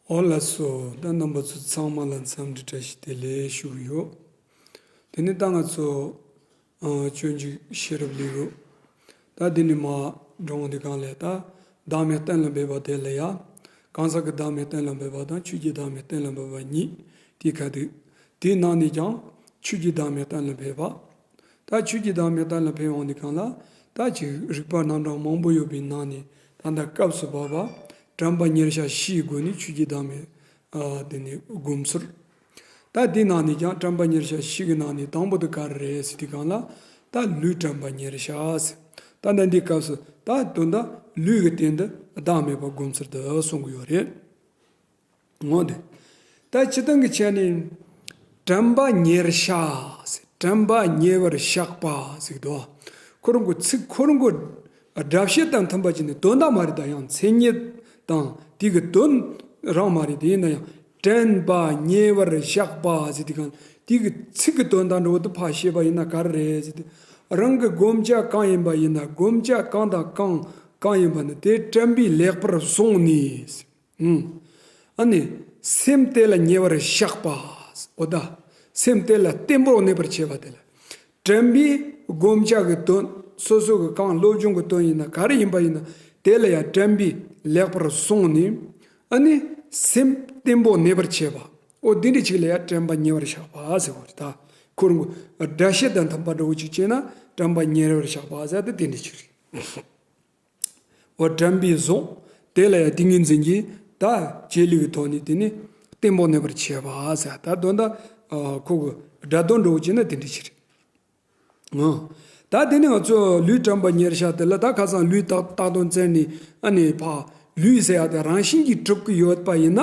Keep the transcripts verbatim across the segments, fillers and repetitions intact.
འོ་ལགས་སོ། ད་རྣམ་པ་ཚོ་ཚང་མ་ལ་འཚམས་འདྲི་བཀྲ་ཤིས་བདེ་ལེགས་ཞུ་གི་ཡོད། དེ་ནས་ད་ང་ཚོ་ཨ་སྤྱོད་འཇུག་ཤེས་རབ་ལེའུ། ད་འདི་ནས་མར་འགྲོ་འོང་དུས་སྒང་ལ་ད་བདག་མེད་གཏན་ལ་འབེབས་པ་དེ་ལ་ཡ། གང་ཟག་གི་བདག་མེད་གཏན་ལ་འབེབས་པ་དང་ཆོས་ཀྱི་བདག་མེད་གཏན་ལ་འབེབས་པ་གཉིས་དེ་ག་དུས། དེའི་ནང་ནས་ཀྱང་ཆོས་ཀྱི་བདག་མེད་གཏན་ལ་འབེབས་པ། ད་ཆོས་ཀྱི་བདག་མེད་གཏན་ལ་ཕེབས་འོང་དུས་སྒང་ལ། ད་ཅིག་རིགས་པ་རྣམ་གྲངས་མང་པོ་ཡོད་པའི་ནང་ནས་ད་ལྟ་སྐབས་སུ་བབ་པ། དྲན་པ་ཉེར་བཞག་བཞིའི་སྒོ་ནས་ཆོས་ཀྱི་བདག་མེད་ཨ་དེ་ནས་སྒོམ་ཚུལ། ད་དེའི་ནང་ནས་ཀྱང་དྲན་པ་ཉེར་བཞག་བཞི་གི་ནང་ནས་དང་པོ་དེ་ག་རེ་རེད་ཟེར་དུས་སྒང་ལ། ད་ལུས་དྲན་པ་ཉེར་བཞག་ཟེར། ད་ལྟ་འདིའི་སྐབས་སུ་ད་དོན་དག་ལུས་ཀྱི་སྟེང་དུ་བདག་མེད་པ་སྒོམ་ཚུལ་དུ་གསུང་གི་ཡོད་རེད། འོ་དེ། ད་སྤྱིར་བཏང་གི་ཆ་ནས། དྲན་པ་ཉེར་བཞག་ཟེར། དྲན་པ་ཉེ་བར་བཞག་པ་ཟེར་གི་འདུག་ཁོ་རང་གི་ཚིག་ཁོ་རང་གི་སྒྲ་བཤད་དང་མཐུན་པ་བྱས་ནས་དོན་དག་མ་རེད། ད་ཡང་མཚན་ཉིད་དང་དེ་གི་དོན་རང་མ་རེད། དེ་ཡིན་ན་ཡང་དྲན་པ་ཉེ་བར་བཞག་པ་ཟེར་དུས་སྒང་དེ་གི་ཚིག་གི་དོན་དག་འདྲ་བོ་དེ་ཕར་བཤད་པ་ཡིན་ན་ག་རེ་རེད་ཟེར་དུས། རང་གི་བསྒོམ་བྱ་གང་ཡིན་པ་ཡིན་ན། བསྒོམ་བྱ་གང་དང་གང་གང་ཡིན་པ་ནི་དེ་དྲན་པས་ལེགས་པར་བཟུང་ནས། ཨུམ། ཨ་ནི། སེམས་དེ་ལ་ཉེ་བར་བཞག་པ། འོ་ད། སེམས་དེ་ལ་བརྟན་པོར་གནས་པར་བྱེད་པ་དེ་ལ། དྲན་པས་བསྒོམ་བྱ་གི་དོན། སོ་སོ་གི་གང་སློབ་སྦྱོང་གི་དོན་ཡིན་ན་ག་རེ་ཡིན་པ་ཡིན་ན། དེ་ལ་ཡང་དྲན་པས་ལེགས་པར་བཟུང་ནས། ཨ་ནི། སེམས་བརྟན་པོར་གནས་པར་བྱེད་པ། འོ་དེ་འདྲ་ཅིག་ལ་ཡང་དྲན་པ་ཉེ་བར་བཞག་པ་ཟེར་བ་རེད་ད། ཁོ་རང་གི་སྒྲ་བཤད་དང་མཐུན་པ་འདྲ་བོ་ཅིག་བྱས་ན་དྲན་པ་ཉེ་བར་བཞག་པ་ཟེར་དེ་དེ་འདྲ་ཅིག་རེད། འོ་དྲན་པས་བཟུང་། དེ་ལ་ཡང་ཏིང་ངེ་འཛིན་གྱིས་ད་བྱེད་ལས་ཀྱི་ཐོག་ནས་དེ་ནི་བརྟན་པོར་གནས་པར་བྱེད་པ་ཟེར། ད་དོན་དག་ཨ་ཁོ་གི་སྒྲ་དོན་འདྲ་བོ་བྱས་ན་དེ་འདྲ་ཞིག་རེད། ཨང་། ད་དེ་ནི་ང་ཚོ་ལུས་དྲན་པ་ཉེར་བཞག་དེ་ལ་ད་ཁ་སང་ལུས་བཏགས་བཏགས་དོན་བཙལ་ནས་ཨ་ནི་ཕ་ལུས་ཟེར་ཡག་དེ་རང་བཞིན་གྱིས་གྲུབ་ཀྱི་ཡོད་པ་ཡིན་ན།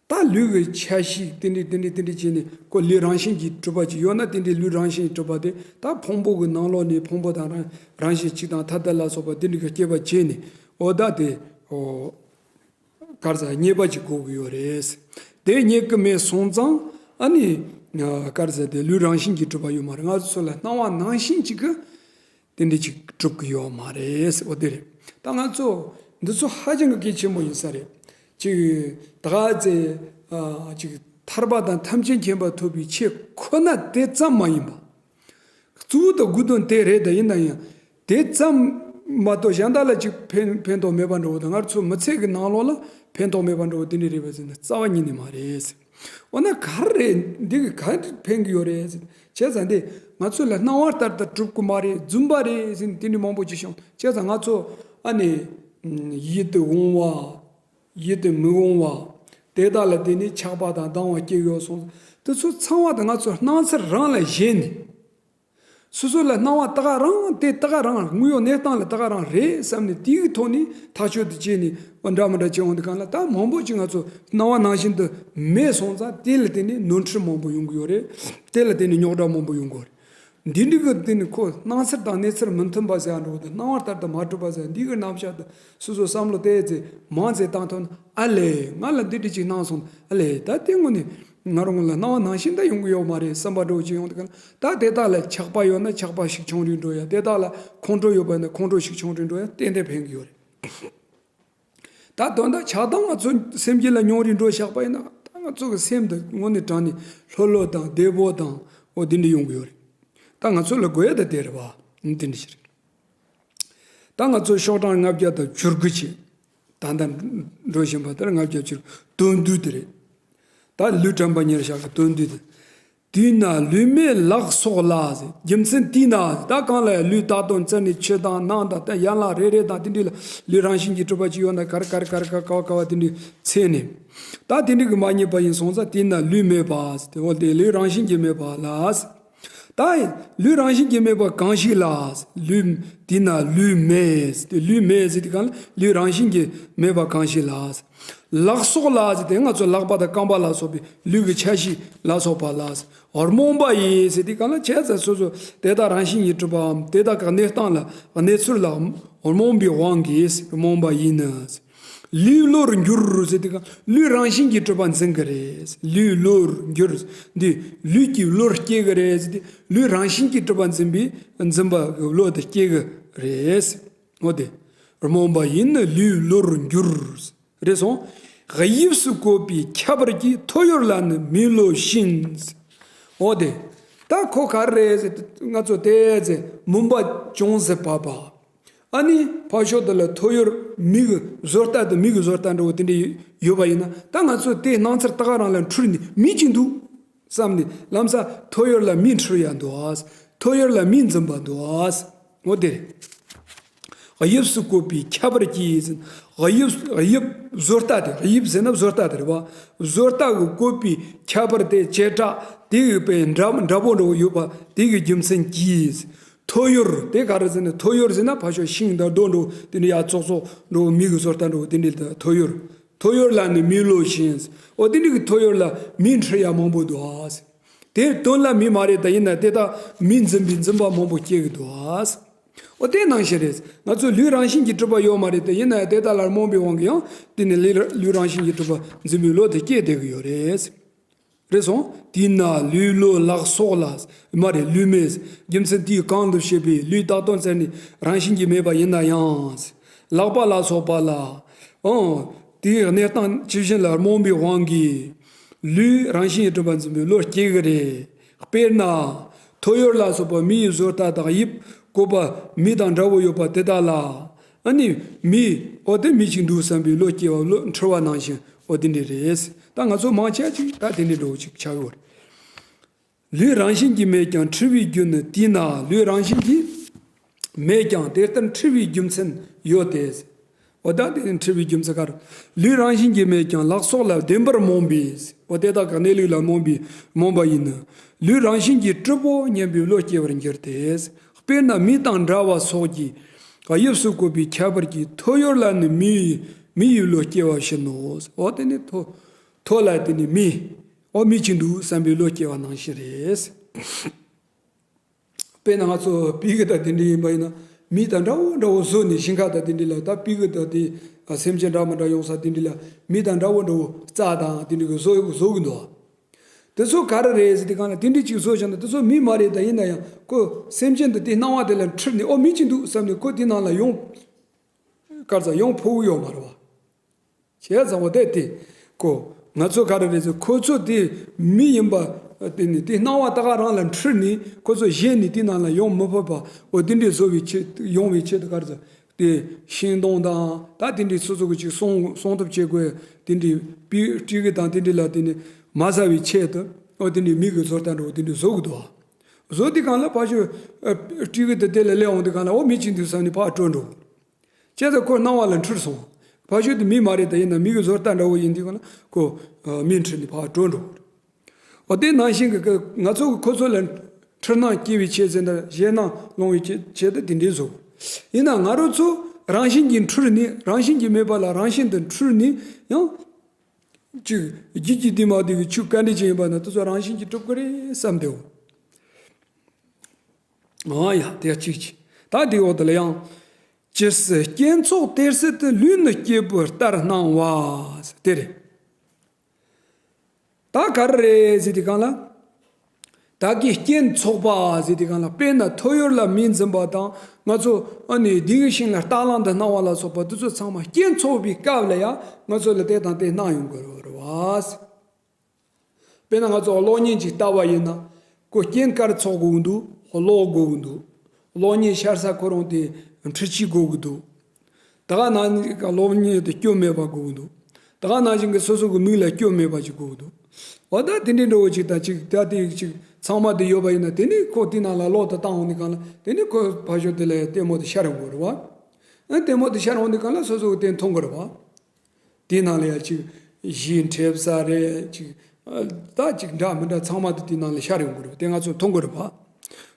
ད་ལུས་ཀྱི་ཆ་ཤས་དེ་འདྲ་དེ་འདྲ་དེ་འདྲ་བྱས་ནས་ཁོ་ལུས་རང་བཞིན་གྱིས་གྲུབ་པ་ཅིག་ཡོད་ན། དེ་འདྲའི་ལུས་རང་བཞིན་གྱིས་གྲུབ་པ་དེ་ད་ཕུང་པོ་གི་ནང་ལོགས་ནས་ཕུང་པོ་དང་རང་རང་བཞིན་གཅིག་དང་ཐ་དད་ལ་སོགས་པ་དེ་འདྲ་གི་སྐྱེད་པ་བྱས་ནས། འོ་ད་དེ་འོ་ག་རེ་ཟེར། རྙེད་པ་ཅིག་དགོས་ཀྱི་ཡོད་རེད། དེ་རྙེད་ཀྱི་མེད་སོང་ཙང་ཨ་ནི་ག་རེ་ཟེར། དེ་ལུས་རང་བཞིན་གྱིས་གྲུབ་པ་ཡོད་མ་རེད། ང་ཚོ་ལ་སྣང་བ་ནང་བཞིན་ཅིག་གི་དེ་འདྲ་ཅིག་གྲུབ་ཀྱི་ཡོད་མ་རེད་ཟེར། འོ་དེ་རེད། ད་ང་ཚོ་འདི་ཚོ་ཧ་ཅང་གི་གལ་ཆེན་པོ་ཡིན་ས་རེད། ཅིག་ད་ག་ཚོད་ཨ་ཅིག་ཐར་པ་དང་ཐམས་ཅད་མཁྱེན་པ་ཐོབ་པའི་ཆེད་ཁོ་ན་དེ་ཙམ་མ་ཡིན་པ། གཙོ་བོ་དང་དགོས་དོན་དེ་རེད། ད་ཡིན་ན་ཡང་དེ་ཙམ་མ་གཏོགས་གཞན་དག་ལ་ཅིག་ཕན་ཕན་ཐོགས་མེད་པ་འདྲ་བོ་དང་། ང་ཚོ་མི་ཚེ་གི་ནང་ལོགས་ལ་ཕན་ཐོགས་མེད་པ་འདྲ་བོ་དེ་འདྲ་རེད་པས་ཟེར་ན་རྩ་བ་ཉིད་ནས་མ་རེད་ཟེར། འོ་ན་ག་རེ་རེད། འདི་གི་ག་རེ་ཕན་གི་ཡོད་རེད་ཟེར། བྱས་ཙང་འདི་ང་ཚོ་ལ་སྣང་བ་ལྟར་དུ་གྲུབ་གི་མ་རེད། རྫུན་པ་རེད་ཟེར་ནས་དེ་འདྲ་མང་པོ་ཅིག་བྱུང་། བྱས་ཙང་ང་ཚོ་ཨ་ནི་ཡིད་དུ་འོང་བ། ཡིད་དུ་མི་འོང་བ། དེ་དག་ལ་བརྟེན་ནས་ཆགས་པ་དང་སྡང་བ་སྐྱེ་ཡོད་སོང་། དེ་ཚོ་ཚང་བ་དེ་ང་ཚོ་སྣང་ཚུལ་རང་ལ་ཞེན་ནས། སོ་སོ་ལ་སྣང་བ་ད་ག་རང་། དེ་ད་ག་རང་། དངོས་ཡོད་གནས་སྟངས་ལ་ད་ག་རང་རེད་བསམ་ནས་དེའི་ཐོག་ནས་ཐག་གཅོད་དུ་བྱས་ནས་འདྲ་མི་འདྲ་བྱེད་འོང་དུས་སྒང་ལ། ད་མང་པོ་ཅིག་ང་ཚོ་སྣང་བ་ནང་བཞིན་དུ་མེད་སོང་ཙང་དེ་ལ་བརྟེན་ནས་ནོར་འཁྲུལ་མང་པོ་ཡོང་གི་ཡོད་རེད། དེ་ལ་བརྟེན་ནས་རྙོག་དྲ་མང་པོ་ཡོང་གི་ཡོད་རེད། འདི་འདྲ་གི་སྟེང་ནས་ཁོ་སྣང་ཚུལ་དང་གནས་ཚུལ་མི་མཐུན་པ་ཟེར་ཡ་འདྲ་བོ་དང་། སྣང་བ་ལྟར་དུ་མ་གྲུབ་པ་ཟེར་ཡ་འདི་གི་རྣམ་གཞག་དེ་སོ་སོ་བསམ་བློ་དེ་ཙམ་མང་ཙམ་བཏང་ཐུབ་ན། ཨ་ལས། ང་ལ་འདི་འདྲ་ཅིག་སྣང་སོང་། ཨ་ལས། ད་དེ་དངོས་གནས་ང་རང་ལ་སྣང་བ་ནང་བཞིན་ད་ཡོང་གི་ཡོད་མ་རེད་བསམ་པ་འདྲ་བོ་ཅིག་ཡོང་དུས་སྒང་ལ། ད་དེ་དག་ལ་ཆགས་པ་ཡོད་ན་ཆགས་པ་ཞིག་ཆུང་རུ་འགྲོ་ཡ། དེ་དག་ལ་ཁོང་ཁྲོ་ཡོད་པ་ཡིན་ན་ཁོང་ཁྲོ་ཞིག་ཆུང་རུ་འགྲོ་ཡ་ཏན་ཏན་ཕན་གི་ཡོད་རེད། ད་དོན་དག་ཆགས་སྡང་ང་ཚོ་སེམས་རྒྱུད་ལ་ཉུང་རུ་འགྲོ་བཞག་པ་ཡིན་ན། ད་ང་ཚོ་གི་སེམས་འདི་དངོས་གནས་དྲང་ནས་ལྷོད་ལྷོད་དང་བདེ་པོ་དང་འོ་དེ་འདྲ་ཡོང་གི་ཡོད་རེད། ད་ང་ཚོ་ལ་དགོས་ཡ་ད་དེ་རེད་བ། འོ་དེ་འདྲ་ཞིག་རེད། ད་ང་ཚོ་ཤོག་གྲངས་ལྔ་བརྒྱ་དང་བཅུ་དགུ་བྱས། ད་ལྟ་འགྲོ་བཞིན་པ་དེར་ལྔ་བརྒྱ་བཅུ་དགུ། དོན་བསྡུས་དེ་རེད། ད་ལུས་དྲན་པ་ཉེར་བཞག་གི་དོན་བསྡུས་དེ། དུས་ན་ལུས་མེད་ལག་སོགས་ལ་ཟེར། རྒྱུ་མཚན་དུས་ན་ད་གང་ལ་ཡང་ལུས་བཏགས་དོན་བཙལ་ནས་ཆུ་དང་ནང་དང་ད་ཡན་ལག་རེ་རེ་དང་དེ་འདྲ་ལ་ལུས་རང་བཞིན་གྱིས་གྲུབ་པ་ཅིག་ཡོད་ན་ག་རེ་ག་རེ་ག་རེ་ག་ག་བ་ག་བ་དེ་འདྲ་འཚོལ་ནས། ད་དེ་འདྲ་གི་མ་རྙེད་པ་ཡིན་སོང་ཙང་དུས་ན་ལུས་མེད་པ་ཟེར་ཏེ། འོ་དེ་ལུས་རང་བཞིན་གྱིས་མེད་པ་ལ་ཟེར། ད་ལུས་རང་བཞིན་གྱིས་མེད་པ་གང་ཞིག་ལ། ལུས་དེས་ན་ལུས་མེད་ཟེར་ཏེ། ལུས་མེད་ཟེར་དུས་སྒང་ལ་ལུས་རང་བཞིན་གྱིས་མེད་པ་གང་ཞིག་ལ། ལག་སོགས་ལ་ཟེར་ཏེ་ང་ཚོ་ལག་པ་དང་རྐང་པ་ལ་སོགས་པའི་ལུས་ཀྱི་ཆ་ཤས་ལ་སོགས་པ་ལ། རྨོངས་པ་ཡིས་ཟེར་དུས་སྒང་ལ་བྱས་ཙང་སོ་སོ་དེ་དག་རང་བཞིན་གྱིས་གྲུབ་པའམ་དེ་དག་གི་གནས་སྟངས་ལ་གནས་ཚུལ་ལ་རྨོངས་པའི་དབང་གིས་རྨོངས་པ་ཡིན་ནི། ལུས་བློར་འགྱུར་ཟེར་དུས་སྒང་ལུས་རང་བཞིན་གྱིས་གྲུབ་པ་འཛིན་གྱི་རེད། ལུས་བློར་འགྱུར། འདི་ལུས་ཀྱི་བློར་སྐྱེ་གི་རེད་ཟེར་ཏེ། ལུས་རང་བཞིན་གྱིས་གྲུབ་པ་འཛིན་པའི་འཛིན་པ་གི་བློ་དེ་སྐྱེ་གི་རེད། འོ་དེ། རྨོངས་པ་ཡིན་ནི་ལུས་བློར་འགྱུར། རེད་སོང་། དབྱིབས་སུ་བཀོད་པའི་ཁྱད་པར་གྱིས། ཐོ་ཡོར་ལ་ནི་མི་བསླུ་ཞིང་། འོ་དེ། ད་ཁོ་ག་རེ་རེད་ཟེར། ང་ཚོ་དེ་ཟེར་མུན་པ་ཅུང་ཟད་བབས་པ། ཨ་ནི་ཕར་ཕྱོགས་དེ་ལ་ཐོ་ཡོར་མི་གི་བཟོ་ལྟ་དེ། མི་གི་བཟོ་ལྟ་འདྲ་བོ་དེ་འདྲ་ཡོད་པ་ཡིན་ན། ད་ང་ཚོ་དེ་སྣང་ཚུལ་ད་ག་རང་ལ་འཁྲུལ་ནས་མི་གཅིག་འདུག་བསམ་ནས། ལམ་སང་ཐོ་ཡོར་ལ་མི་འཁྲུལ་ཡ་འདུག་ཨ། ཐོ་ཡོར་ལ་མི་འཛིན་པ་འདུག་ཨ། འོ་དེ་རེད། དབྱིབས་སུ་བཀོད་པའི་ཁྱད་པར་གྱིས། དབྱིབས། དབྱིབས་བཟོ་ལྟ་དེ། དབྱིབས་ཟེར་ན་བཟོ་ལྟ་དེ་རེད་པ། བཟོ་ལྟ་གིས་བཀོད་པའི་ཁྱད་པར་དེ། བྱེ་བྲག་དེ་གི་དཔེ་འདྲ་འདྲ་པོ་འདྲ་བོ་ཡོད་པ་དེ་གི་རྒྱུ་མཚན་གྱིས། ཐོ་ཡོར་དེ་ག་རེ་ཟེར་ན། ཐོ་ཡོར་ཟེར་ན་ཕར་ཕྱོགས་ཤིང་དང་རྡོ་འདྲ་བོ་དེ་འདྲ་ཡ་ཙོག་ཙོག་འདྲ་བོ། མི་གི་བཟོ་ལྟ་འདྲ་བོ་དེ་འདྲ་ལ་ཐོ་ཡོར། ཐོ་ཡོར་ལ་ནི་མི་བསླུ་ཞིང་། འོ་དེ་འདྲ་གི་ཐོ་ཡོར་ལ་མི་འཁྲུལ་ཡ་མང་པོ་འདུག་ཨ། དེ་དོན་ལ་མི་མ་རེད། ད་ཡིན་ན་དེ་དག་མི་འཛིན་པའི་འཛིན་པ་མང་པོ་སྐྱེ་གི་འདུག་ཨ། འོ་དེ་ནང་བཞིན་རེད། ང་ཚོ་ལུས་རང་བཞིན་གྱིས་གྲུབ་པ་ཡོད་མ་རེད། དེ་ཡིན་ན་དེ་དག་ལ་རྨོངས་པའི་དབང་གིས་ཡང་དེ་ནི་ལུས་ལུས་རང་བཞིན་གྱིས་གྲུབ་པ་འཛིན་པའི་བློ་དེ་སྐྱེ་བསྡད་གི་ཡོད་རེད། རེད་སོང་། དེས་ན་ལུས་ལོ་ལག་སོགས་ལ། མ་རེད། ལུས་མེད། རྒྱུ་མཚན་དེས་གང་དུ་བཤད་པའི་ལུས་བཏགས་དོན་བཙལ་ནས་རང་བཞིན་གྱིས་མེད་པ་ཡིན་ན་ཡང་། ལག་པ་ལ་སོགས་པ་ལ། ཨང་། དེའི་གནས་སྟངས་ཇི་བཞིན་ལ་རྨོངས་པའི་དབང་གིས། ལུས་རང་བཞིན་གྱིས་གྲུབ་པ་འཛིན་པའི་བློ་སྐྱེ་གི་རེད། དཔེར་ན། ཐོ་ཡོར་ལ་སོགས་པ་མི་ཡི་བཟོ་ལྟ་དང་། དབྱིབས་བཀོད་པ་མི་དང་འདྲ་བོ་ཡོད་པ་དེ་དག་ལ། ཨ་ནི་མི། འོ་དེ་མི་གཅིག་འདུག་བསམ་པའི་བློ་སྐྱེ་བ། བློ་འཁྲུལ་བ་ནང་བཞིན། འོ་དེ་འདྲ་རེད། ད་ང་ཚོ་མང་ཆེ་ཅིག་ད་དེ་འདྲ་འདྲ་བོ་ཅིག་ཆགས་ཡོད་རེད། ལུས་རང་བཞིན་གྱིས་མེད་ཀྱང་འཁྲུལ་བའི་རྒྱུ་ནི། དེས་ན་ལུས་རང་བཞིན་གྱིས་མེད་ཀྱང་དེ་ལྟར་འཁྲུལ་བའི་རྒྱུ་མཚན་ཡོད་དེ། འོ་ད་དེ་འཁྲུལ་བའི་རྒྱུ་མཚན་ག་རེ། ལུས་རང་བཞིན་གྱིས་མེད་ཀྱང་ལག་སོགས་ལ་བདེན་པར་རྨོངས་པས། འོ་དེ་དག་གི་གནས་ལུགས་ལ་རྨོངས་པའི་རྨོངས་པ་ཡིན་ན། ལུས་རང་བཞིན་གྱིས་གྲུབ་བོ་སྙམ་པའི་བློ་སྐྱེ་བར་འགྱུར་ཏེ། དཔེར་ན་མི་དང་འདྲ་བ་སོགས་ཀྱི་དབྱིབས་སུ་བཀོད་པའི་ཁྱད་པར་གྱིས། ཐོ་ཡོར་ལ་ནི་མི་ཡི་མི་ཡི་བློ་སྐྱེ་བ་བཞིན་ནོ། འོ་དེ་ནི་ཐོ་ཐོ་ལ་དེ་ནི་མི། འོ་མི་གཅིག་འདུག་བསམ་པའི་བློ་སྐྱེ་བ་ནང་བཞིན་རེད། དཔེར་ན་ང་ཚོ་སྤུ་གུ་དང་དེ་འདྲ་ཡིན་པ་ཡིན་ན། མི་དང་འདྲ་བོ་འདྲ་བོ་བཟོས་ནས། ཞིང་ཁ་དང་དེ་འདྲ་ལ། ད་སྤུ་གུ་དང་དེ་སེམས་ཅན་འདྲ་མི་འདྲ་ཡོང་ས་དེ་འདྲ་ལ་མི་དང་འདྲ་བོ་འདྲ་བོ་རྩྭ་དང་དེ་འདྲ་གི་བཟོ་བཟོ་གི་འདུག་དེ་ཚོ་ག་རེ་རེད་ཟེར་དུས་སྒང་ལ། དེ་འདྲ་ཅིག་བཟོས་བཞག་ན་དེ་ཚོ་མི་མ་རེད། ད་ཡིན་ན་ཡང་ཁོ་སེམས་ཅན་དེ་དེ་སྣང་བ་དེ་ལ་འཁྲུལ་ནས། འོ་མི་གཅིག་འདུག་བསམ་ནས་ཁོ་དེ་ནང་ལ་ཡོང་། ག་རེ་ཟེར། ཡོང་ཕོད་ཀྱི་ཡོད་མ་རེད་བ། བྱས་ཙང་འོ་དེ་དེ་ཁོ། ང་ཚོ་ག་རེ་རེད་ཟེར། ཁོ་ཚོ་དེ་མི་ཡིན་པ་དེ་ནི། དེ་སྣང་བ་ད་ག་རང་ལ་འཁྲུལ་ནས། ཁོ་ཚོ་གཞན་ནི་དེ་ནང་ལ་ཡོང་མི་ཕོད་པ། འོ་དེ་འདྲའི་བཟོ་བའི་ཆེད། ཡོང་བའི་ཆེད་དུ་ག་རེ་ཟེར། དེ་ཤིང་སྡོང་དང་ད་དེ་འདྲའི་སོ་སོ་གི་ཅིག་སྲུང་སྲུང་ཐབས་བྱེད་དགོས། དེ་འདྲའི་སྤུ་སྤུ་གུ་དང་དེ་འདྲ་ལ་དེ་ནི་མ་ཟ་བའི་ཆེད་དུ། འོ་དེ་འདྲའི་མི་གི་བཟོ་ལྟ་འདྲ་བོ་དེ་འདྲ་བཟོ་གི་འདུག་བཟོ་དུས་སྒང་ལ་ཕར་ཕྱོགས་སྤུ་གུ་དེ་དེ་ལ་སླེབས་འོང་དུས་སྒང་ལ། འོ་མི་གཅིག་འདུག་བསམ་ནས་ཕར་བྲོས་འགྲོ། བྱས་ཙང་ཁོ་སྣང་བ་ལ་འཁྲུལ་སོང་། ཕར་ཕྱོགས་དེ་མི་མ་རེད། ད་ཡིན་ན་མི་གི་བཟོ་ལྟ་འདྲ་བོ་ཡིན་དུས་སྒང་ལ་ཁོ་མིས་འཁྲུལ་ནས་ཕར་བྲོས་འགྲོ། འོ་དེ་ནང་བཞིན་གྱི་ང་ཚོ་གི་ཁོ་ཚོ་ལ་འཁྲུལ་སྣང་སྐྱེ་བའི་ཆེད་ཟེར་ན། ཞེད་སྣང་སློང་བའི་ཆེད་ཆེད་དུ་དེ་འདྲའི་བཟོ། ཡིན་ན་ང་རང་ཚོ་རང་བཞིན་གྱིས་འཁྲུལ་ནས། རང་བཞིན་གྱིས་མེད་པ་ལ་རང་བཞིན་དུ་འཁྲུལ་ནས། ཡང་ཅིག་རྒྱུད་ཀྱི་དེ་མ་དེ་གི་ཆོས་ག་འདྲ་ཅིག་ཡིན་པ་ན་དེ་ཚོ་རང་བཞིན་གྱིས་གྲུབ་ཀྱི་རེད་བསམ་བསྡད་འོ། ཨ་ཡ། དེ་གཅིག་གཅིག་ད་དེའི་འོག་དེ་ལ་ཡང་། ཇི་སྲིད་སྐྱེས་ཚོགས་དེ་སྲིད་དུ། ལུས་ནི་སྐྱེས་བུ་ལྟར་སྣང་བ། དེ་རེད། ད་ག་རེ་རེད་ཟེར་དུས་སྒང་ལ། ད་གི་སྐྱེས་ཚོགས་པ་ཟེར་དུས་སྒང་ལ། དཔེར་ན་ཐོ་ཡོར་ལ་མི་འཛིན་པ་དང་། ང་ཚོ་ཨ་ནི་དེའི་ཤིང་ལ་རྟ་གླང་དུ་སྣང་བ་ལ་སོགས་པ་དེ་ཚོ་ཚང་མ་སྐྱེས་ཚོགས་པའི་སྐབས་ལ་ཡང་ང་ཚོ་ལ་དེ་དང་དེ་སྣང་ཡོང་དགོས་རེད་བ། དཔེར་ན་ང་ཚོ་གློག་བརྙན་ཅིག་ལྟ་བ་ཡིན་ན། ཁོ་སྐྱེས་སྐར་ཚོགས་དགོས་ཀྱི་འདུག་གློག་དགོས་ཀྱི་འདུག་གློག་བརྙན་ཤར་ས་ཁོ་རང་དེ་འཕྲུལ་ཆས་དགོས་ཀྱི་འདུག་ད་ག་ནང་བཞིན་གློག་བརྙན་དེ་སྐྱོན་མེད་པ་དགོས་ཀྱི་འདུག་ད་ག་ནང་བཞིན་གྱི་སོ་སོ་གི་མིག་ལ་སྐྱོན་མེད་པ་ཅིག་དགོས་ཀྱི་འདུག་འོ་ད་དེ་འདྲའི་འདྲ་བོ་ཅིག་དང་ཅིག་ད་དེ་ཅིག་ཚང་མ་དེ་ཡོད་པ་ཡིན་ན། དེ་ནི་ཁོ་དེ་ནང་ལ་གློག་དེ་བཏང་འོང་དུས་སྒང་ལ། དེ་ནི་ཁོ་ཕར་ཕྱོགས་དེ་ལ་ལྟད་མོ་དེ་ཤར་ཡོང་གི་རེད་བ། ཨ་ལྟད་མོ་དེ་ཤར་འོང་དུས་སྒང་ལ་སོ་སོ་གི་དེ་མཐོང་གི་རེད་བ། དེའི་ནང་ལ་ཡང་ཅིག་གཞས་འཁྲབ་ས་རེད། ཅིག་ད་ཅིག་འདྲ་མི་འདྲ་ཚང་མ་དེ་དེའི་ནང་ལ་ཤར་ཡོང་གི་རེད། དེ་ང་ཚོས་མཐོང་གི་རེད་པ།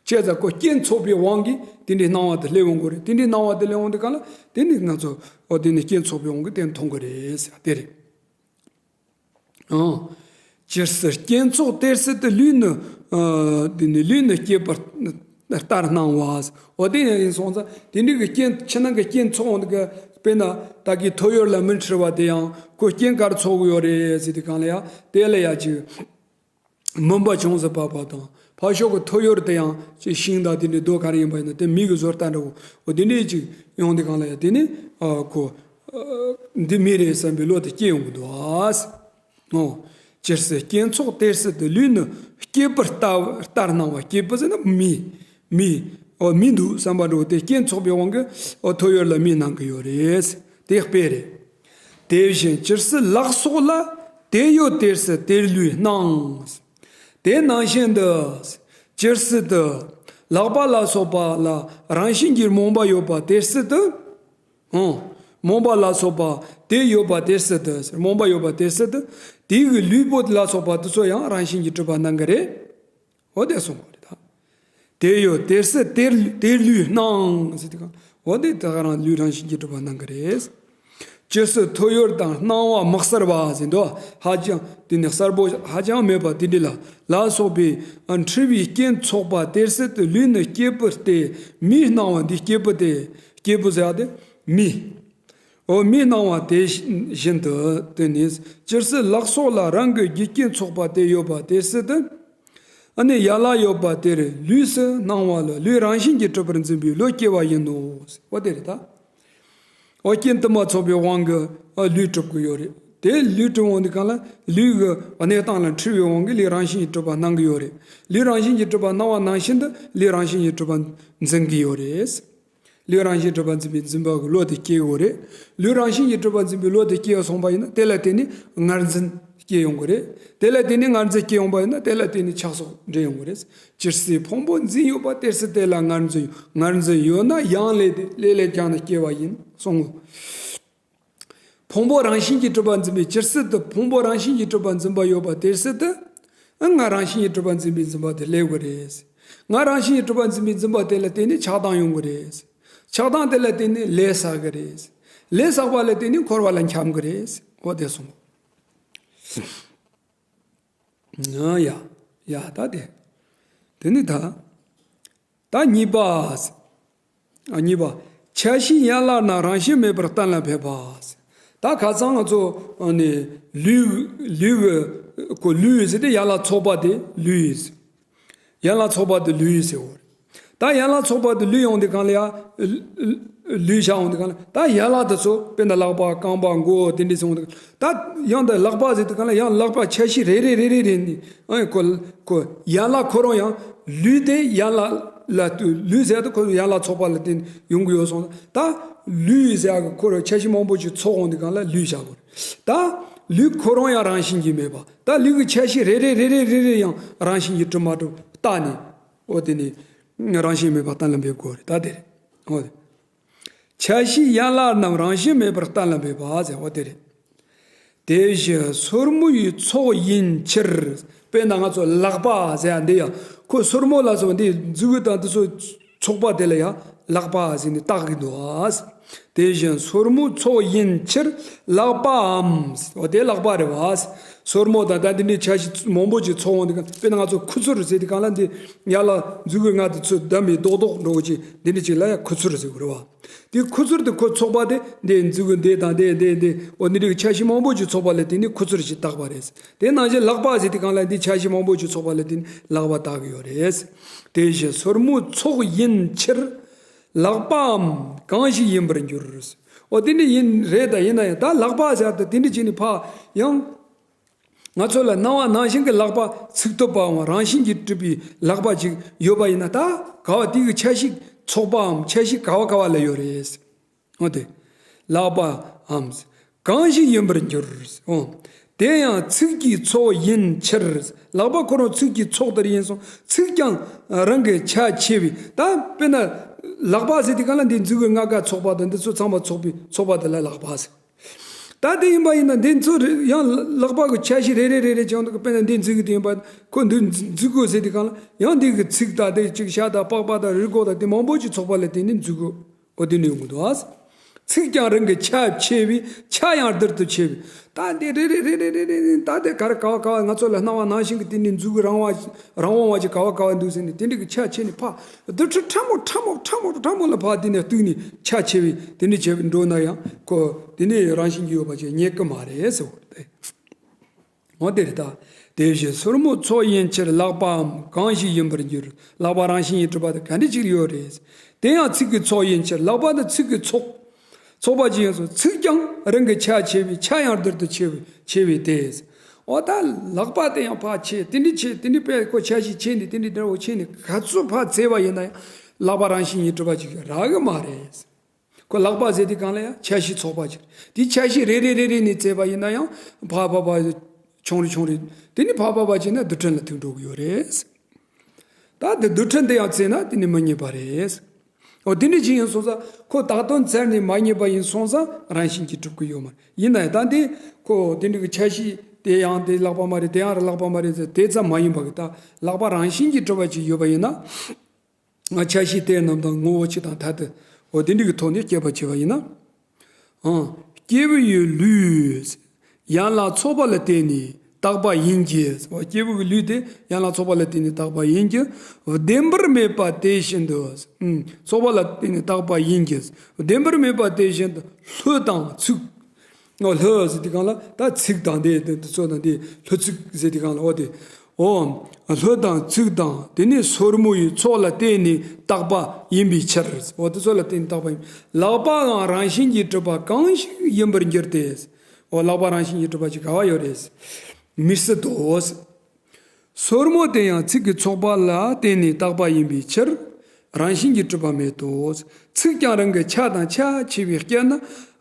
བྱས་ཙང་ཁོ་སྐྱེས་ཚོགས་པའི་དབང་གིས་དེ་འདྲའི་སྣང་བ་དེ་སླེབས་ཡོང་གི་རེད། དེ་འདྲའི་སྣང་བ་དེ་སླེབས་ཡོང་དུས་སྒང་ལ། དེ་ནི་ང་ཚོ་འོ་དེ་ནི་སྐྱེས་ཚོགས་པའི་དབང་གིས་དེ་མཐོང་གི་རེད་ཟེར་དེ་རེད། ཨང་། ཇི་སྲིད་སྐྱེས་ཚོགས་དེ་སྲིད་དུ། ལུས་ནི་ཨ་དེ་ནི་ལུས་ནི་སྐྱེས་པ་ལྟར་སྣང་བ། འོ་དེ་ཡང་ཡིན་སོང་ཙང་དེ་འདྲའི་གི་སྐྱེས། ཕྱི་ནང་གི་སྐྱེས་ཚོགས་འདི་གི། དཔེར་ན་ད་གི་ཐོ་ཡོར་ལ་མི་འཁྲུལ་བ་དེ་ཡང་ཁོ་སྐྱེས་སྐར་ཚོགས་ཡོད་རེད་ཟེར་དུས་སྒང་ལ་ཡང་། དེ་ལ་ཡང་ཅིག་མུན་པ་ཅུང་ཟད་བབས་པ་དང་། ཕར་ཕྱོགས་ཀྱི་ཐོ་ཡོར་དེ་ཡང་ཅིག་ཤིང་དང་དེ་འདྲའི་རྡོ་ག་རེ་ཡིན་པ་ཡིན་ན། དེ་མི་གི་བཟོ་ལྟ་འདྲ་བོ། འོ་དེ་འདྲའི་ཅིག་ཡོང་དུས་སྒང་ལ་ཡང་། དེ་ནི་ཨ་ཁོ་ འདི་མི་རེད་བསམ་པའི་བློ་དེ་སྐྱེ་ཡོང་གི་འདུག་ཨ། ཨོ། སྤྱིར་སུ་སྐྱེ་ཚོགས་དེར་སྲིད་དུ་ལུས་ནི་སྐྱེས་བུར་ལྟ་ལྟར་སྣང་བ། སྐྱེས་བུ་ཟེར་ན་མི། མི། ཨོ་མི་འདུག་བསམ་པ་འདྲ་བོ་དེ་སྐྱེ་ཚོགས་པའི་དབང་གིས་ཨོ་ཐོ་ཡོར་ལ་མི་སྣང་གི་ཡོད་རེད། དེ་དཔེ་རེད། དེ་བཞིན་སྤྱིར་སུ་ལག་སོགས་ལ། དེ་ཡོད་དེར་སྲིད་དེར་ལུས་སྣང་། དེ་ནང་བཞིན་དུ། སྤྱིར་སྲིད་དུ། ལག་པ་ལ་སོགས་པ་ལ་རང་བཞིན་གྱིས་རྨོངས་པ་ཡོད་པ་དེར་སྲིད་དུ། ཨང་། རྨོངས་པ་ལ་སོགས་པ་དེ་ཡོད་པ་དེར་སྲིད་དུ། རྨོངས་པ་ཡོད་པ་དེར་སྲིད་དུ། དེའི་གི་ལུས་པོ་ལ་སོགས་པ་དེ་ཚོ་ཡང་རང་བཞིན་གྱིས་གྲུབ་པ་སྣང་གི་རེད། འོ་དེ་གསུངས་པ་རེད་ད། དེ་ཡོད་དེར་སྲིད་དེར་དེར་ལུས་སྣང་ཟེར་དུས་གང་། འོ་དེ་ད་ག་རང་ལུས་རང་བཞིན་གྱིས་གྲུབ་པ་སྣང་གི་རེད། སྤྱིར་སྲིད་ཐོ་ཡོར་དང་སྣང་བ་མི་གསལ་བ་ཟེར་འདུག་ཧ་ཅང་དེ་ནི་གསལ་པོ་ཧ་ཅང་མེད་པ་དེ་འདྲ་ལ་ལ་སོགས་པའི་འཁྲུལ་པའི་རྐྱེན་ཚོགས་པ་དེར་སྲིད་དུ་ལུས་ནི་སྐྱེས་བུ་སྟེ། མིའི་སྣང་བ་འདི་སྐྱེས་བུ་སྟེ། སྐྱེས་བུ་ཟེར་ཡ་དེ་མི། འོ་མིའི་སྣང་བ་དེ་བཞིན་དུ་དེ་ནི་སྤྱིར་སྲིད་ལག་སོགས་ལ་རང་གི་རྒྱུ་རྐྱེན་ཚོགས་པ་དེ་ཡོད་པ་དེར་སྲིད་དུ། ཨ་ནི་ཡན་ལག་ཡོད་པ་དེར་ལུས་སུ་སྣང་བ་ལ་ལུས་རང་བཞིན་གྱིས་གྲུབ་པར་འཛིན་པའི་བློ་སྐྱེ་བ་ཡིན་ནོ། འོ་དེ་རེད་ད། འོ་རྐྱེན་དུ་མ་ཚོགས་པའི་དབང་གིས་ཨ་ལུས་གྲུབ་ཀྱི་ཡོད་རེད། དེ་ལུས་གྲུབ་འོང་དུས་གང་ལ་ལུས་ཀྱི་གནས་སྟངས་ལ་འཁྲུལ་བའི་དབང་གིས་ལུས་རང་བཞིན་གྱིས་གྲུབ་པ་སྣང་གི་ཡོད་རེད། ལུས་རང་བཞིན་གྱིས་གྲུབ་པ་སྣང་བ་ནང་བཞིན་དུ་ལུས་རང་བཞིན་གྱིས་གྲུབ་པ་འཛིན་གྱི་ཡོད་རེད། ལུས་རང་བཞིན་གྲུབ་པ་འཛིན་པའི་འཛིན་པ་གི་བློ་དེ་སྐྱེ་གི་ཡོད་རེད། ལུས་རང་བཞིན་གྱིས་གྲུབ་པ་འཛིན་པའི་བློ་དེ་སྐྱེ་སོང་པ་ཡིན་ན་དེ་ལ་བརྟེན་ནས་ངར་འཛིན་སྐྱེ་ཡོང་གི་རེད། དེ་ལ་བརྟེན་ནས་ངར་འཛིན་སྐྱེ་ཡོང་པ་ཡིན་ན་དེ་ལ་བརྟེན་ནས་ཆགས་སོགས་འདྲེས་ཡོང་གི་རེད། སྤྱིར་སྲིད་ཕུང་པོ་འཛིན་ཡོད་པ་དེར་སྲིད་དེ་ལ་ངར་འཛིན་ཡོད། ངར་འཛིན་ཡོད་ན་ཡང་ལས་དེ་ལས་ལས་ཀྱང་ན་སྐྱེ་བ་ཡིན་གསུངས། ཕུང་པོ་རང་བཞིན་གྱིས་གྲུབ་པ་འཛིན་པའི་སྤྱིར་སྲིད་དུ་ཕུང་པོ་རང་བཞིན་གྱིས་གྲུབ་པ་འཛིན་པ་ཡོད་པ་དེར་སྲིད་དུ། ཨ་ང་རང་བཞིན་གྱིས་གྲུབ་པ་འཛིན་པའི་འཛིན་པ་དེ་སླེབས་ཀྱི་རེད། ང་རང་བཞིན་གྱིས་གྲུབ་པ་འཛིན་པའི་འཛིན་པ་དེ་ལ་བརྟེན་ནས་ཆགས་སྡང་ཡོང་གི་རེད། ཆགས་སྡང་དེ་ལ་བརྟེན་ནས་ལས་བསགས་ཀྱི་རེད། ལས་བསགས་པ་ལ་བརྟེན་ནས་འཁོར་བ་ལ་འཁྱམས་ཀྱི་རེད། འོ་དེ་གསུངས། ཡ་ཡ་ད་དེ། དེ་ནི་ད། ད་གཉིས་པ། ཨ་གཉིས་པ། ཆ་ཤས་ཡན་ལག་རྣམས་རང་བཞིན་མེད་པར་གཏན་ལ་ཕེབས་པ། ད་ཁ་སང་ང་ཚོ་ཨ་ནི་ལུས་ལུས་ཀྱི་གོ་ལུས་ཟེར་ཏེ་ཡན་ལག་ཚོགས་པ་དེ་ལུས། ཡན་ལག་ཚོགས་པ་དེ་ལུས་ཟེར་བ། ད་ཡན་ལག་ཚོགས་པ་དེ་ལུས་ཡོང་དུས་གང་ལ་ཡ། ལུས་བཞག་ཡོང་དུས་གང་ལ་ད་ཡན་ལག་དེ་ཚོ་དཔེར་ན་ལག་པ་རྐང་པ་མགོ་དེ་འདྲ་ཟེར་ཡོང་དུས་ད་ཡང་ད་ལག་པ་ཟེར་དུས་གང་ལ་ཡང་ལག་པ་ཆ་ཤས་རེ་རེ་རེ་རེ་རེ་ནི་ཨ་ནི་ཁོ་ཁོ་ཡན་ལག་ཁོ་རང་ཡང་ལུས་དེ་ཡན་ལག་ལ་ལུས་ཟེར་དུས་ཁོ་ཡན་ལག་ཚོགས་པ་ལ་བརྟེན་ཡོང་གི་ཡོད་སོང་ད་ལུས་ཟེར་གི་ཁོ་རང་ཆ་ཤས་མང་པོ་ཅིག་ཚོགས་ཡོང་དུས་གང་ལ་ལུས་བཞག་དགོས་རེད། ད་ལུས་ཁོ་རང་ཡང་རང་བཞིན་གྱིས་མེད་པ་ད་ལུས་ཀྱི་ཆ་ཤས་རེ་རེ་རེ་རེ་རེ་རེ་ཡང་རང་བཞིན་གྱིས་གྲུབ་མ་གྲུབ་བལྟས་ནས་འོ་དེ་ནི་རང་བཞིན་མེད་པ་གཏན་ལ་འབེབས་དགོས་རེད་ད་དེ་རེད་འོ་དེ། ཆ་ཤས་ཡན་ལག་རྣམས་རང་བཞིན་མེད་པར་གཏན་ལ་འབེབས་པ་ཟེར་བ་དེ་རེད། དེ་བཞིན་སོར་མོའི་ཚོགས་ཡིན་ཕྱིར། དཔེར་ན་ང་ཚོ་ལག་པ་ཟེར་ཡ་འདི་ཡང་ཁོ་སོར་མོ་ལ་སོགས་འདི་མཛུ་གུ་དང་འདི་ཚོ་ཚོགས་པ་དེ་ལ་ཡང་ལག་པ་ཟེར་ནས་བཏགས་ཀྱི་འདུག་ཨ། དེ་བཞིན་སོར་མོའི་ཚོགས་ཡིན་ཕྱིར་ལག་པའམ། འོ་དེ་ལག་པ་རེད་བ། སོར་མོ་དང་ད་འདི་འདྲའི་ཆ་ཤས་མང་པོ་ཅིག་ཚོགས་འོང་དུས་གང་དཔེར་ན་ང་ཚོ་ཁུ་ཚུར་ཟེར་དུས་གང་ལ་འདི་ཡ་ལ་མཛུ་གུ་ལྔ་དེ་ཚོ་བསྡམས་པའི་རྡོག་རྡོག་འདྲ་བོ་ཅིག་འདི་འདྲ་ཅིག་ལ་ཡང་ཁུ་ཚུར་ཟེར་དགོས་རེད་བ། དེ་ཁུ་ཚུར་དེ་ཁོ་ཚོགས་པ་དེ་འདི་མཛུ་གུ་འདི་དང་འདི་འདི་འདི་འོ་འདི་འདྲའི་ཆ་ཤས་མང་པོ་ཅིག་ཚོགས་པ་ལ་བརྟེན་ནས་ཁུ་ཚུར་ཅིག་བཏགས་པ་རེད། དེ་ནང་བཞིན་ལག་པ་ཟེར་དུས་གང་ལ་འདི་ཆ་ཤས་མང་པོ་ཅིག་ཚོགས་པ་ལ་བརྟེན་ནས་ལག་པ་བཏགས་ཀྱི་ཡོད་རེད། དེ་བཞིན་སོར་མོའི་ཚོགས་ཡིན་ཕྱིར་ལག་པའམ་གང་ཞིག་ཡིན་པར་འགྱུར། འོ་དེ་འདྲ་ཡིན་རེད་ད་ཡིན་ན་ཡང་ད་ལག་པ་ཟེར་ད་དེ་འདྲ་བྱས་ནས་ཕ་ཡང་། ང་ཚོ་ལ་སྣང་བ་ནང་བཞིན་གྱི་ལག་པ་ཚུགས་ཐུབ་པའམ་རང་བཞིན་གྱིས་གྲུབ་པའི་ལག་པ་ཅིག་ཡོད་པ་ཡིན་ན་ད་ག་བ་དེ་གི་ཆ་ཤས་ཚོགས་པའམ་ཆ་ཤས་ག་བ་ག་བ་ལ་ཡོད་རེད། འོ་དེ། ལག་པའམ། གང་ཞིག་ཡིན་པར་འགྱུར། འོ། དེ་ཡང་ཚིགས་ཀྱི་ཚོགས་ཡིན་ཕྱིར། ལག་པ་ཁོ་རང་ཚིགས་ཀྱི་ཚོགས་ལྟར་ཡིན་སོང་ཚིགས་ཀྱང་རང་གི་ཆ་ཕྱེ་བའི་ད་དཔེར་ན། ལག་པ་ཟེར་དུས་གང་ལ་འདི་མཛུ་གུ་ལྔ་ཀ་ཚོགས་པ་དང་འདི་ཚོ་ཚང་མ་ཚོགས་པའི་ཚོགས་པ་དེ་ལ་ལག་པ་ཟེར། ད་དེ་ཡིན་པ་ཡིན་ན་འདི་ཚོ་རེ་ཡང་ལག་པ་གི་ཆ་ཤས་རེ་རེ་རེ་རེ་བྱུང་འདུག་དཔེར་ན་འདི་མཛུ་གུ་དེ་ཡིན་པ་ཁོ་འདི་མཛུ་གུ་ཟེར་དུས་གང་ལ་ཡང་འདི་གི་ཚིགས་དང་དེ་གཅིག་ཤ་དང་པགས་པ་དང་རུས་ཀོག་དང་དེ་མང་པོ་ཅིག་ཚོགས་པ་ལ་བརྟེན་ནས་མཛུ་གུ་འོ་དེ་ནས་ཡོང་གི་འདུག་ཨ། ཚིགས་ཀྱང་རང་གི་ཆ་ཕྱེ་བའི་ཆ་ཡང་རྡུལ་དུ་ཕྱེ་བའི་ད་འདི་རེ་རེ་རེ་རེ་རེ་རེ་ད་དེ་ག་རེ་ག་བ་ག་བ་ང་ཚོ་ལ་སྣང་བ་ནང་བཞིན་གྱི་དེ་ནས་མཛུ་གུ་རང་བ་རང་དབང་བ་ཅིག་ག་བ་ག་བ་འདུག་ཟེར་ནས་དེ་འདྲ་གི་ཆ་ཕྱེ་ནས་ཕ་རྡུལ་ཕྲན་ཕྲ་མོ་ཕྲ་མོ་ཕྲ་མོ་ཕྲ་མོ་ལ་ཕ་དེ་ནས་གཏུགས་ནས་ཆ་ཕྱེ་བའི་དེ་འདྲ་བྱས་འགྲོ་ན་ཡང་ཁོ་དེ་ནས་རང་བཞིན་གྱིས་ཡོད་པ་ཅིག་རྙེད་ཀྱི་མ་རེད་ཟེར་བ་རེད། འོ་དེ་རེད་ད། དེ་བཞིན་སོར་མོའི་ཚོགས་ཡིན་ཕྱིར་ལག་པའམ་གང་ཞིག་ཡིན་པར་འགྱུར། ལག་པ་རང་བཞིན་གྱིས་གྲུབ་པ་དེ་ག་འདྲ་ཅིག་ཡོད་རེད། དེ་ཡང་ཚིགས་ཀྱི་ཚོགས་ཡིན་ཕྱིར་ལག་པ་ནི་ཚིགས་ཀྱི་ཚོགས། ཚོགས་པ་ཅི་ཡིན་སོང་། ཚིག་ཀྱང་རང་གི་ཆ་ཆེ་བས་ཆ་ཡང་རྡུལ་དུ་ཆེ་བས་ཆེ་བས་ཏེ། འོ་ད་ལག་པ་དེ་ཡང་ཕར་ཆེ་དེ་འདྲ་ཆེ་དེ་འདྲ་པས་ཁོ་ཆ་ཤས་ཆེ་ནི་དེ་འདྲ་འདྲ་བོ་ཆེ་ནི་ག་ཚོད་ཕར་བཙལ་བ་ཡིན་ན་ཡང་ལག་པ་རང་བཞིན་གྱིས་གྲུབ་པ་ཅིག་རག་གི་མ་རེད། ཁོ་ལག་པ་ཟེར་དུས་གང་ལ་ཡང་ཆ་ཤས་ཚོགས་པ་ཅིག་རེད། དེ་ཆ་ཤས་རེ་རེ་རེ་རེ་ནས་བཙལ་བ་ཡིན་ན་ཡང་ཕར་ཕར་ཕར་ཆུང་རེ་ཆུང་རེ་དེ་ནི་ཕར་ཕར་ཕར་བྱས་ན་རྡུལ་ཕྲན་ལ་ཐུག་འགྲོ་གི་ཡོད་རེད། ད་དེ་རྡུལ་ཕྲན་དེ་ཡང་བཙལ་ན་དེ་ནི་མི་རྙེད་པ་རེད། འོ་དེ་འདྲ་ཅིག་ཡིན་སོང་ཙང་ཁོ་བདག་དོན་བཙལ་ནས་མ་རྙེད་པ་ཡིན་སོང་ཙང་རང་བཞིན་གྱིས་གྲུབ་ཀྱི་ཡོད་མ་རེད། ཡིན་ན་ཡང་ད་འདི་ཁོ་དེ་འདྲ་གི་ཆ་ཤས་དེ་ཡང་དེ་ལག་པ་མ་རེད་དེ་ཡང་ར་ལག་པ་མ་རེད་ཟེར་དེ་ཙམ་མ་ཡིན་པ་གི་ད་ལག་པ་རང་བཞིན་གྱིས་གྲུབ་པ་ཅིག་ཡོད་པ་ཡིན་ན། ང་ཆ་ཤས་དེ་རྣམས་དང་ངོ་བོ་ཆོས་དང་ཐ་དད། འོ་དེ་འདྲ་གི་ཐོག་ནས་དཔྱད་པ་བྱས་པ་ཡིན་ན། ཨང་། སྐྱེས་བུ་ཡི་ལུས། ཡན་ལག་ཚོགས་པ་ལ་བརྟེན་ནས་བཏགས་པ་ཡིན་གྱི། འོ་སྐྱེས་བུ་གི་ལུས་དེ་ཡན་ལག་ཚོགས་པ་ལ་བརྟེན་ནས་བཏགས་པ་ཡིན་གྱི། བདེན་པར་མེད་པ་དེ་བཞིན་དུ། ཨང་། ཚོགས་པ་ལ་བརྟེན་ནས་བཏགས་པ་ཡིན་གྱི། བདེན་པར་མེད་པ་དེ་བཞིན་དུ་ལྷུ་དང་ཚིགས། ཨོ་ལྷུ་ཟེར་དུས་གང་ལ་ད་ཚིགས་དང་དེ་དེ་ཚོ་དང་དེ་ལྷུ་ཚིགས་ཟེར་དུས་གང་ལ་ཨོ་དེ། ཨོ། ལྷུ་དང་ཚིགས་དང་དེ་ནི་སོར་མོ་ཡི་ཚོགས་ལ་བརྟེན་ནས་བཏགས་པ་ཡིན་པའི་ཕྱིར། ཨོ་དེ་ཚོ་ལ་བརྟེན་ནས་བཏགས་པ་ཡིན། ལག་པའང་རང་བཞིན་གྱིས་གྲུབ་པ་གང་ཞིག་ཡིན་པར་འགྱུར་ཏེ། ཨོ་ལག་པ་རང་བཞིན་གྱིས་གྲུབ་པ་ཅིག་ག་བ་ཡོད་རེད། མི་སྲིད་དོ། སོར་མོ་དེ་ཡང་ཚིགས་ཀྱི་ཚོགས་པ་ལ་བརྟེན་ནས་བཏགས་པ་ཡིན་པའི་ཕྱིར། རང་བཞིན་གྱིས་གྲུབ་པ་མེད་དོ། ཚིགས་ཀྱང་རང་གི་ཆ་དང་ཆ་ཆེ་བས་སྐྱེས་ན།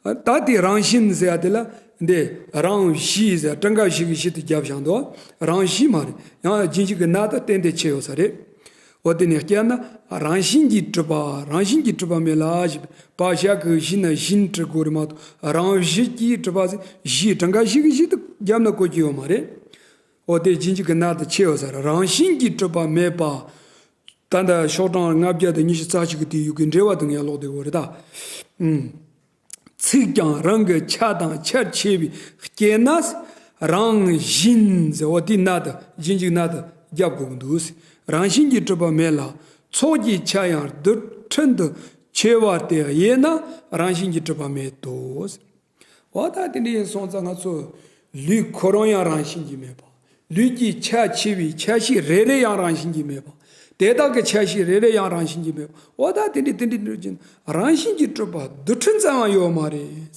ད་དེ་རང་བཞིན་ཟེར་ཡ་དེ་ལ་འདི་རང་བཞིན་ཟེར་གྲངས་ཀ་བཞི་གི་བཞི་དེ་བརྒྱབ་བཞག་འདུག་རང་བཞིན་མ་རེད། ཡང་རྗེས་འཇུག་གི་ན་དང་རྟེན་དེ་ཕྱེ་ཡོད་ས་རེད། འོ་དེ་ནས་སྐྱེས་ན་རང་བཞིན་གྱིས་གྲུབ་པ་རང་བཞིན་གྱིས་གྲུབ་པ་མེད་ལ་ཞེས་པ་ཞག་གི་བཞི་ན་བཞིན་འབྲི་དགོས་རེད་མ་གཏོགས་རང་བཞིན་གྱིས་གྲུབ་པ་ཟེར་བཞི་གྲངས་ཀ་བཞི་གི་བཞི་དེ་བརྒྱབ་ན་གོ་རྒྱུ་ཡོད་མ་རེད། འོ་དེ་རྗེས་འཇུག་གི་ན་དེ་ཕྱེ་ཡོད་ས་རེད། རང་བཞིན་གྱིས་གྲུབ་པ་མེད་པ། ད་ལྟ་ཤོག་གྲངས་ལྔ་བརྒྱ་དང་ཉི་ཤུ་རྩ་གཅིག་གི་དེ་ཡུལ་གྱི་འགྲེལ་བ་དང་ཡང་ཀློག་བསྡད་ཡོད་རེད་ད། ཨུམ། ཚིག་ཀྱང་རང་གི་ཆ་དང་ཆར་ཆེ་བས་སྐྱེས་ན། རང་བཞིན་ཟེར་བ་དེ་ན་དང་རྗེས་འཇུག་ན་དང་རྒྱབ་དགོས་ཀྱི་འདུག་རང་བཞིན་གྱིས་གྲུབ་པ་མེད་ལ་ཚོགས་ཀྱི་ཆ་ཡང་རྡུལ་ཕྲན་དུ་ཕྱེ་བ་དེ་དབྱེ་ན་རང་བཞིན་གྱིས་གྲུབ་པ་མེད་དོ། འོ་ད་དེ་འདྲ་ཡིན་སོང་ཙང་ང་ཚོ་ལུས་ཁོ་རང་ཡང་རང་བཞིན་གྱིས་མེད་པ། ལུས་ཀྱི་ཆ་ཆེ་བའི་ཆ་ཤས་རེ་རེ་ཡང་རང་བཞིན་གྱིས་མེད་པ། དེ་དག་གི་ཆ་ཤས་རེ་རེ་ཡང་རང་བཞིན་གྱིས་མེད་པ། འོ་ད་དེ་འདྲ་དེ་འདྲ་འདྲ་ཅན་རང་བཞིན་གྱིས་གྲུབ་པ་རྡུལ་ཕྲན་ཙམ་ཡང་ཡོད་མ་རེད།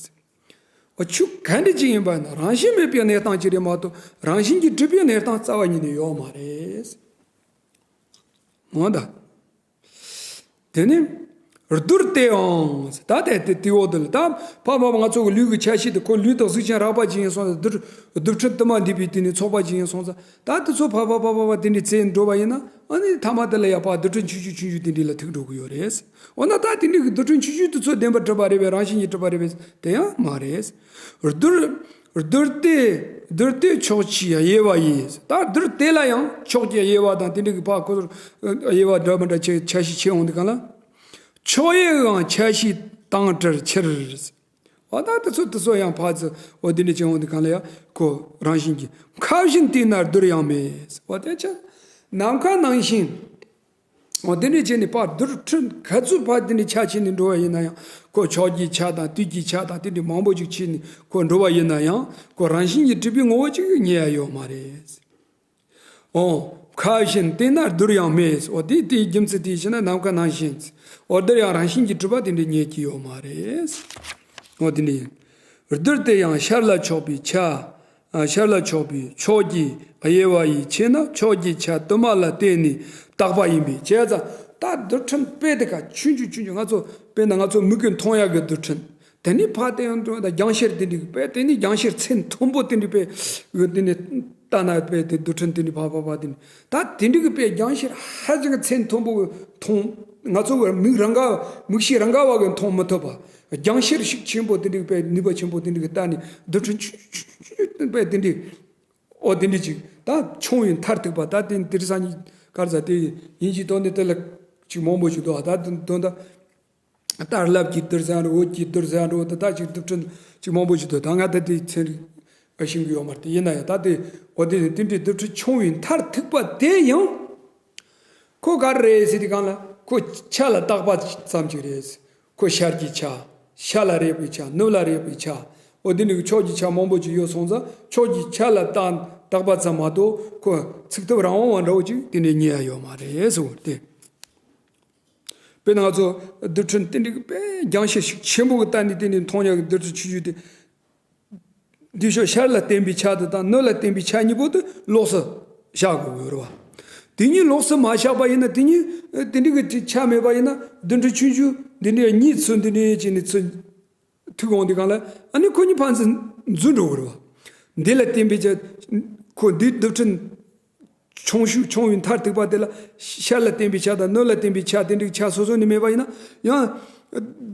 འོ་ཆོས་ག་འདྲ་ཅིག་ཡིན་པ་ན་རང་བཞིན་མེད་པའི་གནས་སྟངས་ཅིག་རེད་མ་གཏོགས་རང་བཞིན་གྱིས་གྲུབ་པའི་གནས་སྟངས་རྩ་བ་ཉིད་ནས་ཡོད་མ་རེད། འོ་ད། དེ་ནི། རྡུལ་དེའང་། ད་དེ་དེ་དེའོ་དེ་ལ་ད་ཕ་མ་ང་ཚོ་གི་ལུས་ཀྱི་ཆ་ཤས་དེ་ཁོ་ལུས་དང་གཟུགས་ཅན་རགས་པ་ཅན་ཡིན་སོང་ན་རྡུལ་རྡུལ་ཕྲན་དུ་མ་འདུས་པའི་དེ་ནི་ཚོགས་པ་ཅན་ཡིན་སོང་ཙང་ད་དེ་ཚོ་ཕ་ཕ་ཕ་ཕ་ཕ་དེ་འདྲའི་རྩལ་འགྲོ་བ་ཡིན་ན་ཨ་ནི་ཐ་མ་དེ་ལ་ཡང་ཕ་རྡུལ་ཕྲན་ཆུང་ཆུང་ཆུང་ཆུང་དེ་འདྲའི་ལ་ཐུག་འགྲོ་གི་ཡོད་རེད། འོ་ན་ད་དེ་འདྲའི་གི་རྡུལ་ཕྲན་ཆུང་ཆུང་དེ་ཚོ་བདེན་པར་གྲུབ་པ་རེད་པས་རང་བཞིན་གྱིས་གྲུབ་པ་རེད་པས་དེ་ཡང་མ་རེད། རྡུལ། རྡུལ་དེ། རྡུལ་དེ་ཕྱོགས་ཀྱི་དབྱེ་བ་ཡིས། ད་རྡུལ་དེ་ལ་ཡང་ཕྱོགས་ཀྱི་དབྱེ་བ་དང་དེ་འདྲ་གི་ཕར་ཁོ་ཚོར་དབྱེ་བ་འདྲ་མི་འདྲ་ཆེ་ཆ་ཤས་ཆེ་འོང་དུས་གང་ལ། ཕྱོགས་དབྱེའང་ཆ་ཤས་དང་བྲལ་ཕྱིར། འོ་ད་དེ་ཚོ་དེ་ཚོ་ཡང་ཕར་ཚུར་འོ་དེ་འདྲ་ཆེ་འོང་དུས་གང་ལ་ཡང་ཁོ་རང་བཞིན་གྱིས་ཁ་བཞིན་བལྟས་ན་རྡུལ་ཡང་མེད། འོ་དེ་ཆ་ནམ་མཁའ་ནང་བཞིན། འོ་དེ་འདྲ་བྱས་ནས་ཕར་རྡུལ་ཕྲན་ག་ཚོད་ཕར་དེ་འདྲ་ཆ་ཕྱེ་ནས་འགྲོ་བ་ཡིན་ན་ཡང་ཁོ་ཕྱོགས་ཀྱི་ཆ་དང་དུས་ཀྱི་ཆ་དང་དེ་འདྲ་མང་པོ་ཅིག་ཕྱེ་ནས་ཁོ་འགྲོ་བ་ཡིན་ན་ཡང་ཁོ་རང་བཞིན་གྱིས་གྲུབ་པའི་ངོ་བོ་ཅིག་རྙེད་ཡ་ཡོད་མ་རེད། འོ། ཁ་བཞིན་བལྟས་ན་རྡུལ་ཡང་མེད། འོ་དེ་དེའི་རྒྱུ་མཚན་དེ་བྱས་ན་ནམ་མཁའ་ནང་བཞིན། འོ་རྡུལ་ཡང་རང་བཞིན་གྱིས་གྲུབ་པ་དེ་འདྲ་རྙེད་ཀྱི་ཡོད་མ་རེད། འོ་དེ་འདྲ་ཡིན། རྡུལ་དེ་ཡང་ཤར་ལ་ཕྱོགས་པའི་ཆ། ཨ། ཤར་ལ་ཕྱོགས་པའི་ཕྱོགས་ཀྱི་དབྱེ་བ་ཡིས་ཕྱེ་ན་ཕྱོགས་ཀྱི་ཆ་དུ་མ་ལ་བརྟེན་ནས་བཏགས་པ་ཡིན་པས་བྱས་ཙང་ད་རྡུལ་ཕྲན་དཔེ་དེ་ཀ་ཆུང་ཆུང་ཆུང་ཆུང་ང་ཚོ་དཔེར་ན་ང་ཚོ་མིག་གིས་མཐོང་ཡག་གི་རྡུལ་ཕྲན་དེ་ནི་ཕ་དེ་ཡང་འགྲོ་ད་རྒྱང་ཤེལ་དེ་འདྲ་གི་དཔེ་དེ་ནི་རྒྱང་ཤེལ་ཚད་མཐོན་པོ་དེ་འདྲ་དཔེ་དེ་ནི་ལྟ་ན་དཔེ་དེ་རྡུལ་ཕྲན་དེ་འདྲ་ཕ་ཕ་ཕ་དེ་ནི་ད་དེ་འདྲ་གི་དཔེ་རྒྱང་ཤེལ་ཧ་ཅང་ཚད་མཐོན་པོ་གི་མཐོང་ང་ཚོ་གི་མིག་རང་ག་མིག་ཤེས་རང་ག་བ་གི་མཐོང་མི་ཐུབ་པ། རྒྱང་ཤེལ་ཤུགས་ཆེན་པོ་དེ་འདྲའི་དཔེ་ནུས་པ་ཆེན་པོ་དེ་འདྲའི་ལྟ་ནས་རྡུལ་ཕྲན་ཆུང་ཆུང་ཆུང་ཆུང་དཔེ་དེ་འདྲའི་ཨོ་དེ་འདྲའི་ཅིག་ད་ཆུང་བའི་མཐར་ཐུག་པ་ད་དེ་དེ་རིང་སང་ཉིན་ག་རེ་ཟ་དེ་ཡིན་གྱི་དོན་དེ་དེ་ལ་ཅིག་མང་པོ་ཞིག་འདུག་ད་དོན་དུ་ད་རླབས་ཀྱི་རྡུལ་ཟེར་འགྲོ་འོད་ཀྱི་རྡུལ་ཟེར་འགྲོ་ད་ད་ཅིག་རྡུལ་ཕྲན་ཅིག་མང་པོ་ཞིག་འདུག་ད་ང་ད་དེ་ཚན་རིག་ཤེས་ཀྱི་ཡོད་མ་རེད་དེ་ཡིན་ན་ཡང་ད་དེ་ཨོ་དེ་དེ་འདྲའི་རྡུལ་ཕྲན་ཆུང་བའི་མཐར་ཐུག་པ་དེ་ཡང་ཁོ་ག་རེ་རེད་ཟེར་དུས་གང་ལ་ཁོ་ཆ་ལ་བཏགས་པ་ཙམ་ཅིག་རེད། ཁོ་ཤར་གྱི་ཆ། ཤར་ལ་རེག་པའི་ཆ། ནུབ་ལ་རེག་པའི་ཆ། འོ་དེ་འདྲའི་ཕྱོགས་ཀྱི་ཆ་མང་པོ་ཅིག་ཡོད་སོང་ཙང་ཕྱོགས་ཀྱི་ཆ་ལ་བཏགས་བཏགས་པ་ཙམ་མ་གཏོགས་ཁོ་ཚིག་ཐོབ་རང་དབང་བ་འདྲ་བོ་ཅིག་དེ་འདྲའི་རྙེད་ཡ་ཡོད་མ་རེད་ཟེར་བ་སྟེ། དཔེར་ན་ང་ཚོ་རྡུལ་ཕྲན་དེ་འདྲའི་དཔེ་རྒྱང་ཤེལ་ཞིག་ཆེན་པོ་གི་སྟེང་ནས་དེ་ནས་མཐོང་ཡག་གི་རྡུལ་ཕྲན་ཆུང་ཆུང་དེ། འདི་ཕྱོགས་ཤར་ལ་བརྟེན་པའི་ཆ་དེ་དང་ནུབ་ལ་བརྟེན་པའི་ཆ་གཉིས་པོ་དེ་ལོགས་སུ་བཞག་དགོས་ཀྱི་ཡོད་རེད་བ། དེ་གཉིས་ལོགས་སུ་མ་བཞག་པ་ཡིན་ན། དེ་གཉིས་དེ་འདྲའི་གི་ཆ་མེད་པ་ཡིན་ན། རྡུལ་ཕྲན་ཆུང་ཆུང་འདི་འདྲའི་གཉིས་ཚུར་འདི་འདྲའི་བྱས་ནས་ཚུར་ཐུག་འོང་དུས་སྒང་ལ། ཨ་ནི་ཁོ་གཉིས་ཕན་ཚུན་འཛུལ་འགྲོ་གི་རེད་བ། འདི་ལ་བརྟེན་པའི་ཆ། ཁོ་འདི་རྡུལ་ཕྲན་ཆུང་ཤོས་ཆུང་བའི་མཐར་ཐུག་པ་དེ་ལ་ཤར་ལ་བརྟེན་པའི་ཆ་དང་ནུབ་ལ་བརྟེན་པའི་ཆ་དེ་འདྲའི་ཆ་སོ་སོ་ནས་མེད་པ་ཡིན་ན། ཡང་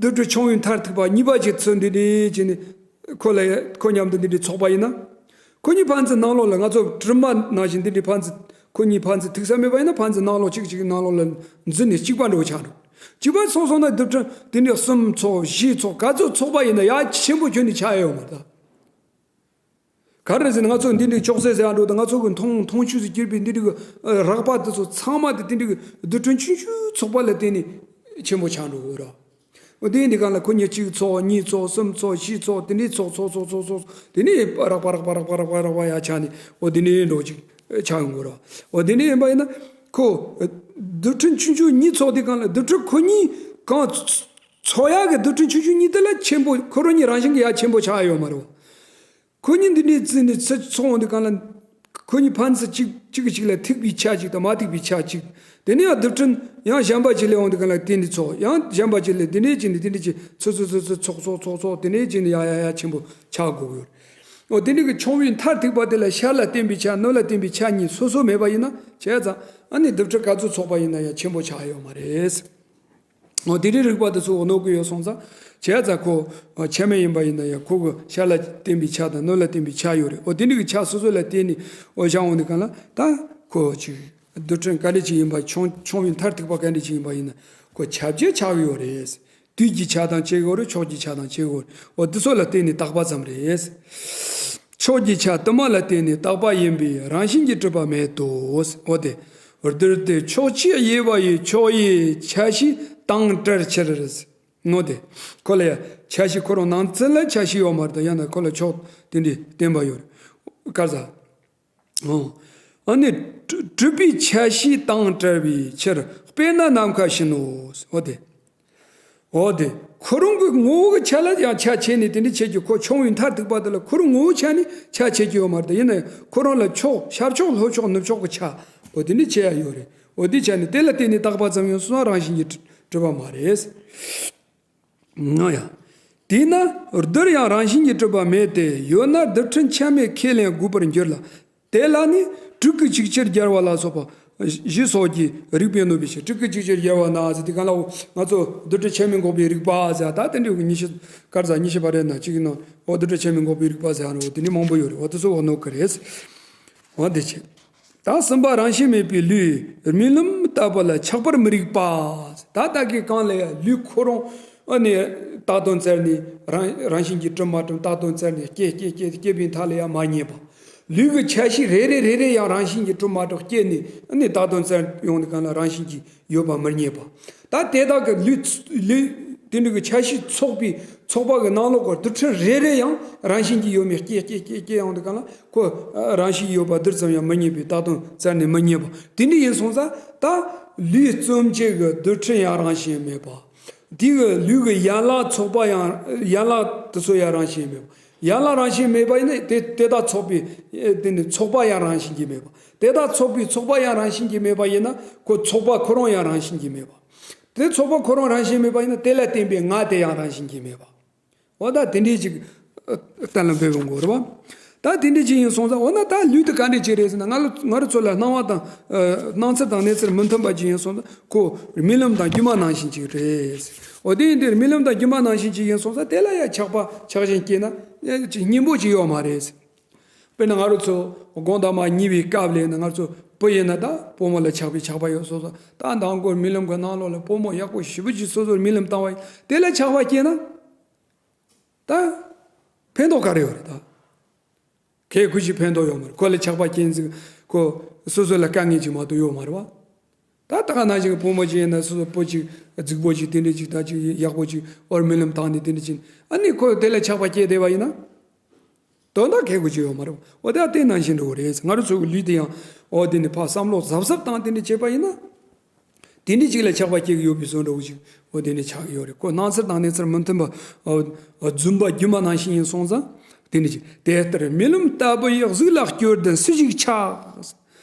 རྡུལ་ཕྲན་ཆུང་བའི་མཐར་ཐུག་པ་གཉིས་པ་ཅིག་ཚུར་འདི་འདྲའི་བྱས་ནས་ཁོ་ལ་ཁོ་མཉམ་དུ་འདི་འདྲའི་ཚོགས་པ་ཡིན་ན། ཁོ་གཉིས་ཕན་ཚུན་ནང་ལོགས་ལ་ང་ཚོ་གྲིབ་མ་ནང་བཞིན་འདི་འདྲའི་ཕན་ཚུན་ཁོ་གཉིས་ཕན་ཚུན་ཐུག་ས་མེད་པ་ཡིན་ན། ཕན་ཚུན་ནང་ལོགས་གཅིག་གཅིག་ནང་ལོགས་ལ་འཛུལ་ནས་གཅིག་པ་འདྲ་བོ་ཆགས་འགྲོ། གཅིག་པ་སོང་སོང་ན་རྡུལ་ཕྲན་དེ་འདྲའི་གསུམ་ཚོགས། བཞི་ཚོགས། ག་ཚོད་ཚོགས་པ་ཡིན་ན་ཡང་ཆེན་པོ་ཁྱོན་ནས་ཆགས་ཡོད་མ་རེད་ད། ག་རེ་ཟེར་ན། ང་ཚོ་འདི་འདྲའི་ཅོག་ཙེ་ཟེར་ཡ་འགྲོ་དང་། ང་ཚོ་གི་མཐོང་མཐོང་ཆོས་སུ་གྱུར་པའི་འདི་འདྲའི་གི་རགས་པ་དེ་ཚོ་ཚང་མ་དེ་དེ་འདྲའི་གི་རྡུལ་ཕྲན་ཆུང་ཆུང་ཚོགས་པ་ལ་བརྟེན་ནས་ཆེན་པོ་ཆགས་འགྲོ་གི་རེད། འོ་དེ་འདི་སྒང་ལ་ཁོ་གཉིས་གཅིག་ཚོགས། གཉིས་ཚོགས། གསུམ་ཚོགས། བཞི་ཚོགས། དེ་འདྲའི་ཚོགས་ཚོགས་ཚོགས་ཚོགས་ཚོགས། དེ་ནས་རགས་པ་རགས་པ་རགས་པ་རགས་པ་ཡར་ཆགས་ནས། འོ་དེ་འདྲའི་འགྲོ་ཅིག་ཆགས་ཡོང་གི་རེད། འོ་དེ་འདྲ་ཡིན་པ་ཡིན་ན། ཁོ་རྡུལ་ཕྲན་ཆུང་ཆུང་གཉིས་ཚོགས་དུས་སྒང་ལ། རྡུལ་ཕྲན་ཁོ་གཉིས་གང་ཚོགས་ཡག་གི་རྡུལ་ཕྲན་ཆུང་ཆུང་གཉིས་དེ་ལ་ཆེན་པོ། ཁོ་རང་གཉིས་རང་བཞིན་གྱིས་ཡར་ཆེན་པོ་ཆགས་ཡོད་མ་རེད། ཁོ་གཉིས་འདི་འདྲའི་བརྩིས་ནས་ཚུར་ཚོགས་འོང་དུས་སྒང་ལ། ཁོ་གཉིས་ཕན་ཚུན་གཅིག་གཅིག་གིས་གཅིག་ལ་ཐུག་པའི་ཆ་གཅིག་དང་མ་ཐུག་པའི་ཆ་གཅིག། དེ་ནས་ཡང་རྡུལ་ཕྲན་ཡང་གཞན་པ་གཅིག་ལ་འོང་དུས་སྒང་ལ་དེ་འདྲའི་ཚོགས། ཡང་གཞན་པ་གཅིག་ལ་དེ་འདྲའི་བྱས་ནས་དེ་འདྲའི་བྱས་ཚུར་ཚུར་ཚུར་ཚུར་ཚོགས་ཚོགས་ཚོགས་ཚོགས། དེ་འདྲའི་བྱས་ནས་ཡར་ཡར་ཡར་ཆེན་པོ་ཆགས་དགོས་ཀྱི་ཡོད། འོ་དེ་འདྲའི་གི་ཆུང་བའི་མཐར་ཐུག་པ་དེ་ལ་ཤར་ལ་བརྟེན་པའི་ཆ་ནུབ་ལ་བརྟེན་པའི་ཆ་གཉིས་སོ་སོ་མེད་པ་ཡིན་ན། བྱས་ཙང་ཨ་ནི་རྡུལ་ཕྲན་ག་ཚོད་ཚོགས་པ་ཡིན་ན་ཡང་ཆེན་པོ་ཆགས་ཡོད་མ་རེད། འོ་དེ་འདྲའི་རིགས་པ་དེ་ཚོ་གནོད་ཀྱི་ཡོད་སོང་ཙང་། བྱས་ཙང་ཁོ་ཆ་མེད་ཡིན་པ་ཡིན་ན་ཡང་ཁོ་གི་ཤར་ལ་བརྟེན་པའི་ཆ་དང་ནུབ་ལ་བརྟེན་པའི་ཆ་ཡོད་རེད། འོ་དེ་འདྲའི་གི་ཆ་སོ་སོ་ལ་བརྟེན་ནས་འོ་བཞག་འོང་དུས་སྒང་ལ། ད་ཁོ་ཅིག་རྡུལ་ཕྲན་ག་འདྲ་ཅིག་ཡིན་པ། ཆུང་ཆུང་བའི་མཐར་ཐུག་པ་ག་འདྲ་ཅིག་ཡིན་པ་ཡིན་ན། ཁོ་ཁྱབ་བྱེད་ཆགས་ཀྱི་ཡོད་རེད། དུས་ཀྱི་ཆ་དང་བཅས་ཀྱི་ཡོད་རེད། ཕྱོགས་ཀྱི་ཆ་དང་བཅས་ཀྱི་ཡོད་རེད། འོ་དེ་ཚོ་ལ་བརྟེན་ནས་བཏགས་པ་ཙམ་རེད། ཕྱོགས་ཀྱི་ཆ་དུ་མ་ལ་བརྟེན་ནས་བཏགས་པ་ཡིན་པས་རང་བཞིན་གྱིས་གྲུབ་པ་མེད་དོ། འོ་དེ། རྡུལ་དེ་ཕྱོགས་ཆོས་དབྱེ་བ་ཡི་ཕྱོགས་དབྱེའི་ཆ་ཤས་དང་བྲལ་ཕྱིར། འོ་དེ། ཁོ་ལ་ཡང་ཆ་ཤས་ཁོ་རང་ནང་ཚན་ལ་ཆ་ཤས་ཡོད་མ་རེད་ད། ཡང་ན་ཁོ་ལ་ཕྱོགས་དེ་འདྲའི་བརྟེན་པ་ཡོད་རེད། ག་རེ་ཟེར། འོ། ཨ་ནི་གྲུབ་པའི་ཆ་ཤས་དང་བྲལ་བའི་ཕྱིར། དཔེར་ན་ནམ་མཁའ་བཞིན་ནོ། འོ་དེ། འོ་དེ། ཁོ་རང་གི་ངོ་བོ་གི་ཆ་ལ་ཡང་ཆ་ཕྱེ་ནས་དེ་འདྲ་བྱེད་ཀྱི། ཁོ་ཆུང་བའི་མཐར་ཐུག་པ་དེ་ལ་ཁོ་རང་ངོ་བོའི་ཆ་ནས་ཆ་ཕྱེ་ཀྱི་ཡོད་མ་རེད། ཡིན་ན་ཡང་ཁོ་རང་ལ་ཕྱོགས། ཤར་ཕྱོགས་ལྷོ་ཕྱོགས་ནུབ་ཕྱོགས་ཀྱི་ཆ། འོ་དེ་འདྲ་ཕྱེ་ཡ་ཡོད་རེད། འོ་དེའི་ཆ་ནས་དེ་ལ་བརྟེན་ནས་བཏགས་པ་ཙམ་ཡིན་སོང་ན་རང་བཞིན་གྱིས་གྲུབ་པ་མ་རེད། ཨང་ཡ། དེས་ན་རྡུལ་ཡང་རང་བཞིན་གྱིས་གྲུབ་པ་མེད་དེ། ཡོད་ན་རྡུལ་ཕྲན་ཆ་མེད་ཁས་ལེན་དགོས་པར་འགྱུར་ལ། དེ་ལ་ནི་དྲུག་གིས་ཅིག་ཅར་སྦྱར་བ་ལ་སོགས་པ་བཞི་སོགས་ཀྱིས་རིགས་པས་གནོད་པའི་ཕྱིར། དྲུག་གིས་ཅིག་ཅར་སྦྱར་བ་ན་ཟེར་དུས་སྒང་ལ། འོ་ང་ཚོ་རྡུལ་ཕྲན་ཆ་མེད་འགོག་པའི་རིགས་པ་ཟེར། ད་དེ་འདྲའི་ཉི་ཤུ་ག་རེ་ཟེར། ཉི་ཤུ་པ་རེད་ན་གཅིག་ཡིན་ནོ། འོ་རྡུལ་ཕྲན་ཆ་མེད་འགོག་པའི་རིགས་པ་ཟེར་ཡ་རེད། འོ་དེ་ནི་མང་པོ་ཡོད་རེད། འོ་དེ་ཚོ་འོ་གནོད་ཀྱི་རེད། འོ་དེ་བྱས། ད་གསུམ་པ། རང་བཞིན་མེད་པའི་ལུས་རྨི་ལམ་ལྟ་བུ་ལ་ཆགས་པར་མི་རིགས་པ། ད་ལྟ་གི་སྒང་ལ་ཡ་ལུས་ཁོ་རང་ཨ་ནི་བཏགས་དོན་བཙལ་ནས། རང་རང་བཞིན་གྱིས་གྲུབ་མ་གྲུབ་བཏགས་དོན་བཙལ་ནས་སྐྱེ་སྐྱེ་སྐྱེ་སྐྱེ་བའི་མཐའ་ལ་ཡ་མ་རྙེད་པ། ལུས་ཀྱི་ཆ་ཤས་རེ་རེ་རེ་རེ་ཡང་རང་བཞིན་གྱིས་གྲུབ་མ་གྲུབ་སྐྱེས་ནས། ཨ་ནི་བཏགས་དོན་བཙལ་ཡོང་དུས་སྒང་ལ་རང་བཞིན་གྱིས་ཡོད་པ་མི་རྙེད་པ། ད་དེ་དག་གི་ལུས་ལུས་དེ་འདྲ་གི་ཆ་ཤས་ཚོགས་པའི་ཚོགས་པ་གི་ནང་ལོགས་ཀྱི་རྡུལ་ཕྲན་རེ་རེ་ཡང་རང་བཞིན་གྱིས་ཡོད་མེད་སྐྱེ་སྐྱེ་སྐྱེ་སྐྱེ་ཡོང་དུས་སྒང་ལ། ཁོ་རང་བཞིན་ཡོད་པ་རྡུལ་ཙམ་ཡང་མི་རྙེད་པས་བཏགས་དོན་བཙལ་ནས་མི་རྙེད་པ། དེ་འདྲ་ཡིན་སོང་ཙང་། ད་ལུས་རྩོམ་བྱེད་ཀྱི་རྡུལ་ཕྲན་ཡང་རང་བཞིན་མེད་པ། དེ་གི་ལུས་ཀྱི་ཡན་ལག་ཚོགས་པ་ཡང་། ཡན་ལག་དེ་ཚོ་ཡང་རང་བཞིན་མེད་པ། ཡན་ལག་རང་བཞིན་མེད་པ་ཡིན་ན་དེ་དེ་དག་ཚོགས་པའི་ཨེ་དེ་ནི་ཚོགས་པ་ཡང་རང་བཞིན་གྱིས་མེད་པ། དེ་དག་ཚོགས་པའི་ཚོགས་པ་ཡང་རང་བཞིན་གྱིས་མེད་པ་ཡིན་ན། ཁོ་ཚོགས་པ་ཁོ་རང་ཡང་རང་བཞིན་གྱིས་མེད་པ། དེ་ཚོགས་པ་ཁོ་རང་རང་བཞིན་མེད་པ་ཡིན་ན། དེ་ལ་བརྟེན་པའི་ང་དེ་ཡང་རང་བཞིན་གྱིས་མེད་པ། འོ་ད་དེ་འདྲའི་ཅིག་ཨ་གཏན་ལ་འབེབས་དགོས་རེད་བ། ད་དེ་འདྲའི་ཅིག་ཡིན་སོང་ཙང་། འོ་ན་ད་ལུས་དེ་ག་འདྲའི་ཅིག་རེད་ཟེར་ན། ང་ལ་ང་རང་ཚོ་ལ་སྣང་བ་དང་། ཨ་སྣང་ཚུལ་དང་གནས་ཚུལ་མི་མཐུན་པ་ཅིག་ཡིན་སོང་ཙང་། ཁོ་རྨི་ལམ་དང་སྒྱུ་མ་ནང་བཞིན་ཅིག་རེད། འོ་དེ་ཡིན་དུས་རྨི་ལམ་དང་སྒྱུ་མ་ནང་བཞིན་ཅིག་ཡིན་སོང་ཙང་། དེ་ལ་ཡ་ཆགས་པ་ཆགས་ཞེན་སྐྱེས་ན་ཡ་ཅིག་སྙིང་པོ་ཅིག་ཡོད་མ་རེད། དཔེར་ན་ང་རང་ཚོ་དགོང་དག་མ་ཉལ་བའི་སྐབས་ལ་ཡིན་ན། ང་ཚོ་བུ་ཡིན་ན་ད་བུ་མོ་ལ་ཆགས་པའི་ཆགས་པ་ཡོད་སོང་ཙང་། ད་མདང་དགོང་རྨི་ལམ་གྱི་ནང་ལོགས་ལ་བུ་མོ་ཡག་པོ་ཞེ་པོ་ཅིག་སོ་སོར་རྨི་ལམ་བཏང་བ་ཡིན། དེ་ལ་ཆགས་པ་སྐྱེས་ན། ད་ཕན་ཐོགས་ག་རེ་ཡོད་རེད་ད། གལ་ཁུ་ཞིག་ཕན་ཐོགས་ཡོད་མ་རེད། ཁོ་ལ་ཆགས་པ་སྐྱེས་ཟིག་ཁོ་སོ་སོ་ལ་དཀའ་ངལ་ཅིག་མ་གཏོགས་ཡོད་མ་རེད་བ། ད་ད་ག་ནང་བཞིན་གྱི་བུ་མོ་ཅིག་ཡིན་ན། སོ་སོ་བུ་ཅིག་རྫིག་པོ་ཅིག་དེ་འདྲ་ཅིག་ད་ཅིག་ཡག་པོ་ཅིག་འོ་རྨི་ལམ་བཏང་ནས་དེ་འདྲ་ཅིག། ཨ་ནི་ཁོ་དེ་ལ་ཆགས་པ་སྐྱེས་བསྡད་པ་ཡིན་ན། དོན་དག་གལ་ཁུ་ཅིག་ཡོད་མ་རེད་བ། འོ་དེ་ཨ་དེ་ནང་བཞིན་འགྲོ་གི་རེད། ང་རང་ཚོ་གི་ལུས་དེ་ཡང་འོ་དེ་ནི་ཕར་བསམ་བློ་གཟབ་གཟབ་བཏང་དེ་འདྲ་བྱས་པ་ཡིན་ན། དེ་འདྲ་ཅིག་ལ་ཆགས་པ་སྐྱེ་གི་ཡོད་པའི་བཟོ་འདྲ་བོ་ཅིག་འོ་དེ་འདྲ་ཆགས་ཀྱི་ཡོད་རེད། ཁོ་སྣང་ཚུལ་དང་གནས་ཚུལ་མི་མཐུན་པ་འོ་འོ་རྫུན་པ་སྒྱུ་མ་ནང་བཞིན་ཡིན་སོང་ཙང་། དེ་འདྲ་ཅིག་དེ་ལྟར་རྨི་ལམ་ལྟ་བུ་ཡི་གཟུགས་ལ་སྐྱོར་ལྡན་སུ་ཞིག་ཆགས།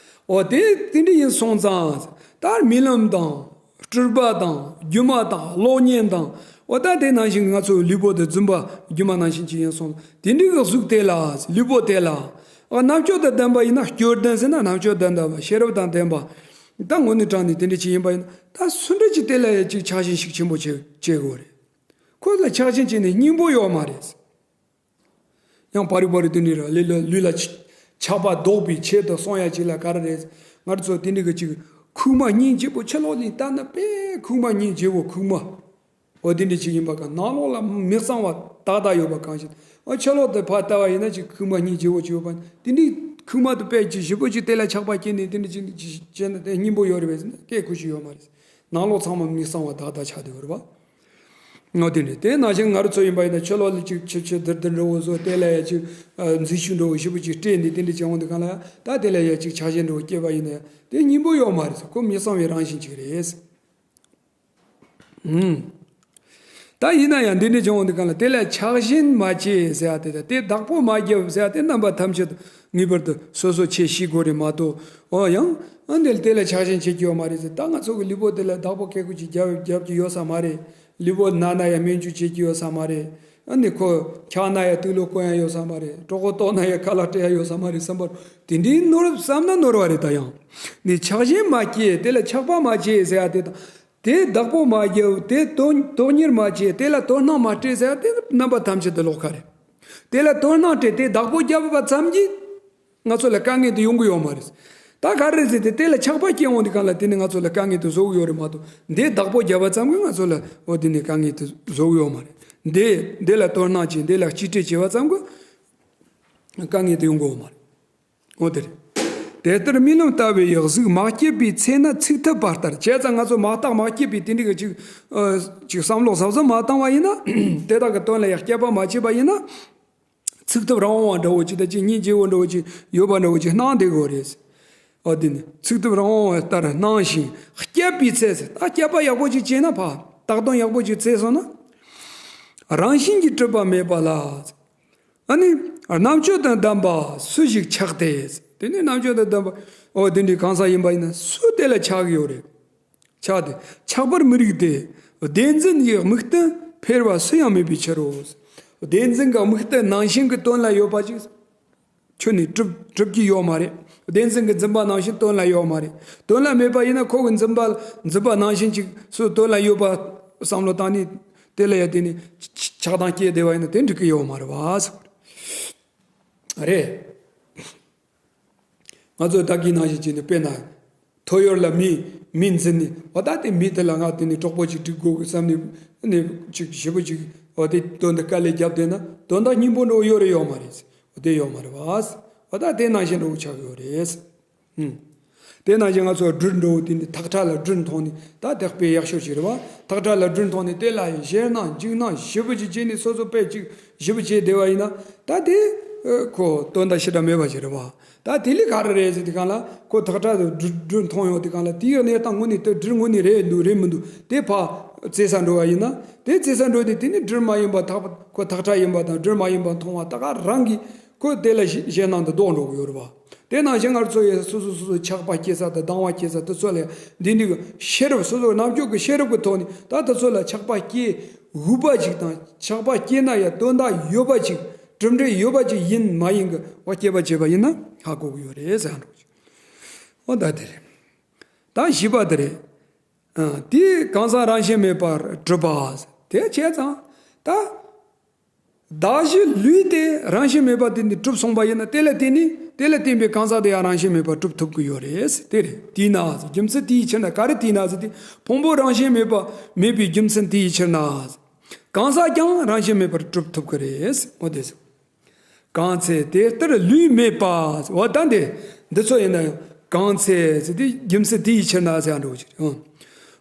འོ་དེ་དེ་འདྲ་ཡིན་སོང་ཙང་། ད་རྨི་ལམ་དང་། སྤྲུལ་པ་དང་། སྒྱུ་མ་དང་། གློག་བརྙན་དང་། འོ་ད་དེ་ནང་བཞིན་ང་ཚོ་ལུས་པོ་དེ་རྫུན་པ་སྒྱུ་མ་ནང་བཞིན་ཅིག་ཡིན་སོང་། དེ་འདྲའི་གཟུགས་དེ་ལ། ལུས་པོ་དེ་ལ། ཨ་རྣམ་དཔྱོད་དང་ལྡན་པ་ཡིན་ན། སྐྱོར་ལྡན་ཟེར་ན་རྣམ་དཔྱོད་དང་ལྡན་པ། ཤེས་རབ་དང་ལྡན་པ། ད་དངོས་གནས་དྲང་ནས་དེ་འདྲ་ཅིག་ཡིན་པ་ཡིན་ན། ད་སུ་འདྲ་ཅིག་དེ་ལ་ཡང་ཅིག་ཆགས་ཞེན་ཤུགས་ཆེན་པོ་བྱེད་བྱེད་དགོས་རེད། ཁོ་ལ་ཆགས་ཞེན་བྱས་ནས་སྙིང་པོ་ཡོད་མ་རེད། ཡང་བར་རི་བར་རི་དེ་འདྲའི་ར་ལུས་ལ་ལུས་ལ་ཆ་ཆགས་པ་ལྡོག་པའི་ཆེད་དུ་གསུང་ཡ་ཅིག་ལ་ག་རེ་རེད། ང་ཚོ་དེ་འདྲའི་གི་ཅིག་ཁུག་མ་སྙིང་རྗེ་པོ། ཕྱི་ལོགས་ནས་ལྟ་ན་དཔེ་ཁུག་མ་སྙིང་རྗེ་བོ་ཁུག་མ། འོ་དེ་འདྲ་ཅིག་ཡིན་པ་ག་ནང་ལོགས་ལ་མི་གཙང་བ་དག་དག་ཡོད་པ་གང་ཞིག་འོ་ཕྱི་ལོགས་དེ་ཕར་ལྟ་བ་ཡིན་ན་ཅིག་ཁུག་མ་སྙིང་རྗེ་བོ་ཅིག་ཡོད་པ། དེ་འདྲའི་ཁུག་མ་དེ་དཔེ་ཅིག་ཞེ་པོ་ཅིག་དེ་ལ་ཆགས་པ་སྐྱེས་ནས་དེ་འདྲ་ཅིག་བྱས་ན་དེ་སྙིང་པོ་ཡོད་རེད་པས་ཟེར་ན་སྐད་ཁུག་ཅིག་ཡོད་མ་རེད། ནང་ལོགས་ཚང་མ་མི་གཙང་བ་དག་དག་ཆགས་བསྡད་ཡོད་རེད་པ། ངོ་དེ་ནི་དེ་ནང་བཞིན་ང་རང་ཚོ་ཡིན་པ་ཡིན་ན་ཕྱི་ལོགས་ལ་ཅིག་ཆིབས་ཆིབས་དིར་དིར་འདྲ་བོ་བཟོ། དེ་ལ་ཡ་ཅིག་ཨ་མཛེས་ཆོས་འདྲ་བོ་ཞེ་པོ་ཅིག་སྤྲས་ནས་དེ་འདྲ་བྱུང་བ་འདི་གང་ལ་ཡ། ད་དེ་ལ་ཡ་ཅིག་ཆགས་ཞེན་འདྲ་བོ་སྐྱེས་པ་ཡིན་ན་ཡང་དེ་སྙིང་པོ་ཡོད་མ་རེད་ཟེར། ཁོ་མི་གཙང་བའི་རང་བཞིན་ཅིག་རེད། ཨུམ། ད་ཡིན་ན་ཡང་འདི་འདྲ་བྱུང་བ་འདི་གང་ལ་དེ་ལ་ཆགས་ཞེན་མ་བྱེད་ཟེར་ཡ་དེ་དང་། དེ་བདག་པོ་མ་བརྒྱབ་ཟེར་ཡ་དེ་རྣམ་པ་ཐམས་ཅད་ངེས་པར་དུ་སོ་སོ་ཆེ་ཤེས་དགོས་རེད་མ་གཏོགས། འོ་ཡང་ཨ་འདི་ལ་དེ་ལ་ཆགས་ཞེན་བྱེད་ཀྱི་ཡོད་མ་རེད་ཟེར། ད་ང་ཚོ་གི་ལུས་པོ་དེ་ལ་བདག་པོ་སྐད་ཁུག་ཅིག་རྒྱབ་རྒྱབ་ཀྱི་ཡོད་ས་མ་རེད། ལུས་པོ་ན་ན་ཡ་སྨན་བཅོས་བྱེད་ཀྱི་ཡོད་ས་མ་རེད། ཨ་ནི་ཁོ་འཁྱག་ན་ཡ་དུག་ལོག་བསྐོན་ཡ་ཡོད་ས་མ་རེད། གྲོད་ཁོག་ལྟོགས་ན་ཡ་ཁ་ལག་སྤྲད་ཡ་ཡོད་ས་མ་རེད་བསམ་པར། དེ་འདྲའི་ནོར་བསམ་ན་ནོར་བ་རེད། ད་ཡང་ནི་ཆགས་ཞེན་མ་སྐྱེས། དེ་ལ་ཆགས་པ་མ་བྱེད་ཟེར་ཡ་དེ་དང་། དེ་བདག་པོ་མ་བརྒྱབ། དེ་དོན་དོན་གཉེར་མ་བྱེད། དེ་ལ་དོ་སྣང་མ་སྤྲད་ཟེར་ཡ་དེ་རྣམ་པ་ཐམས་ཅད་དུ་ལོག་ཁ་རེད། དེ་ལ་དོ་སྣང་སྤྲད། དེ་བདག་པོ་བརྒྱབ་པ་ཙམ་གྱིས་ང་ཚོ་ལ་དཀའ་ངལ་དེ་ཡོང་གི་ཡོད་མ་རེད། ད་ག་རེ་ཟེར་ཏེ་དེ་ལ་ཆགས་པ་སྐྱེ་འོང་དུས་གང་ལ་དེ་ནི་ང་ཚོ་ལ་དཀའ་ངལ་དེ་བཟོ་གི་ཡོད་རེད་མ་གཏོགས། འདི་བདག་པོ་བརྒྱབ་པ་ཙམ་གྱིས་ང་ཚོ་ལ་འོ་དེ་ནི་དཀའ་ངལ་དེ་བཟོ་གི་ཡོད་མ་རེད། འདི་འདི་ལ་དོ་སྣང་བྱེད། འདི་ལ་གཅེས་སྤྲས་བྱེད་པ་ཙམ་གྱིས་དཀའ་ངལ་དེ་ཡོང་གི་ཡོད་མ་རེད། འོ་དེ་རེད། དེ་ལྟར་རྨི་ལམ་ལྟ་བུའི་གཟུགས་མ་སྐྱེས་པའི་ཚེ་ན་ཚིག་ཐུབ་པ་ལྟར། བྱས་ཙང་ང་ཚོ་མ་བརྟགས་མ་དཔྱད་པའི་དེ་འདྲ་གི་ཅིག་ཨ་ཅིག་བསམ་བློ་གཟབ་གཟབ་མ་བཏང་བ་ཡིན་ན། དེ་དག་གི་དོན་ལ་ཡང་དཔྱད་པ་མ་བྱས་པ་ཡིན་ན། ཚིག་ཐུབ་རང་དབང་བ་འདྲ་བོ་ཅིག་དང་ཅིག་སྙིང་རྗེ་བོ་འདྲ་བོ་ཅིག་ཡོད་པ་འདྲ་བོ་ཅིག་སྣང་བསྡད་དགོས་རེད། འོ་དེ་ནི་ཚིག་ཐུབ་རང་དབང་བ་ལྟར་སྣང་ཞིང་དཔྱད་པའི་ཚེ་ཟེར། ད་དཔྱད་པ་ཡག་པོ་ཅིག་བྱས་ན། ཕར་བརྟག་དོན་ཡག་པོ་ཅིག་བྱས་སོང་ན། རང་བཞིན་གྱིས་གྲུབ་པ་མེད་པ་ལ། ཨ་ནི་རྣམ་དཔྱོད་དང་ལྡན་པ་སུ་ཞིག་ཆགས་ཏེ། དེ་ནི་རྣམ་དཔྱོད་དང་ལྡན་པ་འོ་དེ་འདྲའི་གང་ཟག་ཡིན་པ་ཡིན་ན་སུ་དེ་ལ་ཆགས་ཀྱི་ཡོད་རེད། ཆགས་ཏེ་ཆགས་པར་མི་རིགས་ཏེ། བདེན་འཛིན་གྱི་དམིགས་རྟེན་འཕེར་བ་སུ་ཡང་མེད་པའི་ཕྱིར་རོ། བདེན་འཛིན་གྱི་དམིགས་རྟེན་ནང་བཞིན་གྱི་དོན་ལ་ཡོད་པ་ཅིག་ཁྱོན་ནས་གྲུབ་གྲུབ་ཀྱི་ཡོད་མ་རེད། བདེན་འཛིན་གྱི་འཛིན་པ་ནང་བཞིན་དོན་ལ་ཡོད་མ་རེད། དོན་ལ་མེད་པ་ཡིན་ན་ཁོ་གི་འཛིན་པ་འཛིན་པ་ནང་བཞིན་ཅིག་སུ་དོན་ལ་ཡོད་པ་བསམ་བློ་བཏང་ནས་དེ་ལ་ཡ་དེ་ནས་ཆགས་སྡང་སྐྱེས་བསྡད་པ་ཡིན་ན་དེ་འགྲིག་གི་ཡོད་མ་རེད་བ། རེད། ང་ཚོས་ད་གིན་ནང་བཞིན་བྱས་ནས་དཔེར་ན། ཐོ་ཡོར་ལ་མི་མི་འཛིན་ནས་འོ་ད་དེ་མི་དེ་ལ་ང་དེ་ནས་གྲོགས་པོ་ཅིག་སྒྲིག་དགོས་གི་བསམ་ནས་ནས་ཅིག་ཞེ་པོ་ཅིག་འོ་དེ་དོན་དུ་དཀའ་ལས་བརྒྱབ་བསྡད་ན་དོན་དག་སྙིང་པོ་འདྲ་བོ་ཡོད་རེད་ཡོད་མ་རེད། འོ་དེ་ཡོད་མ་རེད་བ། འོ་ད་དེ་ནང་བཞིན་འདྲ་བོ་ཆགས་ཡོད་རེད། ཧུམ། དེ་ནང་བཞིན་ང་ཚོ་སྦྲུལ་འདྲ་བོ་དེ་ནི་ཐག་ཁྲ་ལ་སྦྲུལ་མཐོང་ནས་ད་དེ་དཔེ་ཡག་ཤོས་ཅིག་རེད་བ། ཐག་ཁྲ་ལ་སྦྲུལ་མཐོང་ནས་དེ་ལ་ཞེད་སྣང་འཇིགས་སྣང་ཞེ་པོ་ཅིག་བྱས་ནས་སོ་སོ་དཔེ་ཅིག་ཞེ་པོ་བྱས་བསྡད་པ་ཡིན་ན་ད་དེ་ཁོ་དོན་དག་ཞེ་དྲག་མེད་པ་ཅིག་རེད་བ། ད་དེ་ལས་ག་རེ་རེད་ཟེར་དུས་གང་ལ་ཁོ་ཐག་ཁྲ་དུ་སྦྲུལ་སྦྲུལ་མཐོང་ཡོང་དུས་གང་ལ་དེའི་གནས་སྟངས་དངོས་གནས་དེ་སྦྲུལ་དངོས་གནས་རེད་འདུག་རེད་མི་འདུག་དེ་ཕར་བཙལ་ས་འགྲོ་བ་ཡིན་ན། དེ་བཙལ་ས་འགྲོ་དུས་དེ་ནི་སྦྲུལ་མ་ཡིན་པ་ཐག་ཁོ་ཐག་ཁྲ་ཡིན་པ་དང་སྦྲུལ་མ་ཡིན་པ་མཐོང་བ་ད་ག་རང་གིས་ཁོ་དེ་ལ་ཞེད་སྣང་དུ་ལྡོག་འགྲོ་གི་ཡོད་རེད་བ། དེ་ནང་བཞིན་ང་ཚོ་ཡི་སོ་སོ་སོ་སོ་ཆགས་པ་སྐྱེ་ས་དང་སྡང་བ་སྐྱེ་ས་དེ་ཚོ་ལས་འདི་འདི་གི་ཤེས་རབ་སོ་སོ་རྣམ་དཔྱོད་ཀྱི་ཤེས་རབ་ཀྱི་ཐོག་ནས་ད་དེ་ཚོ་ལ་ཆགས་པ་སྐྱེ་འོས་པ་ཅིག་དང་ཆགས་པ་སྐྱེ་ན་ཡང་དོན་དག་ཡོད་པ་ཅིག་གྲུབ་འབྲས་ཡོད་པ་ཅིག་ཡིན་མ་ཡིན་གྱི་བ་དཔྱད་པ་བྱས་པ་ཡིན་ན་ཧ་གོ་གི་ཡོད་རེད་ཟེར་འགྲོ། འོ་ད་དེ་རེད། ད་བཞི་པ་དེ་རེད། ཨ། དེས་གང་ཟག་རང་བཞིན་མེད་པར་གྲུབ་པ། དེ་བྱས་ཙང་ད། གདགས་གཞི་ལུས་དེ་རང་བཞིན་མེད་པ་དེ་ནི་གྲུབ་སོང་པ་ཡིན་ན་དེ་ལ་བརྟེན་ནས་དེ་ལ་བརྟེན་པའི་གང་ཟག་དེ་ཡང་རང་བཞིན་མེད་པར་གྲུབ་ཐུབ་ཀྱི་ཡོད་རེད། དེ་རེད། དེས་ན་རྒྱུ་མཚན་དེའི་ཕྱིར་ན་ག་རེ་དེས་ན་ཟེར་དུས་ཕུང་པོ་རང་བཞིན་མེད་པ་མེད་པའི་རྒྱུ་མཚན་དེའི་ཕྱིར་ན། གང་ཟག་ཀྱང་རང་བཞིན་མེད་པར་གྲུབ་ཐུབ་ཀྱི་རེད། འོ་དེ་ཟེར། གང་ཚེ་དེ་ལྟར་ལུས་མེད་པ། འོ་ད་འདི་འདི་ཚོ་ཡིན་ན་ཡང་གང་ཚེ་ཟེར་དུས་རྒྱུ་མཚན་དེའི་ཕྱིར་ན་ཟེར་འགྲོ་གི་རེད། ཨང་།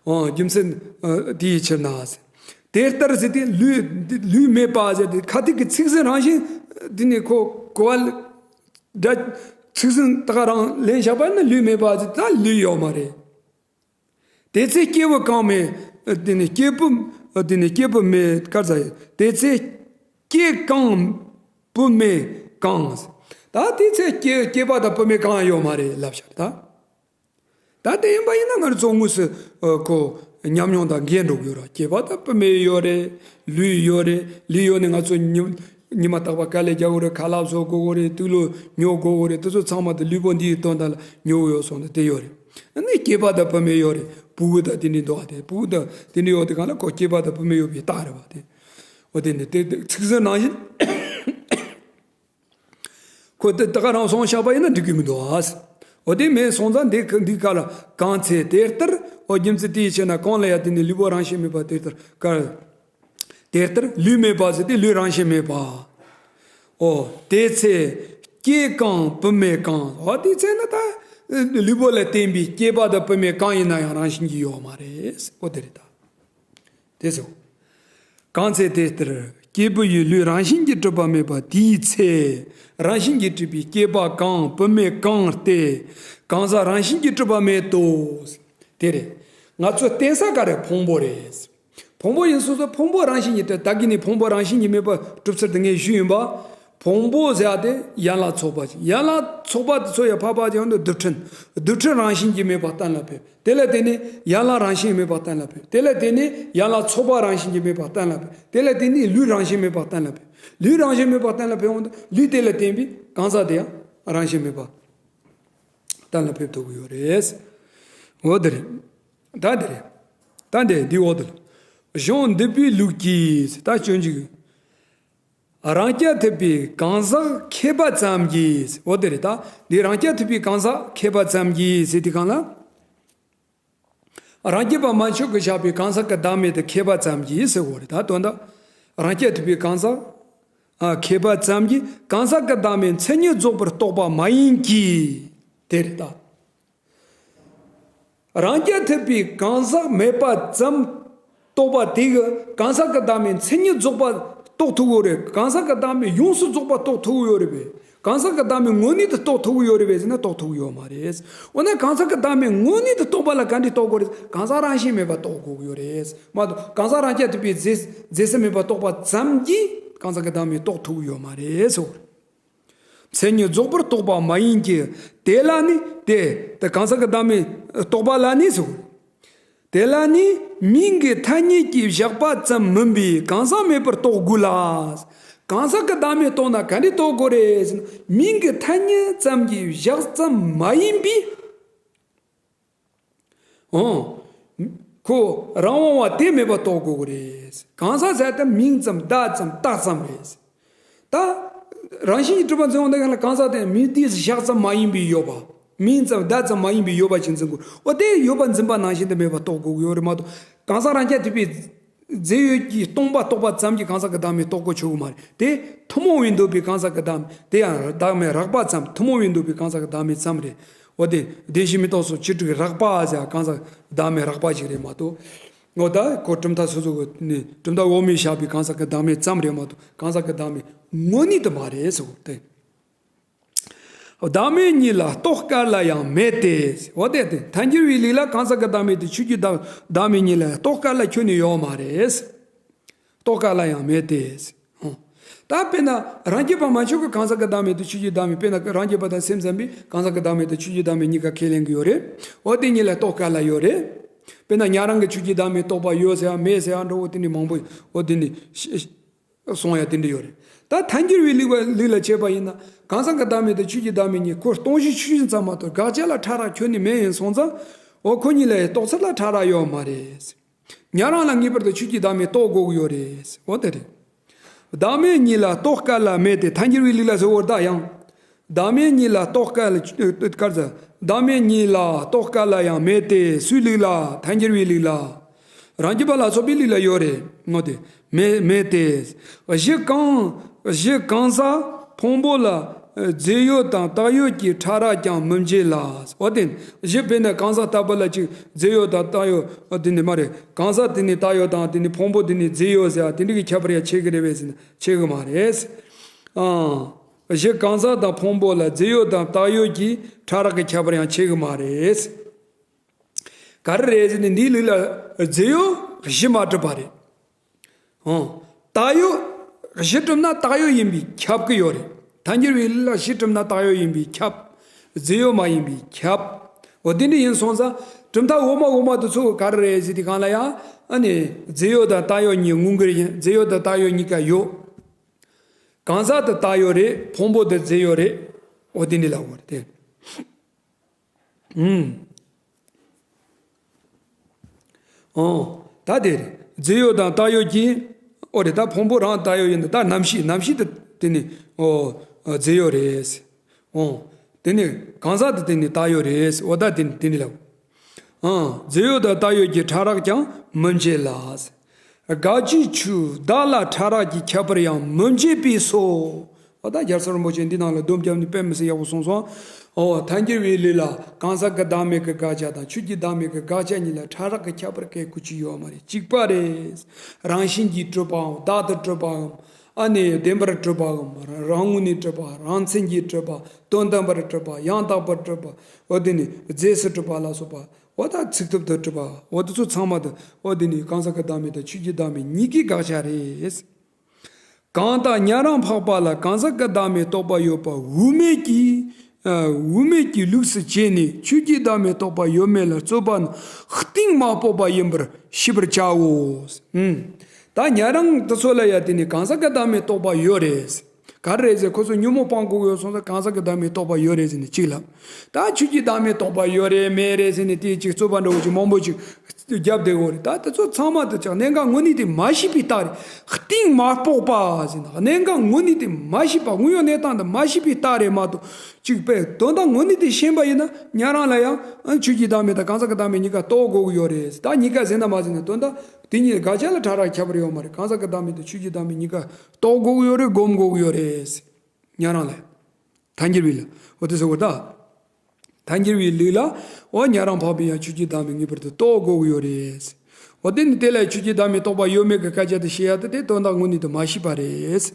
ཨང་། རྒྱུ་མཚན་ཨ་དེའི་ཕྱིར་ན་ཟེར། དེ་ལྟར་ཟེར་དུས་ལུས་ལུས་མེད་པ་ཟེར་དུས་ཁ་ཐུག་གི་ཚིག་ཟིན་རང་བཞིན་འདི་ནི་ཁོ་གོ་བ་འདྲ་ཚིག་ཟིན་ད་ག་རང་ལེན་བཞག་པ་ཡིན་ན་ལུས་མེད་པ་ཟེར་ད་ལུས་ཡོད་མ་རེད། དེ་ཚེ་སྐྱེས་བུ་གང་མེད། དེ་ནི་སྐྱེས་བུ། དེ་ནི་སྐྱེས་བུ་མེད་ག་རེ་ཟེར། དེ་ཚེ་སྐྱེས་གང་བུ་མེད་གང་། ད་དེ་ཚེ་སྐྱེ་སྐྱེས་པ་དང་བུད་མེད་གང་ཡང་ཡོད་མ་རེད་ལབ་བཞག་ད། ད་དེ་ཡིན་པ་ཡིན་ན་ང་རང་ཚོ་དངོས་སུ་ཨ་ཁོ་ཉམས་མྱོང་དང་འགལ་འགྲོ་གི་ཡོད་ར། སྐྱེས་པ་དང་བུད་མེད་ཡོད་རེད། ལུས་ཡོད་རེད། ལུས་ཡོད་ནས་ང་ཚོ་ཉི་ཉི་མ་རྟག་པར་དཀའ་ལས་རྒྱག་དགོས་རེད། ཁ་ལག་བཟོ་དགོས་རེད། དུག་ལོག་ཉོ་དགོས་རེད། དེ་ཚོ་ཚང་མ་དེ་ལུས་པོ་འདིའི་དོན་དག་ལ་ཉོ་ཡོད་སོང་དེ་དེ་ཡོད་རེད། ཨ་ནི་སྐྱེས་པ་དང་བུད་མེད་ཡོད་རེད། ཕྲུ་གུ་དང་དེ་འདྲའི་འདུག་ཨ། དེ་ཕྲུ་གུ་དང་དེ་འདྲའི་ཡོད་དེ་གང་ལ་ཁོ་སྐྱེས་པ་དང་བུད་མེད་ཡོད་པའི་རྟགས་རེད་བ། དེ་འོ་དེ་ནི་དེ་དེ་ཚིག་ཟིན་ནང་བཞིན། ཁོ་དེ་ད་ག་རང་སོང་བཞག་པ་ཡིན་ན་འགྲིག་གི་མི་འདུག་ཨ། འོ་དེ་མེད་སོང་ཙང་འདི་འདི་ག་ལ་གང་ཚེ་དེ་ལྟར། འོ་རྒྱུ་མཚན་དེའི་ཕྱིར་ན་གང་ལ་ཡང་དེ་ནི་ལུས་པོ་རང་བཞིན་མེད་པ་དེ་ལྟར་ག་དེ་ལྟར་ལུས་མེད་པ་ཟེར་ཏེ་ལུས་རང་བཞིན་མེད་པ། འོ་དེ་ཚེ་སྐྱེས་གང་བུད་མེད་གང་། འོ་དེ་ཚེ་ན་ད་ལུས་པོ་ལ་བརྟེན་པའི་སྐྱེས་པ་དང་བུད་མེད་གང་ཡིན་ན་ཡང་རང་བཞིན་གྱིས་ཡོད་མ་རེད། འོ་དེ་རེད་ད། དེ་ཚོ། གང་ཚེ་དེ་ལྟར་སྐྱེས་བུ་ཡི་ལུས་རང་བཞིན་གྱིས་གྲུབ་པ་མེད་པ་དེའི་ཚེ། རང་བཞིན་གྱིས་གྲུབ་པའི་སྐྱེས་པ་གང་བུད་མེད་གང་སྟེ། གང་ཟག་རང་བཞིན་གྱིས་གྲུབ་པ་མེད་དོ། དེ་རེད། ང་ཚོ་བརྟེན་ས་ག་རེ་ཕུང་པོ་རེད། ཕུང་པོ་ཡིན་སོ་སོ་ཕུང་པོ་རང་བཞིན་གྱིས་གྲུབ། ད་གིན་ནི་ཕུང་པོ་རང་བཞིན་གྱིས་མེད་པ་གྲུབ་ཚུལ་དེ་ངས་ཞུས་ཡིན་པ། ཕུང་པོ་ཟེར་ཡ་དེ་ཡན་ལག་ཚོགས་པ་ཅིག་ཡན་ལག་ཚོགས་པ་དེ་ཚོ་ཡང་འཕགས་པ་ཅིག་ཡང་དུ་རྡུལ་ཕྲན། རྡུལ་ཕྲན་རང་བཞིན་གྱིས་མེད་པ་གཏན་ལ་ཕེབས། དེ་ལ་བརྟེན་ནས་ཡན་ལག་རང་བཞིན་མེད་པ་གཏན་ལ་ཕེབས། དེ་ལ་བརྟེན་ནས་ཡན་ལག་ཚོགས་པ་རང་བཞིན་གྱིས་མེད་པ་གཏན་ལ་ཕེབས། དེ་ལ་བརྟེན་ནས་ལུས་རང་བཞིན་མེད་པ་གཏན་ལ་ཕེབས། ལུས་རང་བཞིན་མེད་པ་གཏན་ལ་ཕེབས་འོང་དུས་ལུས་དེ་ལ་བརྟེན་པའི་གང་ཟག་དེ་ཡང་རང་བཞིན་མེད་པ་གཏན་ལ་ཕེབས་ཐུབ་ཀྱི་ཡོད་རེད། འོ་དེ་རེད། ད་དེ་རེད། ད་འདི་འདི་འོ་དེ་ལ། གཞུང་འདུས་པའི་ལུགས་ཀྱིས་ད་སྤྱོད་འཇུག་རང་རྐྱ་ཐུབ་པའི་གང་ཟག་མཁས་པ་ཙམ་གྱིས། འོ་དེ་རེད་ད། འདི་རང་རྐྱ་ཐུབ་པའི་གང་ཟག་མཁས་པ་ཙམ་གྱིས་ཟེར་དུས་གང་ལ། རང་རྐྱ་པ་མ་ཆོག་གི་བཞག་པའི་གང་ཟག་གི་བདག་མེད་དེ་མཁས་པ་ཙམ་གྱིས་ཟེར་བ་རེད་ད། དོན་དག་རང་རྐྱ་ཐུབ་པའི་གང་ཟག་ཨ་མཁས་པ་ཙམ་གྱིས་གང་ཟག་གི་བདག་མེད་མཚན་ཉིད་རྫོགས་པར་རྟོགས་པ་མ་ཡིན་གྱི། དེ་རེད་ད། རང་རྐྱ་ཐུབ་པའི་གང་ཟག་མེད་པ་ཙམ་རྟོགས་པ་དེ་གིས་གང་ཟག་གི་བདག་མེད་མཚན་ཉིད་རྫོགས་པ་རྟོགས་ཐུབ་ཀྱི་ཡོད་རེད། གང་ཟག་གི་བདག་མེད་ཡོངས་སུ་རྫོགས་པ་རྟོགས་ཐུབ་ཀྱི་ཡོད་རེད་པས། གང་ཟག་གི་བདག་མེད་དངོས་གནས་དུ་རྟོགས་ཐུབ་ཀྱི་ཡོད་རེད་པས་ཟེར་ན་རྟོགས་ཐུབ་ཀྱི་ཡོད་མ་རེད། འོ་ན་གང་ཟག་གི་བདག་མེད་དངོས་གནས་དུ་རྟོགས་པ་ལ་ག་འདྲས་རྟོགས་དགོས་རེད། གང་ཟག་རང་བཞིན་མེད་པ་རྟོགས་དགོས་ཀྱི་ཡོད་རེད་མ་གཏོགས། གང་ཟག་རང་རྐྱ་ཐུབ་པའི་རྫས་རྫས་སུ་མེད་པ་རྟོགས་པ་ཙམ་གྱིས་གང་ཟག་གི་བདག་མེད་རྟོགས་ཐུབ་ཀྱི་ཡོད་མ་རེད་ཟེར། མཚན་ཉིད་རྫོགས་པར་རྟོགས་པ་མ་ཡིན་གྱི། དེ་ལ་ནི་དེ་དེ་གང་ཟག་གི་བདག་མེད་རྟོགས་པ་ལ་ནི་ཟེར། དེ་ལ་ནི་མིང་གི་ཐ་སྙད་ཀྱིས་བཞག་པ་ཙམ་མིན་པའི་གང་ཟག་མེད་པར་རྟོགས་དགོས་ལ། གང་ཟག་གི་བདག་མེད་རྟོགས་ན་ག་འདྲས་རྟོགས་དགོས་རེད་ཟེར་ན། མིང་གི་ཐ་སྙད་ཙམ་གྱིས་བཞག་ཙམ་མ་ཡིན་པའི། འོ། ཁོ་རང་དབང་བ་དེ་མེད་པ་རྟོགས་དགོས་ཀྱི་རེད། གང་ཟག་ཟེར་ཏེ་མིང་ཙམ་བརྡ་ཙམ་རྟགས་ཙམ་རེད། ད། རང་བཞིན་གྱིས་གྲུབ་པ་འཛིན་འོང་དེ་ག་ལ་གང་ཟག་དེ་མིང་དེས་བཞག་ཙམ་མ་ཡིན་པའི་ཡོད་པ། མིང་ཙམ་བརྡ་ཙམ་མ་ཡིན་པའི་ཡོད་པ་ཅིག་འཛིན་དགོས། འོ་དེ་ཡོད་པ་འཛིན་པ་ནང་བཞིན་དུ་མེད་པ་རྟོགས་དགོས་ཀྱི་ཡོད་རེད་མ་གཏོགས། གང་ཟག་རང་རྐྱ་ཐུབ་པའི་རྫས་ཡོད་ཀྱིས་སྟོང་པ་རྟོགས་པ་ཙམ་གྱིས་གང་ཟག་གི་བདག་མེད་རྟོགས་གོ་ཆོག་གི་མ་རེད། དེ་ཐུན་མོང་བས་འདོད་པའི་གང་ཟག་གི་བདག་མེད་དེ་ཡང་བདག་མེད་རགས་པ་ཙམ། ཐུན་མོང་བས་འདོད་པའི་གང་ཟག་གི་བདག་མེད་ཙམ་རེད། འོ་དེ་བདེན་བཞི་མི་རྟོག་སོགས་བཅུ་དྲུག་གི་རགས་པ་ཟེར་གང་ཟག་བདག་མེད་རགས་པ་ཅིག་རེད་མ་གཏོགས། འོ་ད་ཁོ་གྲུབ་མཐའ་སོ་སོ་གི་ནི་གྲུབ་མཐའ་འོག་མས་བཞག་པའི་གང་ཟག་གི་བདག་མེད་ཙམ་རེད་མ་གཏོགས་གང་ཟག་གི་བདག་མེད་དངོས་གནས་དུ་མ་རེད་ཟེར་བ་དེ། བདག་མེད་ཉིད་ལ་རྟོགས་དཀའ་ལ་ཡང་མེད་དེ། འོ་དེ་སྟེ་ཐལ་འགྱུར་བའི་ལུགས་ལ་གང་ཟག་གི་བདག་མེད་དེ་ཆོས་ཀྱི་བདག་བདག་མེད་ཉིད་ལ་རྟོགས་དཀའ་ལ་ཁྱོན་ནས་ཡོད་མ་རེད། རྟོགས་དཀའ་ལ་ཡང་མེད་དེ། ད་དཔེར་ན་རང་རྐྱ་པ་མ་ཆོག་གི་གང་ཟག་གི་བདག་མེད་དེ་ཆོས་ཀྱི་བདག་མེད། དཔེར་ན་རང་རྐྱ་པ་དང་སེམས་ཙམ་པས་གང་ཟག་གི་བདག་མེད་དེ་ཆོས་ཀྱི་བདག་མེད་གཉིས་ཀ་ཁས་ལེན་གྱི་ཡོད་རེད། འོ་དེ་གཉིས་ལ་རྟོགས་དཀའ་ལ་ཡོད་རེད། དཔེར་ན་ཉན་རང་གི་ཆོས་ཀྱི་བདག་མེད་རྟོགས་པ་ཡོད་ཟེར་ཡང་མེད་ཟེར་ཡང་འགྲོ་འོ་དེ་ནི་མང་པོ་འོ་དེ་ནི། གསུང་ཡ་དེ་འདྲ་ཡོད་རེད། ད་ཐལ་འགྱུར་བའི་ལུགས་པ་ལུགས་ལ་བྱས་པ་ཡིན་ན་གང་ཟག་གི་བདག་མེད་དང་ཆོས་ཀྱི་བདག་མེད་གཉིས་ཁོ་སྟོང་གཞི་ཆོས་ཅན་ཙམ་མ་གཏོགས་དགག་བྱ་ལ་ཕྲ་རགས་ཁྱོན་ནས་མེད་ཡིན་སོང་ཙང་། འོ་ཁོ་གཉིས་ལ་ཡང་རྟོགས་ཚུལ་ལ་ཕྲ་རགས་ཡོད་མ་རེད། ཉན་རང་ལ་ངེས་པར་དུ་ཆོས་ཀྱི་བདག་མེད་རྟོགས་དགོས་ཀྱི་ཡོད་རེད། འོ་དེ་རེད། བདག་མེད་གཉིས་ལ་རྟོགས་དཀའ་ལ་མེད་དེ་ཐལ་འགྱུར་བའི་ལུགས་ལ་ཟེར་བ་ད་ཡང་། བདག་མེད་གཉིས་ལ་རྟོགས་དཀའ་ལ་ག་རེ་ཟེར། བདག་མེད་གཉིས་ལ་རྟོགས་དཀའ་ལ་ཡང་མེད་དེ་སུའི་ལུགས་ལ་ཐལ་འགྱུར་བའི་ལུགས་ལ། རང་རྒྱུད་པ་ལ་སོགས་པའི་ལུགས་ལ་ཡོད་རེད། འོ་དེ་མེད་མེད་དེ། གཞི་གང་གཞི་གང་ཟག་ཕུང་པོ་ལ་རྫས་ཡོད་དང་བཏགས་ཡོད་ཀྱི་ཕྲ་རགས་ཀྱང་མི་འབྱེད་ལ། འོ་དེ་གཞི་དཔེར་ན་གང་ཟག་ལྟ་བུ་ལ་ཅིག་རྫས་ཡོད་དང་བཏགས་ཡོད་འོ་དེ་ནི་མ་རེད། གང་ཟག་དེ་ནི་བཏགས་ཡོད་དང་དེ་ནི་ཕུང་པོ་དེ་ནི་རྫས་ཡོད་ཟེར་དེ་འདྲ་གི་ཁྱད་པར་ཡང་ཕྱེ་གི་རེད་པས་ཟེར་ན་ཕྱེ་གི་མ་རེད། ཨང་། གཞི་གང་ཟག་དང་ཕུང་པོ་ལ་རྫས་ཡོད་དང་བཏགས་ཡོད་ཀྱི་ཕྲ་རགས་ཀྱི་ཁྱད་པར་ཡང་ཕྱེ་གི་མ་རེད། ག་རེ་རེད་ཟེར་ནས་འདིའི་ལུགས་ལ་རྫས་ཡོད་བཞི་མ་གྲུབ་པ་རེད། ཨང་། བཏགས་ཡོད་བཞི་གྲུབ་ན་བཏགས་ཡོད་ཡིན་པས་ཁྱབ་ཀྱི་ཡོད་རེད། ཐལ་འགྱུར་བའི་ལུགས་ལ་བཞི་གྲུབ་ན་བཏགས་ཡོད་ཡིན་པས་ཁྱབ། རྫས་ཡོད་མ་ཡིན་པས་ཁྱབ། འོ་དེ་འདྲ་ཡིན་སོང་ཙང་གྲུབ་མཐའ་འོག་མ་འོག་མ་དེ་ཚོ་ག་རེ་རེད་ཟེར་དུས་སྒང་ལ་ཡང་ཨ་ནི་རྫས་ཡོད་དང་བཏགས་ཡོད་གཉིས་དངོས་འགལ་ཡིན། རྫས་ཡོད་དང་བཏགས་ཡོད་གཉིས་ཀ་ཡོད། གང་ཟག་དེ་བཏགས་ཡོད་རེད། ཕུང་པོ་དེ་རྫས་ཡོད་རེད། འོ་དེ་འདྲ་ལབ་དགོས་རེད་དེ། ཨུམ། ཨོ། ད་དེ་རེད། རྫས་ཡོད་དང་བཏགས་ཡོད་ཀྱི། ཨོ་རེད། ད་ཕུང་པོ་རང་བཏགས་ཡོད་ཡིན་ན་ད་རྣམ་ཤེས། རྣམ་ཤེས་དེ་དེ་ནི་ཨོ་རྫས་ཡོད་རེད། ཨོ། དེ་ནི་གང་ཟག་དེ་དེ་ནི་བཏགས་ཡོད་རེད། ཨོ་ད་དེ་ནི་དེ་ནི་ལབ། ཨང་། རྫས་ཡོད་དང་བཏགས་ཡོད་ཀྱི་ཕྲ་རགས་ཀྱང་མི་འབྱེད་ལ། དགག་བྱའི་ཆོས་བདག་ལ་ཕྲ་རགས་ཀྱི་ཁྱད་པར་ཡང་མི་འབྱེད་པས་སོ། འོ་ད་རྒྱལ་སྲས་རིན་པོ་ཆེ་འདི་ནང་ལ་སྡོམ་རྒྱབ་ནས་དཔེ་མི་སྲིད་ཡག་པོ་གསུངས་སོང་། འོ་ཐལ་འགྱུར་བའི་ལུགས་ལ་གང་ཟག་གི་བདག་མེད་ཀྱི་དགག་བྱ་དང་ཆོས་ཀྱི་བདག་མེད་ཀྱི་དགག་བྱ་གཉིས་ལ་ཕྲ་རགས་ཀྱི་ཁྱད་པར་གལ་དགོས་ཀྱི་ཡོད་མ་རེད། གཅིག་པ་རེད། རང་བཞིན་གྱིས་གྲུབ་པའམ་བདག་ཏུ་གྲུབ་པའམ། ཨ་ནི་བདེན་པར་གྲུབ་པའམ། རང་ངོས་ནས་གྲུབ་པ། རང་མཚན་གྱིས་གྲུབ་པ། དོན་དམ་པར་གྲུབ་པ། ཡང་དག་པར་གྲུབ་པ། འོ་དེ་ནི་རྫས་སུ་གྲུབ་པ་ལ་སོགས་པ། འོ་ད་ཚིག་ཐོབ་ཏུ་གྲུབ་པ། འོ་དེ་ཚོ་ཚང་མ་དེ་འོ་དེ་ནི་གང་ཟག་གི་བདག་མེད་དང་ཆོས་ཀྱི་བདག་མེད་གཉིས་ཀའི་དགག་བྱ་རེད། གང་ལྟར་ཉན་རང་འཕགས་པ་ལ་གང་ཟག་གི་བདག་མེད་རྟོགས་པ་ཡོད་པ་དབུ་མེད་ཀྱི་ཨ། དབུ་མེད་ཀྱི་ལུགས་སུ་བྱས་ནས་ཆོས་ཀྱི་བདག་མེད་རྟོགས་པ་ཡོད་མེད་ལ་རྩོད་པ་ནི་གཏིང་མ་དཔོག་པ་ཡིན་པར་ཤེས་པར་བྱའོ། ཨུམ། ད་ཉན་རང་དེ་ཚོ་ལ་ཡང་དེ་ནི་གང་ཟག་གི་བདག་མེད་རྟོགས་པ་ཡོད་རེད། ག་རེ་རེད་ཟེར། ཁོ་ཚོ་ཉོན་མོངས་སྤང་དགོས་ཡོད་སོང་ཙང་གང་ཟག་གི་བདག་མེད་རྟོགས་པ་ཡོད་རེད་ཟེར་ནས་གཅིག་ལབ། ད་ཆོས་ཀྱི་བདག་མེད་རྟོགས་པ་ཡོད་རེད་མེད་རེད་ཟེར་ནས་དེ་གཅིག་རྩོད་པ་འདྲ་བོ་ཅིག་མང་པོ་ཅིག་རྒྱབ་བསྡད་ཡོད་རེད། ད་དེ་ཚོ་ཚང་མ་དེ་ཅག་གནད་འགག་དངོས་གནས་དེ་མ་ཤེས་པའི་རྟགས་རེད། གཏིང་མ་དཔོག་པ་ཟེར་ན་གནད་འགག་དངོས་གནས་དེ་མ་ཤེས་པ། དངོས་ཡོད་གནས་སྟངས་དེ་མ་ཤེས་པའི་རྟགས་རེད་མ་གཏོགས་གཅིག་པས་དོན་དག་དངོས་གནས་དེ་ཤེས་པ་ཡིན་ན་ཉན་རང་ལ་ཡང་ཨ་ཆོས་ཀྱི་བདག་མེད་དང་གང་ཟག་གི་བདག་མེད་གཉིས་ཀ་རྟོགས་དགོས་ཀྱི་ཡོད་རེད། ད་གཉིས་ཀ་ཟེར་ན་མ་ཟེར་ན་དོན་དག་དེ་གཉིས་དགག་བྱ་ལ་ཕྲ་རགས་ཁྱད་པར་ཡོད་མ་རེད། གང་ཟག་གི་བདག་མེད་དང་ཆོས་ཀྱི་བདག་མེད་གཉིས་ཀ་རྟོགས་དགོས་ཀྱི་ཡོད་རེད། སྒོམ་དགོས་ཀྱི་ཡོད་རེད། ཉན་རང་ལ། ཐལ་འགྱུར་བའི་ལུགས། འོ་དེ་ཟེར་བ་ད། ཐལ་འགྱུར་བའི་ལུགས་ལ། འོ་ཉན་རང་འཕགས་པས་ཡང་ཆོས་ཀྱི་བདག་མེད་ངེས་པར་དུ་རྟོགས་དགོས་ཀྱི་ཡོད་རེད། འོ་དེ་ནི་དེ་ལ་ཆོས་ཀྱི་བདག་མེད་རྟོགས་པ་ཡོད་མེད་ཀྱི་སྐད་ཆ་དེ་བཤད་ཡ་དེ་དེ་དོན་དག་དངོས་གནས་དུ་མ་ཤེས་པ་རེད།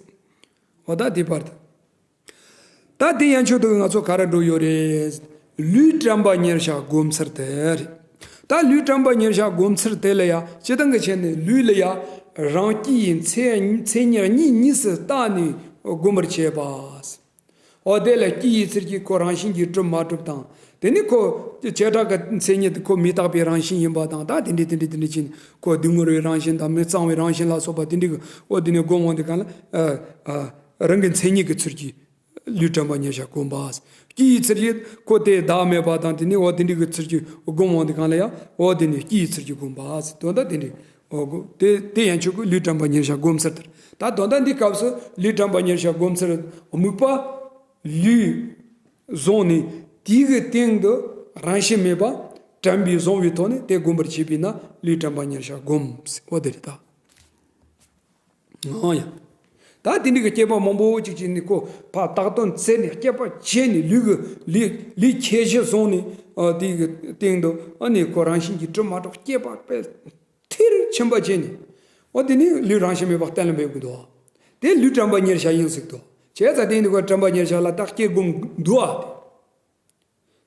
འོ་ད་དེ་བར་དུ། ད་དེ་ཡན་ཆོད་དུ་ང་ཚོ་ག་རེ་འགྲོ་ཡོད་རེད། ལུས་དྲན་པ་ཉེར་བཞག་སྒོམ་ཚུལ་དེ་རེད། ད་ལུས་དྲན་པ་ཉེར་བཞག་སྒོམ་ཚུལ་དེ་ལ་ཡ་སྤྱི་བཏང་གི་ཆ་ནས་ལུས་ལ་ཡ་རང་སྐྱེ་ཡི་མཚན་མཚན་ཉིད་གཉིས་གཉིས་སུ་བརྟགས་ནས་སྒོམ་པར་བྱེད་པ། འོ་དེ་ལ་སྐྱེ་ཡི་ཚུལ་གྱིས་ཁོ་རང་བཞིན་གྱིས་གྲུབ་མ་གྲུབ་དང་། དེ་ནི་ཁོ་བྱེ་བྲག་གི་མཚན་ཉིད་དེ་ཁོ་མི་རྟག་པའི་རང་བཞིན་ཡིན་པ་དང་། ད་དེ་འདྲའི་དེ་འདྲའི་དེ་འདྲའི་ཕྱིན་ཁོ་སྡུག་བསྔལ་བའི་རང་བཞིན་དང་མི་གཙང་བའི་རང་བཞིན་ལ་སོགས་པ་དེ་འདྲའི་གི་འོ་དེ་ནི་སྒོམ་འོང་དེ་གང་ལ་ཨ་ཨ་རང་གི་མཚན་ཉིད་ཀྱི་ཚུལ་གྱིས་ལུས་དྲན་པ་ཉེར་བཞག་སྒོམ་པ། སྐྱེ་ཡི་ཚུལ་གྱིས་ཁོ་དེ་བདག་མེད་པ་དང་དེ་ནི་འོ་དེ་འདྲའི་གི་ཚུལ་གྱིས་སྒོམ་འོང་དེ་གང་ལ་ཡང་འོ་དེ་ནི་སྐྱེ་ཡི་ཚུལ་གྱིས་སྒོམ་པ། དོན་དག་དེ་འདྲའི། འོ་གོ། དེ་དེ་ཡན་ཆོད་ཀྱི་ལུས་དྲན་པ་ཉེར་བཞག་སྒོམ་ཚུལ་དེར། ད་དོན་དག་འདི་སྐབས་སུ་ལུས་དྲན་པ་ཉེར་བཞག་སྒོམ་ཚུལ་དམིགས་པ་ལུས་བཟུང་ནས་དེའི་གི་སྟེང་དུ་རང་བཞིན་མེད་པ་དྲན་པས་བཟུང་བའི་ཐོག་ནས་དེ་སྒོམ་པར་བྱེད་པས་ན་ལུས་དྲན་པ་ཉེར་བཞག་སྒོམ། འོ་དེ་རེད་ད། འོ་ཡ། ད་དེ་འདྲའི་གི་སྐྱེས་པ་མང་པོ་ཅིག་ཅིག་ནི་ཁོ་ཕར་བཏགས་དོན་བཙལ་ནས་སྐྱེས་པ་བྱས་ནས་ལུས་གི་ལུས་ལུས་ཁྱད་གཞི་བཟུང་ནས་ཨ་དེའི་གི་སྟེང་དུ་ཨ་ནི་ཁོ་རང་བཞིན་གྱིས་གྲུབ་མ་གྲུབ་སྐྱེས་པ་དཔེ། མཐིལ་ཕྱིན་པ་བྱས་ནས། འོ་དེ་ནི་ལུས་རང་བཞིན་མེད་པ་གཏན་ལ་འབེབས་ཀྱི་འདུག་དེ་ལུས་དྲན་པ་ཉེར་བཞག་ཡིན་ཟེར་གྱི་འདུག་བྱས་ཙང་དེ་ནི་ཁོ་དྲན་པ་ཉེར་བཞག་ལ་ད་སྐྱེ་སྒོམ་འདུག་ཨ།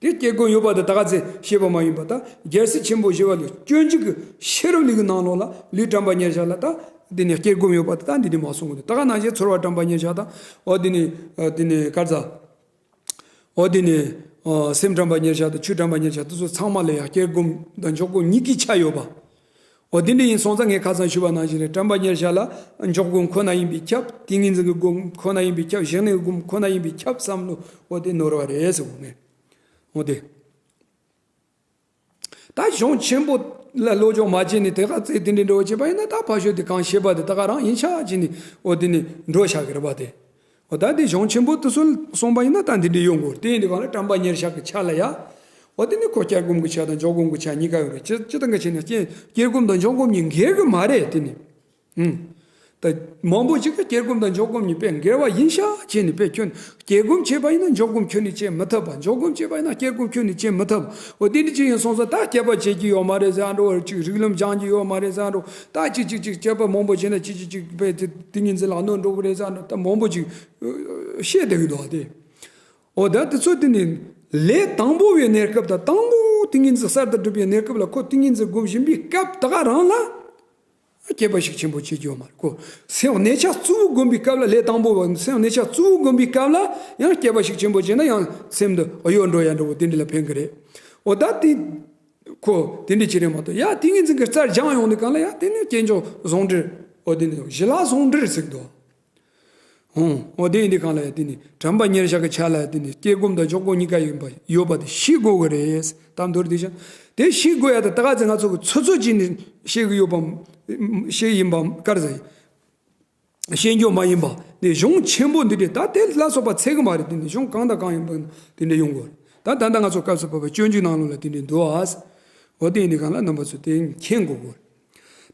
དེ་སྐྱེ་སྒོམ་ཡོད་པ་དེ་ད་ག་ཚོད་ཤེས་པ་མ་ཡིན་པ་ད་རྒྱལ་སྲས་ཆེན་པོ་ཞི་བ་ལྷའི་སྤྱོད་འཇུག་གི་ཤེས་རབ་ལུགས་ཀྱི་ནང་ལོགས་ལ་ལུས་དྲན་པ་ཉེར་བཞག་ལ་ད་དེ་ནི་སྐྱེ་སྒོམ་ཡོད་པ་དེ་ད་འདི་ནི་མ་གསུང་གི་འདུག་ད་ག་ནང་བཞིན་ཚོར་བ་དྲན་པ་ཉེར་བཞག་དང་འོ་དེ་ནི་དེ་ནི་ག་རེ་ཟ། འོ་དེ་ནི། ཨ་སེམས་དྲན་པ་ཉེར་བཞག་དང་ཆོས་དྲན་པ་ཉེར་བཞག་དེ་ཚོ་ཚང་མ་ལ་ཡང་སྐྱེ་སྒོམ་དང་འཇོག་སྒོམ་གཉིས་ཀའི་ཆ་ཡོད་པ། འོ་དེ་འདྲ་ཡིན་སོང་ཙང་ངས་ཁ་སང་ཞུས་པ་ནང་བཞིན་རེད། དྲན་པ་ཉེར་བཞག་ལ་འཇོག་སྒོམ་ཁོ་ན་ཡིན་པས་ཁྱབ། ཏིང་ངེ་འཛིན་གྱི་སྒོམ་ཁོ་ན་ཡིན་པས་ཁྱབ། བཞག་གནས་ཀྱི་སྒོམ་ཁོ་ན་ཡིན་པས་ཁྱབ་བསམ་བློ་འོ་དེ་ནོར་བ་རེད་ཟེར་གོ་ངས། འོ་དེ། ད་གཞུང་ཆེན་པོ་ལ་བློ་སྦྱོང་མ་བྱས་ནས་དེ་ག་ཚེ་དེ་འདྲའི་འགྲོ་བྱེད་པ་ཡིན་ན་ད་ཕ་ཤོད་དེ་གང་ཤེས་པ་དེ་ད་ག་རང་ཡིན་ཤག་བྱས་ནས་འོ་དེ་ནས་འགྲོ་ཤག་གི་རེད་པ་དེ། འོ་ད་དེ་གཞུང་ཆེན་པོ་དེ་ཚོ་གསུངས་པ་ཡིན་ན་ད་འདི་འདྲ་ཡོང་དགོས་རེད། དེ་ཡིན་དུས་གང་ལ་དྲན་པ་ཉེར་བཞག་གི་ཆ་ལ་ཡ། འོ་དེ་ནི་ཁོ་སྐྱེ་སྒོམ་གྱི་ཆ་དང་འཇོག་སྒོམ་གྱི་ཆ་གཉིས་ཀ་ཡོད་རེད། སྤྱི་སྤྱི་དང་གི་ཆ་ནས་སྐྱེ་སྐྱེ་སྒོམ་དང་འཇོག་སྒོམ་གཉིས་འགལ་གི་མ་རེད་དེ་ནི། ཨུམ། ད་མང་པོ་ཅིག་གིས་སྐྱེ་སྒོམ་དང་འཇོག་སྒོམ་གཉིས་དཔེ་འགལ་བ་ཡིན་ཤག་བྱས་ནས་དཔེ་ཁྱོན་སྐྱེ་སྒོམ་བྱས་པ་ཡིན་ན་འཇོག་སྒོམ་ཁྱོན་ནས་བྱེད་མི་ཐུབ་པ། འཇོག་སྒོམ་བྱས་པ་ཡིན་ན་སྐྱེ་སྒོམ་ཁྱོན་ནས་བྱེད་མི་ཐུབ་པ། འོ་དེ་འདྲ་ཅིག་ཡིན་སོང་ཙང་ད་སྐྱེས་པ་བྱེད་ཀྱི་ཡོད་མ་རེད་ཟེར་འགྲོ། ཅིག་རིགས་ལམ་སྦྱང་གི་ཡོད་མ་རེད་ཟེར་འགྲོ། ད་ཅིག་ཅིག་ཅིག་སྐྱེས་པ་མང་པོ་བྱས་ན་ཅིག་ཅིག་ཅིག་དཔེ་དེ་དེ་ཉིན་ཚེ་ལ་གནོད་འགྲོ་གི་རེད་ཟེར་འགྲོ། ད་མང་པོ་ཅིག་བཤད་བསྡད་ཀྱི་འདུག་ཨ་དེ། འོ་ད་དེ་ཚོ་དེ་ནི་ལས་དང་པོ་བའི་གནས་སྐབས་དང་དང་པོ་ ཏིང་ངེ་འཛིན་གསར་དུ་སྒྲུབ་པའི་གནས་སྐབས་ལ་ཁོ་ཏིང་ངེ་འཛིན་སྒོམ་བཞིན་པའི་སྐབས་དག་རང་ལ། སྐྱེས་པ་ཞིག་ཆེན་པོ་བྱེད་རྒྱུ་ཡོད་མ་རེད་ཁོ། སེམས་གནས་ཆ་གཙོ་བོ་སྒོམ་པའི་སྐབས་ལ་ལས་དང་པོ་བ་སེམས་གནས་ཆ་གཙོ་བོ་སྒོམ་པའི་སྐབས་ལ་ཡང་སྐྱེས་པ་ཞིག་ཆེན་པོ་བྱས་ན་ཡང་སེམས་འདི་གཡོ་འགྲོ་ཡ་འགྲོ་བོ་དེ་འདྲ་ལ་ཕན་གི་རེད། འོ་ད་དེ་ཁོ་དེ་འདྲ་བྱེད་རེད་མ་གཏོགས་ཡ་ཏིང་ངེ་འཛིན་གྱི་རྩལ་སྦྱངས་ཡོང་དུས་གང་ལ་ཡ་དེ་ནི་སྐྱེས་མཆོག་ཟུང་འབྲེལ། འོ་དེ་ནི་ཞི་ལྷག་ཟུང་འབྲེལ་ཟེར་གི་འདུག་འོ་དེ་ཡིན་དུས་གང་ལ་ཡ་དེ་ནི་དྲན་པ་ཉེར་བཞག་གི་ཆ་ལ་ཡ་དེ་ནི་སྐྱེ་སྒོམ་དང་འཇུག་སྒོམ་གཉིས་ཀ་ཡིན་པ་ཡོད་པ་དེ་ཤེས་དགོས་གི་རེད། ད་མདོར་བསྡུས་ཤིང་དེ་ཤེས་དགོས་ཡ་དེ་ད་ག་ཚོད་ང་ཚོ་གི་ཚོད་ཚོད་ཀྱིས་ནི་ཤེས་གི་ཡོད་པ་ཤེས་ཡིན་པ་གར་ཟེར། ཤེས་རྒྱུ་མ་ཡིན་པ་དེ་གཞུང་ཆེན་པོ་འདི་འདྲས་ད་དེ་ལ་སོགས་པ་ཚད་གི་མ་རེད། དེ་ནི་གཞུང་གང་དང་གང་ཡིན་པ་དེ་འདྲས་ཡོང་དགོས་རེད། ད་ད་ལྟ་ང་ཚོ་སྐབས་སུ་བབ་པའི་སྤྱོད་འཇུག་ནང་ལོགས་ལ་དེ་འདྲས་འདུག་ཨ། འོ་དེ་ཡིན་དུས་གང་ལ་རྣམ་པ་ཚོས་དེ་མཁྱེན་དགོས་གོ།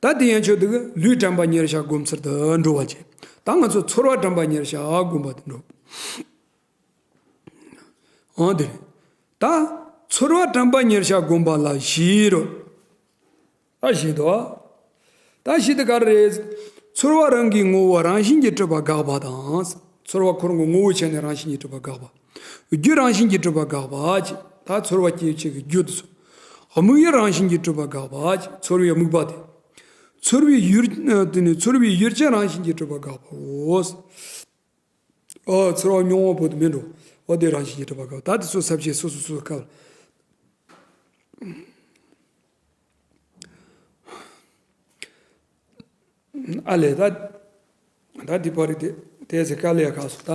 ད་དེ་ཡན་ཆོད་དུ་ལུས་དྲན་པ་ཉེར་བཞག་སྒོམ་ཚུལ་དུ་འགྲོ་བ་བྱེད། ད་ང་ཚོ་ཚོར་བ་དྲན་པ་ཉེར་བཞག་སྒོམ་པ་དུ་འགྲོ། འོ་དེ་རེད། ད་ཚོར་བ་དྲན་པ་ཉེར་བཞག་སྒོམ་པ་ལ་བཞི་རོ། ད་བཞི་འདུག་ད་བཞི་དེ་ག་རེ་རེད། ཚོར་བ་རང་གི་ངོ་བོ་རང་བཞིན་གྱིས་གྲུབ་པ་དགག་པ་དང་། ཚོར་བ་ཁོ་རང་གི་ངོ་བོ་བྱས་ནས་རང་བཞིན་གྱིས་གྲུབ་པ་དགག་པ། རྒྱུ་རང་བཞིན་གྱིས་གྲུབ་པ་དགག་པ་ཅེས། ད་ཚོར་བ་སྐྱེ་བྱེད་ཀྱི་རྒྱུ་དེ་ཚོ། དམིགས་ཡུལ་རང་བཞིན་གྱིས་གྲུབ་པ་དགག་པ་ཅེས། ཚོར་བའི་དམིགས་པ་དེ། ཚོར་བའི་ཡུལ་དེ་ནི་ཚོར་བའི་ཡུལ་ཅན་རང་བཞིན་གྱིས་གྲུབ་པ་དགག་པའོ། ཨོ་ཚོར་བ་མྱོང་བ་པོ་དེ་མིན་འགྲོ། ཨོ་དེ་རང་བཞིན་གྱིས་གྲུབ་པ་དགག་པ། ད་དེ་ཚོ་ས་བཅད་སོ་སོ་སོ་སོ་སྐབས། ཨ་ལས་ད། ད་འདི་པར་རིགས་དེ་དེ་ཚེ་དཀའ་ལས་ཁག་སོང་ད།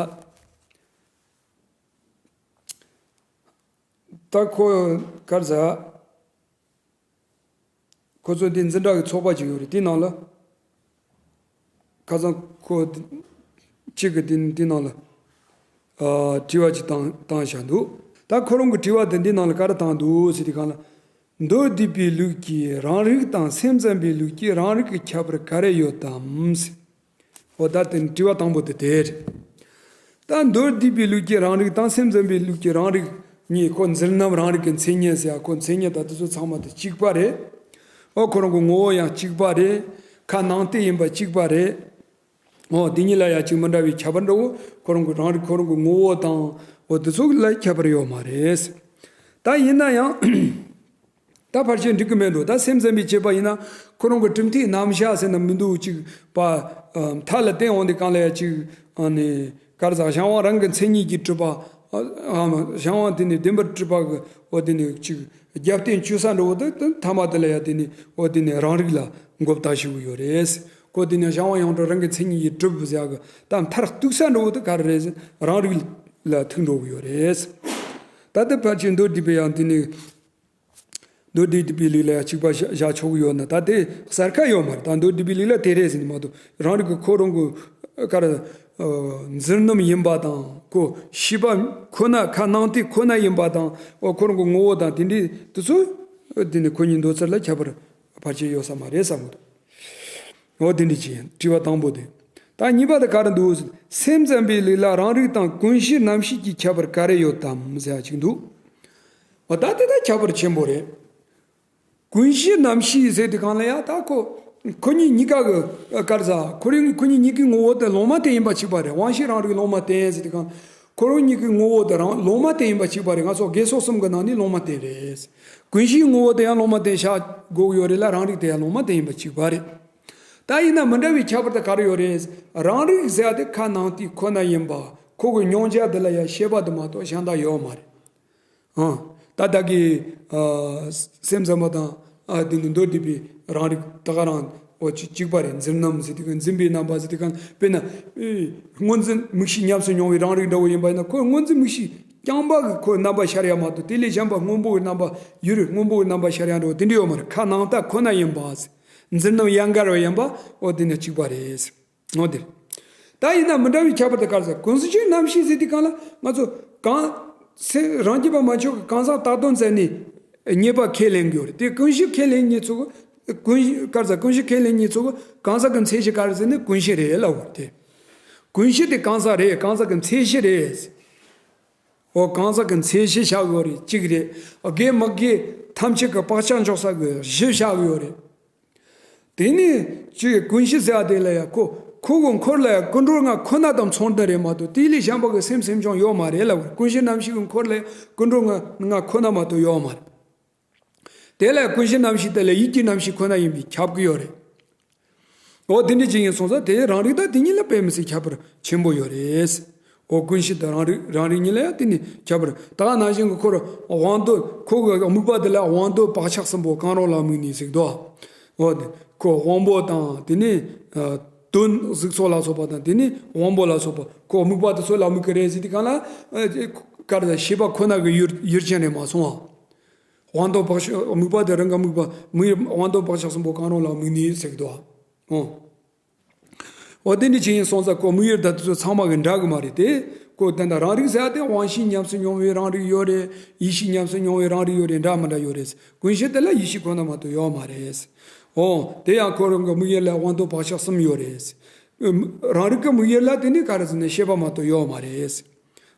ད་ཁོ་གར་ཟ། ཁོ་ཚོ་འདི་འཛིན་གྲྭ་གི་ཚོགས་པ་ཅིག་ཡོད་རེད། དེ་ནང་ལ་ཁ་སང་ཁོ་གཅིག་གི་དེ་དེ་ནང་ལ་ཨ་དྲི་བ་ཅིག་བཏང་བཏང་བཞག་འདུག་ད་ཁོ་རང་གི་དྲི་བ་དེ་འདི་ནང་ལ་ག་རེ་བཏང་འདུག་ཟེར་དུས་གང་ལ། མདོར་བསྡུས་པའི་ལུགས་ཀྱིས་རང་རིག་དང་སེམས་ཙམ་པའི་ལུགས་ཀྱིས་རང་རིག་གི་ཁྱད་པར་ག་རེ་ཡོད་དམ་ཟེར། འོ་ད་དེ་དྲི་བ་དང་པོ་དེ་དེ་རེད། ད་མདོར་བསྡུས་པའི་ལུགས་ཀྱི་རང་རིག་དང་སེམས་ཙམ་པའི་ལུགས་ཀྱི་རང་རིག་གཉིས་ཁོ་འཛིན་རྣམ་རང་རིག་གི་མཚན་ཉིད་ཟེར་ཡ་ཁོ་མཚན་ཉིད་ད་དེ་ཚོ་ཚང་མ་དེ་གཅིག་པ་རེད། ཨོ་ཁོ་རང་གི་ངོ་བོ་ཡང་གཅིག་པ་རེད། ཁ་ནང་བསྟན་ཡིན་པ་གཅིག་པ་རེད། ཨོ་དེ་གཉིས་ལ་ཡང་གཅིག་མི་འདྲ་བའི་ཁྱད་པར་འདྲ་བོ་ཁོ་རང་གི་རང་རིག་ཁོ་རང་གི་ངོ་བོ་དང་ཨོ་དེ་ཚོ་ལ་ཁྱད་པར་ཡོད་མ་རེད། ད་ཡིན་ན་ཡང་། ད་ཕལ་ཆེར་འགྲིག་གི་མེད་འགྲོ། ད་སེམས་ཙམ་པའི་དཔྱད་པ་ཡིན་ན་ཁོ་རང་གི་གྲུབ་མཐའི་རྣམ་གཞག་ཟེར་ན་མི་འདུག་ཅིག་པ། མཐའ་ལ་བརྟེན་འོང་དེ་གང་ལ་ཡ་ཅིག་ཨ་ནི་གར་ཟག་གཞན་དབང་རང་གི་མཚན་ཉིད་ཀྱིས་གྲུབ་པ། ཨ་གཞན་དབང་དེ་ནི་བདེན་པར་གྲུབ་པ་གི་འོ་དེ་ནི་ཅིག་རྒྱབ་རྟེན་བཅོལ་ས་འགྲོ་བོ་དེ་དེ་ཐ་མ་དེ་ལ་ཡ་དེ་ནི་འོ་དེ་ནི་རང་རིག་ལ་མགོ་བཏགས་ཞུ་གི་ཡོད་རེད། ཁོ་དེ་ནི་གཞན་དབང་ཡོངས་གྲུབ་རང་གི་མཚན་ཉིད་ཀྱིས་གྲུབ་ཟེར་གི་ད་མཐར་གཏུགས་ས་འགྲོ་བོ་དེ་ག་རེ་རེད་ཟེར་རང་རིག་ལ་ཐུག་འགྲོ་གི་ཡོད་རེད། ད་ལྟ་ཕལ་ཆེར་མདོར་བསྡུས་པའི་ཡང་དེ་ནི། མདོར་བསྡུས་པའི་ལུགས་ལ་ཡང་གཅིག་པ་བཞག་བཞག་ཆོག་གི་ཡོད་ན་ད་དེ་གསལ་ཁ་ཡོད་མ་རེད། ད་མདོར་བསྡུས་པའི་ལུགས་ལ་དེ་རེད་ཟེར་ནས་མ་གཏོགས་རང་རིག་གི་ཁོ་རང་གི་ཀར་འཛིན་རྣམ་ཡིན་པ་དང་ཁོ་ཤེས་པ་ཁོ་ན་ཁ་ནང་བསྟན་ཁོ་ན་ཡིན་པ་དང་ཨོ་ཁོ་རང་གི་ངོ་བོ་དང་དེ་འདྲའི་དེ་ཚོ་དེ་ནི་ཁོ་གཉིས་འདོད་ཚུལ་ལ་ཁྱད་པར་ཕལ་ཆེར་ཡོད་ས་མ་རེད་བསམ་གི་འདུག་འོ་དེ་འདྲ་ཅིག་ཡིན་དྲི་བ་དང་པོ་དེ། ད་གཉིས་པ་དེ་ག་རེ་འདུག་སེམས་ཙམ་པའི་ལུགས་ལ་རང་རིག་དང་ཀུན་གཞི་རྣམ་ཤེས་ཀྱི་ཁྱད་པར་ག་རེ་ཡོད་དམ་ཟེར་ཡ་ཅིག་འདུག་འོ་ད་དེ་ད་ཁྱད་པར་ཆེན་པོ་རེད། ཀུན་གཞི་རྣམ་ཤེས་ཟེར་དུས་གང་ལ་ཡ་ད་ཁོ་ཁོ་གཉིས་གཉིས་ཀ་གི་ཀར་ཟ་ཁོ་རང་ཁོ་གཉིས་གཉིས་ཀའི་ངོ་བོ་དེ་ལོང་མ་བསྟན་ཡིན་པ་གཅིག་པ་རེད། དབང་ཤེས་རང་རིག་ལོང་མ་བསྟན་ཟེར་དུས་གང་ཁོ་རང་གཉིས་ཀའི་ངོ་བོ་དེ་རང་ལོང་མ་བསྟན་ཡིན་པ་གཅིག་པ་རེད། ང་ཚོ་དགེ་སོགས་གསུམ་གི་ནང་ནས་ལོང་མ་བསྟན་རེད། ཀུན་གཞིའི་ངོ་བོ་དེ་ཡང་ལོང་མ་བསྟན་བཞག་དགོས་ཀྱི་ཡོད་རེད་ལ་རང་རིག་དེ་ཡང་ལོང་མ་བསྟན་ཡིན་པ་གཅིག་པ་རེད། ད་ཡིན་ན་མི་འདྲ་བའི་ཁྱད་པར་དེ་ག་རེ་ཡོད་རེད། རང་རིག་ཟེར་ཡ་དེ་ཁ་ནང་བསྟན་ཁོ་ན་ཡིན་པ་ཁོ་གི་མྱོང་བྱ་དེ་ལ་ཡང་ཤེས་པ་དེ་མ་གཏོགས་གཞན་དག་ཡོད་མ་རེད། ཨང་། ད་ད་གི་ཨ་སེམས་ཙམ་པ་དང་ཨ་དེ་ནི་མདོར་བསྡུས་པའི་རང་རིག་ད་ག་རང་འོ་ཅི་གཅིག་པ་རེད། འཛིན་རྣམ་ཟེར་དུས་གང་འཛིན་པའི་རྣམ་པ་ཟེར་དུས་གང་དཔེར་ན་ཨེ་སྔོ་འཛིན་མིག་ཤེས་ཉམས་སུ་མྱོང་བའི་རང་རིག་འདྲ་བོ་ཡིན་པ་ཡིན་ན་ཁོ་སྔོ་འཛིན་མིག་ཤེས་རྐྱང་པ་གི་ཁོ་རྣམ་པ་ཤར་ཡ་མ་གཏོགས་དེ་ལས་གཞན་པ་སྔོན་པོ་གི་རྣམ་པ་ཡུལ་སྔོན་པོ་གི་རྣམ་པ་ཤར་ཡ་འདྲ་བོ་དེ་འདྲ་ཡོད་མ་རེད། ཁ་ནང་ལྟ་ཁོ་ན་ཡིན་པ་ཟེར། འཛིན་རྣམ་ཡང་དགར་བ་ཡིན་པ་འོ་དེ་ནི་གཅིག་པ་རེད་ཟེར། འོ་དེ་རེད། ད་ཡིན་ན་མི་འདྲ་བའི་ཁྱད་པར་དེ་ག་རེ་ཟེར། ཀུན་གཞིའི་རྣམ་ཤེས་ཟེར་དུས་གང་ལ་ང་ཚོ་གང་སེམས་རང་རྒྱུད་པ་མ་ཆགས་ཀྱི་གང་ཟག་བཏགས་དོན་བཙལ་ནས་རྙེད་པ་ཁས་ལེན་གྱི་ཡོད་རེད། དེ་ཀུན་གཞི་ཁས་ལེན་མཁན་ཚོ་གི་ཀུན་གཞི་ག་རེ་ཟེར། ཀུན་གཞི་ཁས་ལེན་མཁན་ཚོ་གི་གང་ཟག་གི་མཚན་གཞི་ག་རེ་ཟེར་ན་ཀུན་གཞི་རེད་ལབ་ཡོད་རེད། དེ་ཀུན་གཞི་དེ་གང་ཟག་རེད། གང་ཟག་གི་མཚན་གཞི་རེད། འོ་གང་ཟག་གི་མཚན་གཞི་བཞག་ཡོད་རེད། གཅིག་རེད། དགེ་མི་དགེ་ཐམས་ཅད་ཀྱི་བག་ཆགས་འཇོག་ས་གི་གཞི་བཞག་ཡོད་རེད། དེ་ནས་ཅིག་ཀུན་གཞི་ཟེར་བ་དེ་ལ་ཡང་ཁོ་ཁོ་གི་འཁོར་ལ་ཡང་ཀུན་འགྲོ་ལྔ་ཁོ་ན་དང་ཚོགས་འདུ་རེད་མ་གཏོགས་དེ་ལས་གཞན་པ་གི་སེམས་སེམས་བྱུང་ཡོད་མ་རེད་ལབ། ཀུན་གཞི་རྣམ་ཤེས་ཀྱི་འཁོར་ལ་ཡང་ཀུན་འགྲོ་ལྔ་ལྔ་ཁོ་ན་མ་གཏོགས་ཡོད་མ་རེད། དེ་ལ་ཀུན་གཞི་རྣམ་ཤེས་དེ་ལ་ཡིད་ཀྱི་རྣམ་ཤེས་ཁོ་ན་ཡིན་པས་ཁྱབ་ཀྱི་ཡོད་རེད། འོ་དེ་འདྲ་ཅིག་ཡིན་སོང་ཙང་དེ་རང་རིག་དང་དེ་གཉིས་ལ་དཔེ་མི་སྲིད་ཁྱད་པར་ཆེན་པོ་ཡོད་རེད། འོ་ཀུན་གཞི་དང་རང་རིག་རང་རིག་གཉིས་ལ་ཡང་དེ་ནི་ཁྱད་པར། ད་ག་ནང་བཞིན་གྱི་ཁོ་རང་དབང་དུ་ཁོ་གི་དམིགས་པ་དེ་ལ་དབང་དུ་བག་ཆགས་གསུམ་པོ་གང་རུང་ལ་དམིགས་ནས་ཟེར་གི་འདུག་འོ་དེ་ཁོ་དབང་པོ་དང་དེ་ནི་དོན་གཟུགས་ཚོགས་ལ་སོགས་པ་དང་དེ་ནི་དབང་པོ་ལ་སོགས་པ་ཁོ་དམིགས་པ་དེ་ཚོ་ལ་དམིགས་ཀྱི་རེད་ཟེར་དུས་གང་ལ་ག་རེ་ཤེས་པ་ཁོ་ན་གི་ཡུལ་ཡུལ་ཅན་རེད་མ་སོང་ཨ། དབང་དུ་བག་ཆགས་དམིགས་པ་དེ་རང་གི་དམིགས་པ་དམིགས་ཡུལ་དབང་དུ་བག་ཆགས་གསུམ་པོ་གང་རུང་ལ་དམིགས་ནས་ཟེར་གི་འདུག་འོ། འོ་དེ་འདྲ་ཅིག་ཡིན་སོང་ཙང་ཁོ་དམིགས་ཡུལ་དང་དེ་ཚོ་ཚང་མ་གི་འདྲ་གི་མ་རེད་དེ། ཁོ་དེ་འདྲ་རང་རིག་ཟེར་ཡ་དེ་དབང་ཤེས་ཉམས་སུ་མྱོང་བའི་རང་རིག་ཡོད་རེད། ཡིད་ཤེས་ཉམས་སུ་མྱོང་བའི་རང་རིག་ཡོད་རེད། འདྲ་མི་འདྲ་ཡོད་རེད། ཀུན་གཞི་དེ་ལ་ཡིད་ཤེས་ཁོ་ན་མ་གཏོགས་ཡོད་མ་རེད། འོ་དེ་ཡང་ཁོ་རང་གི་དམིགས་ཡུལ་ལ་དབང་དུ་བག་ཆགས་གསུམ་ཡོད་རེད། རང་རིག་གི་དམིགས་ཡུལ་ལ་དེ་ནི་ག་རེ་ཟེར་ན་ཤེས་པ་མ་གཏོགས་ཡོད་མ་རེད།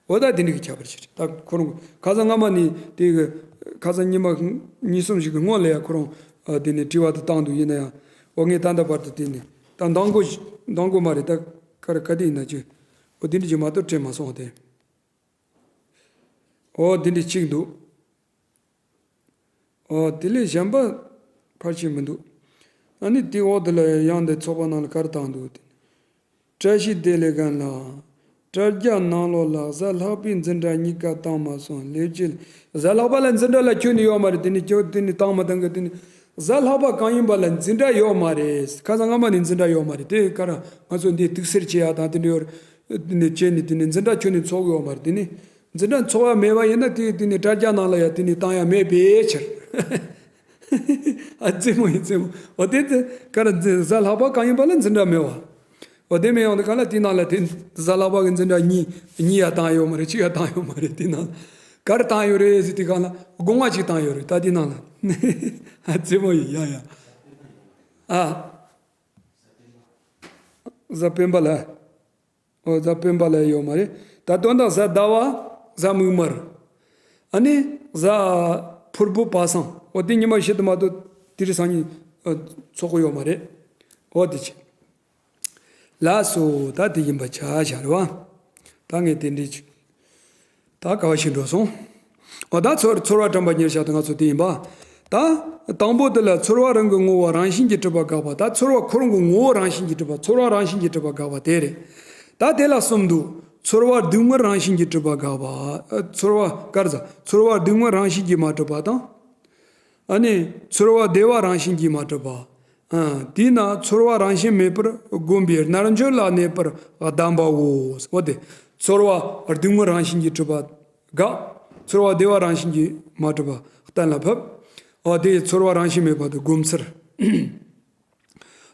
འོ་ད་དེ་འདྲ་གི་ཁྱད་པར་ཞིག་རེད། ད་ཁོ་རང་ཁ་སང་སྔ་མ་ནས་དེ་གི་ཁ་སང་ཉི་མ་གཉིས་གསུམ་ཞིག་གི་སྔོན་ལ་ཡང་ཁོ་རང་ཨ་དེ་ནས་དྲི་བ་དེ་བཏང་འདུག་ཡིན་ན་ཡང་འོ་ངས་ད་ལྟ་བར་དུ་དེ་ནས་ད་འདང་གོ་འདང་གོ་མ་རེད། ད་ག་རེ་ག་དེ་ཡིན་ན་ཅི་འོ་དེ་འདྲ་ཅིག་མ་གཏོགས་དྲན་མ་སོང་བ་དེ། འོ་དེ་འདྲ་གཅིག་འདུག་འོ་དེ་ལས་གཞན་པ་ཕལ་ཆེར་མི་འདུག་ཨ་ནི་དེའི་འོག་དེ་ལ་ཡང་འདི་ཚོགས་པ་ནང་ལ་ག་རེ་བཏང་འདུག་དེ་ནི། བཀྲ་ཤིས་བདེ་ལེགས་མགོན་ལགས། དྲ་རྒྱ་ནང་ལོགས་ལ་གཟའ་ལྷག་པའི་འཛིན་གྲྭ་གཉིས་ཀ་བཏང་མ་སོང་། ལེགས་བཅོས། གཟའ་ལྷག་པ་ལ་འཛིན་གྲྭ་ལ་ཁྱོན་ནས་ཡོད་མ་རེད། དེ་ནི་ཁྱོད་དེ་ནི་བཏང་མ་བཏང་གི་དེ་ནི་གཟའ་ལྷག་པ་གང་ཡིན་པ་ལ་འཛིན་གྲྭ་ཡོད་མ་རེད། ཁ་སང་སྔ་མ་ནས་འཛིན་གྲྭ་ཡོད་མ་རེད། དེ་ག་ར་ང་ཚོ་འདི་གཏུག་སེལ་བྱེད་ཡག་དང་དེ་འདྲ་ཡོད་རེད། དེ་ནི་བྱས་ནས་དེ་ནི་འཛིན་གྲྭ་ཁྱོན་ནས་ཚོགས་ཡོད་མ་རེད། དེ་ནི་འཛིན་གྲྭ་ཚོགས་ཡག་མེད་པ་ཡིན་ན་དེ་དེ་ནི་དྲ་རྒྱ་ནང་ལ་ཡང་དེ་ནི་བཏང་ཡག་མེད་པའི་ཕྱིར། ཨ་རྩེད་མོ་ཡིན་རྩེད་མོ། འོ་དེ་དེ་ག་ར་འཛིན་གཟའ་ལྷག་པ་གང་ཡིན་པ་ལ་འཛིན་གྲྭ་མེད་བ། འོ་དེ་མེད་ཡོང་དུས་གང་ལ་དེ་ནང་ལ་དེ་གཟའ་ལྷག་པ་གི་འཛིན་གྲྭ་གཉིས་གཉིས་ཡ་བཏང་ཡོད་མ་རེད། གཅིག་ཡ་བཏང་ཡོད་མ་རེད། དེ་ནང་ལ་ག་རེ་བཏང་ཡོད་རེད་ཟེར་དུས་གང་ལ་སྒོ་ང་གཅིག་བཏང་ཡོད་རེད། ད་དེ་ནང་ལ་ཨ་རྩེད་མོ་ཡིན་ཡ་ཡ། ཨ་གཟའ་སྤེན་པ་ལ། འོ་གཟའ་སྤེན་པ་ལ་ཡོད་མ་རེད། ད་དོན་དག་གཟའ་ཟླ་བ། གཟའ་མིག་དམར། ཨ་ནི་གཟའ་ཕུར་བུ་པ་སངས། འོ་དེ་ཉི་མ་བཞི་དུ་མ་གཏོགས་དེ་རིང་སང་ཉིན་ཨ་ཚོགས་ཀྱི་ཡོད་མ་རེད། འོ་དེ་ཅི། ལགས་སོ། ད་དེ་ཡིན་པ་ཆ་བཞག་རེད་བ། ད་ངས་དེ་འདྲའི་ཅིག་ད་ག་བ་ཞིག་འགྲོ་སོང་། འོ་ད་ཚོར་ཚོར་བ་དྲན་པ་ཉེར་བཞག་ད་ང་ཚོ་དེ་ཡིན་པ། ད་དང་པོ་དེ་ལ་ཚོར་བ་རང་གི་ངོ་བོ་རང་བཞིན་གྱིས་གྲུབ་པ་དགག་པ། ད་ཚོར་བ་ཁོ་རང་གི་ངོ་བོ་རང་བཞིན་གྱིས་གྲུབ་པ། ཚོར་བ་རང་བཞིན་གྱིས་གྲུབ་པ་དགག་པ་དེ་རེད། ད་དེ་ལ་གསུམ་འདུག་ཚོར་བ་སྡུག་བསྔལ་རང་བཞིན་གྱིས་གྲུབ་པ་དགག་པ། ཨ་ཚོར་བ་ག་རེ་ཟ། ཚོར་བ་སྡུག་བསྔལ་རང་བཞིན་གྱིས་མ་གྲུབ་པ་དང་། ཨ་ནི་ཚོར་བ་བདེ་བ་རང་བཞིན་གྱིས་མ་གྲུབ་པ། ཨ་དེས་ན་ཚོར་བ་རང་བཞིན་མེད་པར་བསྒོམ་པའི་རྣལ་འབྱོར་ལ་གནས་པར་གདམས་པའོ། འོ་དེ་ཚོར་བ་སྡུག་བསྔལ་རང་བཞིན་གྱིས་གྲུབ་པ་དགག་ཚོར་བ་བདེ་བ་རང་བཞིན་གྱིས་མ་གྲུབ་པ་གཏན་ལ་ཕབ། འོ་དེ་ཚོར་བ་རང་བཞིན་མེད་པ་དེ་བསྒོམ་ཚུལ།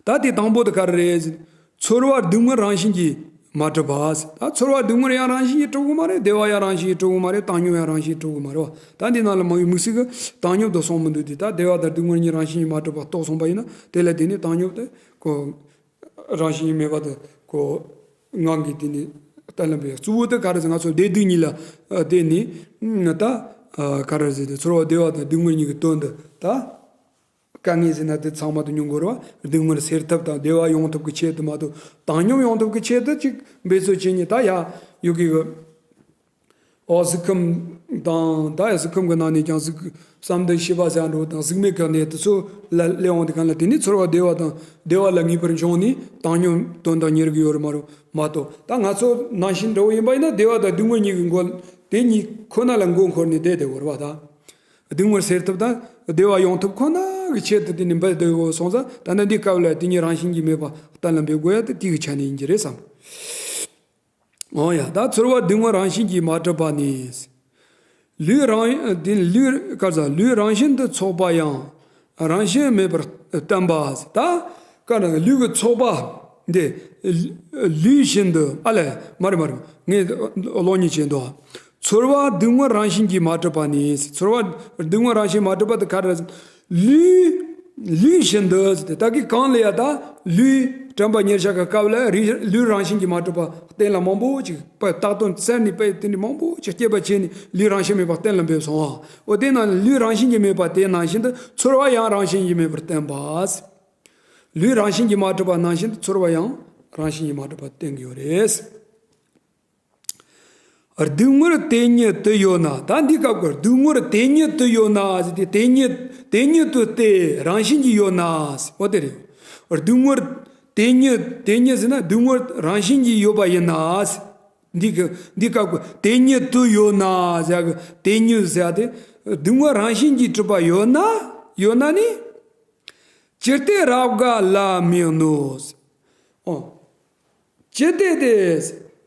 ད་དེ་དང་པོ་དེ་ག་རེ་རེད། ཚོར་བ་སྡུག་བསྔལ་རང་བཞིན་གྱིས་མ་གྲུབ་པ། ད་ཚོར་བ་སྡུག་བསྔལ་ཡང་རང་བཞིན་གྱིས་གྲུབ་ཀྱི་མ་རེད། བདེ་བ་ཡང་རང་བཞིན་གྱིས་གྲུབ་ཀྱི་མ་རེད། བཏང་སྙོམས་ཡང་རང་བཞིན་གྱིས་གྲུབ་ཀྱི་མ་རེད་བ། ད་འདི་ནང་ལ་མ་ཡི་དམིགས་བསལ་གྱི་བཏང་སྙོམས་དེ་སོང་མི་འདུག་དེ་ད་བདེ་བ་དང་སྡུག་བསྔལ་གཉིས་རང་བཞིན་གྱིས་མ་གྲུབ་པ་རྟོགས་སོང་པ་ཡིན་ན་དེ་ལ་དེ་ནི་བཏང་སྙོམས་དེ་ཁོ་རང་བཞིན་གྱིས་མེད་པ་དེ་ཁོ་ངང་གིས་དེ་ནི་གཏན་ལ་འབེབས། གཙོ་བོ་དེ་ག་རེ་ཟེར། ང་ཚོ་བདེ་སྡུག་གཉིས་ལ་ཨ་དེ་ནི་ད་ཨ་ག་རེ་ཟེར་དེ་ཚོར་བ་བདེ་བ་དང་སྡུག་བསྔལ་གཉིས་ཀྱི་དོན་དུ་ད། དཀའ་ངལ་ཟེར་ན་དེ་ཚང་མ་དུ་མྱོང་དགོས་རེད་བ། སྡུག་བསྔལ་སེལ་ཐབས་དང་བདེ་བ་ཡོང་ཐབས་ཀྱི་ཆེད་དུ་མ་གཏོགས་བཏང་སྙོམས་ཡོང་ཐབས་ཀྱི་ཆེད་དུ་ཅིག་འབད་རྩོལ་བྱེད་ཉིད་ད་ཡ་ཡོད་ཀྱི་ཡོད། ཨོ་གཟུགས་ཁམས་དང་ད་ཡ་གཟུགས་ཁམས་ཀྱི་ནང་ནས་ཀྱང་གཟུགས་བསམ་གཏན་ཤེས་པ་ཟེར་འགྲོ་དང་གཟུགས་མེད་ཀྱི་གནས་དེ་ཚོ་ལ་སླེབས་འོང་དེ་གང་ལ་དེ་ནི་ཚོར་བ་བདེ་བ་དང་བདེ་བ་ལ་ངེས་པར་འབྱུང་ནས་བཏང་སྙོམས་དོན་དག་གཉེར་གྱི་ཡོད་རེད་མ་རེད་མ་གཏོགས། ད་ང་ཚོ་ནང་བཞིན་འདྲ་བོ་ཡིན་པ་ཡིན་ན་བདེ་བ་དང་སྡུག་བསྔལ་གཉིས་ཀྱི་མགོ་དེ་གཉིས་ཁོ་ན་ལ་མགོ་འཁོར་ནས་བསྡད་བསྡད་དགོས་རེད་བ་ད། སྡུག་བསྔལ་སེལ་ཐབས་དང་བདེ་བ་ཡོང་ཐབས་ཁོ་ན་གི་ཆེད་དུ་དེ་ནི་འབད་བསྡད་དགོས་སོང་ཙང་ད་ནི་འདི་སྐབས་ལ་དེ་ཉིད་རང་བཞིན་གྱིས་མེད་པ་གཏན་ལ་འབེབས་དགོས་ཡ་དེ་དེ་གི་ཆ་ནས་ཡིན་གྱི་རེད་བསམ། འོ་ཡ་ད་ཚོར་བ་སྡུག་བསྔལ་རང་བཞིན་གྱིས་མ་གྲུབ་པ་ནི། ལུས་རང་དེ་ལུས་ག་ཟ་ལུས་རང་བཞིན་དུ་ཚོགས་པ་ཡང་རང་བཞིན་མེད་པར་བསྟན་པ། ད་ག་ན་ལུས་ཀྱི་ཚོགས་པ་འདི་ལུས་བཞིན་དུ་ཨ་ལས་མ་རེད་མ་རེད་ངས་གློག་བརྙན་བྱས་འདུག་ཚོར་བ་སྡུག་བསྔལ་རང་བཞིན་གྱིས་མ་གྲུབ་པ་ནི། ཚོར་བ་སྡུག་བསྔལ་རང་བཞིན་མ་གྲུབ་པ་དེ་ག་རེ། ལུས་ལུས་བཞིན་དུ་ཟེར་ཏེ་ད་གི་གང་ལ་ཡ་ད་ལུས་དྲན་པ་ཉེར་བཞག་གི་སྐབས་ལ་རི་ལུས་རང་བཞིན་གྱིས་མ་གྲུབ་པ་གཏན་ལ་མང་པོ་ཅིག་པ་བཏགས་དོན་བཙལ་ནས་པའི་དེ་ནི་མང་པོ་ཅིག་སྐྱེས་པ་བྱས་ནས་ལུས་རང་བཞིན་མེད་པ་གཏན་ལ་འབེབས་སོང་བ། འོ་དེ་ན་ལུས་རང་བཞིན་གྱིས་མེད་པ་དེ་ནང་བཞིན་དུ་ཚོར་བ་ཡང་རང་བཞིན་གྱིས་མེད་པར་བསྟན་པ། ལུས་རང་བཞིན་གྱིས་མ་གྲུབ་པ་ནང་བཞིན་དུ་ཚོར་བ་ཡང་རང་བཞིན་གྱིས་མ་གྲུབ་པ་བསྟན་གྱི་ཡོད་རེད། སྡུག་བསྔལ་དེ་ཉིད་དུ་ཡོད་ན། ད་འདི་སྐབས་ཀྱི་སྡུག་བསྔལ་དེ་ཉིད་དུ་ཡོད་ན་ཟེར་ཏེ། དེ་ཉིད་དེ་ཉིད་དུ་སྟེ་རང་བཞིན་གྱིས་ཡོད་ན་ཟེར། འོ་དེ་རེད། སྡུག་བསྔལ་དེ་ཉིད། དེ་ཉིད་ཟེར་ན་སྡུག་བསྔལ་རང་བཞིན་གྱིས་ཡོད་པ་ཡིན་ན་ཟེར། འདི་གི་འདི་སྐབས་ཀྱི་དེ་ཉིད་དུ་ཡོད་ན་ཟེར་གི། དེ་ཉིད་ཟེར་ཏེ་སྡུག་བསྔལ་རང་བཞིན་གྱིས་གྲུབ་པ་ཡོད་ན། ཡོད་ན་ནི། ཅི་སྟེ་རབ་དགའ་ལ་མི་གནོད། ཨོ། ཅི་སྟེ་དེ།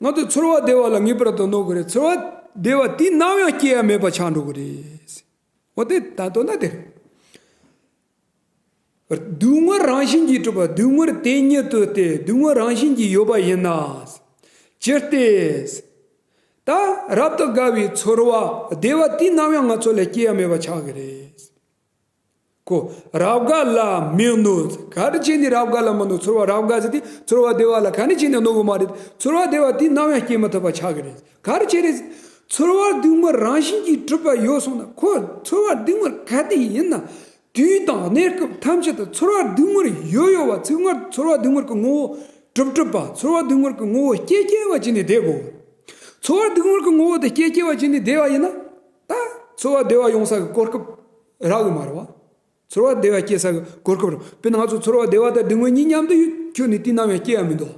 ང་ཚོ་ཚོར་བ་བདེ་བ་ལ་ངེས་པར་དུ་གནོད་ཀྱི་རེད། ཚོར་བ་བདེ་བ་དུས་ནམ་ཡང་སྐྱེ་ཡ་མེད་པ་ཆགས་འགྲོ་གི་རེད། འོ་དེ་ད་དོན་ན་དེ་རེད། སྡུག་བསྔལ་རང་བཞིན་གྱིས་གྲུབ་པ། སྡུག་བསྔལ་དེ་ཉིད་དུ་སྟེ་སྡུག་བསྔལ་རང་བཞིན་གྱིས་ཡོད་པ་ཡིན་ན། ཅི་སྟེ། ད་རབ་ཏུ་དགའ་བའི་ཚོར་བ་བདེ་བ་དུས་ནམ་ཡང་ང་ཚོ་ལ་སྐྱེ་ཡ་མེད་པ་ཆགས་ཀྱི་རེད། ཁོ་རབ་དགའ་ལ་མི་གནོད། ག་རེ་བྱས་ནས་རབ་དགའ་ལ་མི་གནོད། ཚོར་བ་རབ་དགའ་ཟེར་ཏེ་ཚོར་བ་བདེ་བ་ལ་ག་ནས་བྱས་ནས་གནོད་གི་མ་རེད། ཚོར་བ་བདེ་བ་དུས་ནམ་ཡང་སྐྱེ་མི་ཐུབ་པ་ཆགས་ཀྱི་རེད། ག་རེ་བྱས་རེད། ཚོར་བ་སྡུག་བསྔལ་རང་བཞིན་གྱིས་གྲུབ་པ་ཡོད་སོང་ན། ཁོ་ཚོར་བ་སྡུག་བསྔལ་ག་དུས་ཡིན་ན། དུས་དང་གནས་སྐབས་ཐམས་ཅད་དུ་ཚོར་བ་སྡུག་བསྔལ་ཡོད་ཡོད་པ། ཚིག་ངར་ཚོར་བ་སྡུག་བསྔལ་གྱི་ངོ་བོ་གྲུབ་གྲུབ་པ། ཚོར་བ་སྡུག་བསྔལ་གྱི་ངོ་བོ་སྐྱེ་སྐྱེ་བ་བྱས་ནས་བསྡད་དགོས། ཚོར་བ་སྡུག་བསྔལ་གྱི་ངོ་བོ་དེ་སྐྱེ་སྐྱེ་བ་བྱས་ནས་བསྡད་པ་ཡིན་ན། ད་ཚོར་བ་བདེ་བ་ཡོང་ས་གི་གོ་སྐབས་རག་གི་མ་རེད་བ། ཚོར་བ་བདེ་བ་སྐྱེ་ས་གི་གོ་སྐབས་རག་དཔེར་ན་ང་ཚོ་ཚོར་བ་བདེ་བ་དང་སྡུག་བསྔལ་གཉིས་མཉམ་དུ་ཡོད་ཁྱོད་ནི་དུས་ནམ་ཡང་སྐྱེ་ཡ་མི་འདུག་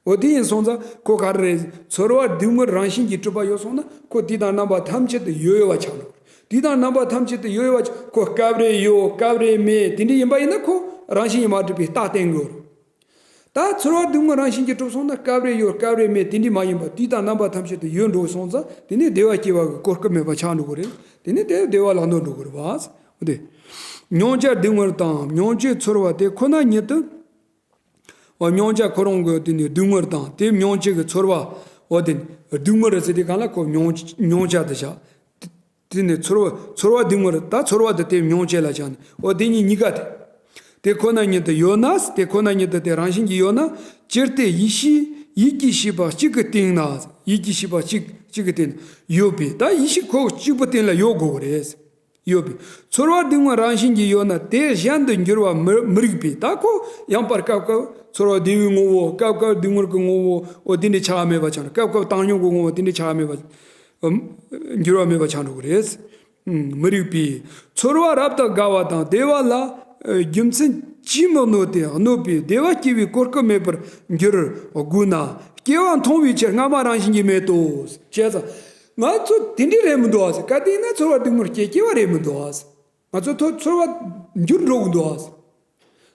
འོ་དེ་ཡིན་སོང་ཙང་ཁོ་ག་རེ་རེད། ཚོར་བ་སྡུག་བསྔལ་རང་བཞིན་གྱིས་གྲུབ་པ་ཡོད་སོང་ན། ཁོ་དུས་དང་རྣམ་པ་ཐམས་ཅད་དུ་ཡོད་ཡོད་པ་ཆགས་འགྲོ། དུས་དང་རྣམ་པ་ཐམས་ཅད་དུ་ཡོད་ཡོད་པ་ཆགས། ཁོ་སྐབས་རེ་ཡོད་སྐབས་རེ་མེད་དེ་འདྲ་ཡིན་པ་ཡིན་ན། ཁོ་རང་བཞིན་གྱིས་མ་གྲུབ་པའི་རྟགས་བསྟན་དགོས་རེད། ད་ཚོར་བ་སྡུག་བསྔལ་རང་བཞིན་གྱིས་གྲུབ་སོང་ན། སྐབས་རེ་ཡོད་སྐབས་རེ་མེད་དེ་འདྲ་མ་ཡིན་པ། དུས་དང་རྣམ་པ་ཐམས་ཅད་དུ་ཡོད་འགྲོ་སོང་ཙང་། དེ་ནས་བདེ་བ་སྐྱེ་བ་གི་གོ་སྐབས་མེད་པ་ཆགས་འགྲོ་གི་རེད། དེ་ནས་དེ་བདེ་བ་ལ་གནོད་འགྲོ་གི་རེད་བ། འོ་དེ། མྱོང་བྱ་སྡུག་བསྔལ་དང་མྱོང་བྱའི་ཚོར་བ་དེ་ཁོ་ན་ཉིད་དུ། འོ་མྱོང་བྱ་ཁོ་རང་གི་དེ་ནི་སྡུག་བསྔལ་དང་དེ་མྱོང་བྱེད་ཀྱི་ཚོར་བ། འོ་དེ་སྡུག་བསྔལ་ཟེར་དུས་སྒང་ལ་ཁོ་མྱོང་མྱོང་བྱ་དེ་བྱ། དེ་ནི་ཚོར་བ་ཚོར་བ་སྡུག་བསྔལ། ད་ཚོར་བ་དེ་དེ་མྱོང་བྱེད་ལ་བྱ་ནི། འོ་དེ་གཉིས་གཉིས་ཀ་དེ། དེ་ཁོ་ན་ཉིད་དུ་ཡོད་ན། དེ་ཁོ་ན་ཉིད་དུ་དེ་རང་བཞིན་གྱིས་ཡོད་ན། ཅི་སྟེ་ཡིད་ཤེས་ཡིད་ཀྱི་ཤེས་པ་གཅིག་གི་སྟེང་ན། ཡིད་ཀྱི་ཤེས་པ་གཅིག་གཅིག་གི་སྟེང་ན་ཡོད་པས། ད་ཡིད་ཤེས་ཁོ་གཅིག་པུ་སྟེང་ལ་ཡོད་དགོས་པ་རེད། ཡོད་པས། ཚོར་བ་སྡུག་བསྔལ་རང་བཞིན་གྱིས་ཡོད་ན་དེ་གཞན་དུ་འགྱུར་བ་མི་མི་རིགས་པས། ད་ཁོ་ཡང་བསྐྱར་སྐབས་སྐབས་ཚོར་བ་བདེ་བའི་ངོ་བོ། སྐབས་སྐབས་སྡུག་བསྔལ་གྱི་ངོ་བོ། འོ་དེ་འདྲ་ཆགས་མེད་པ་ཆགས་ནས། སྐབས་སྐབས་བཏང་སྙོམས་ཀྱི་ངོ་བོ་དེ་འདྲ་ཆགས་མེད་པ། ཨམ། འགྱུར་བ་མེད་པ་ཆགས་འགྲོ་གི་རེད། ཨམ། མི་རིགས་པས། ཚོར་བ་རབ་ཏུ་དགའ་བ་དང་བདེ་བ་ལ། ཨ། རྒྱུ་མཚན་ཅིས་མི་གནོད་དེ། གནོད་པའི་བདེ་བ་སྐྱེ་བའི་གོ་སྐབས་མེད་པར་འགྱུར་དགོས་ན། སྐྱེ་བ་མཐོང་བའི་ཕྱིར་སྔ་མ་རང་བཞིན་གྱིས་མེད་དོ། བྱས་ཙང་། ང་ཚོ་དེ་འདྲ་རེད་མི་འདུག་ཨ། ག་དུས་ན་ཚོར་བ་སྡུག་བསྔལ་སྐྱེ་སྐྱེ་བ་རེད་མི་འདུག་ཨ། ང་ཚོ་ཐོ་ཚོར་བ་འགྱུར་འགྲོ་གི་འདུག་ཨ།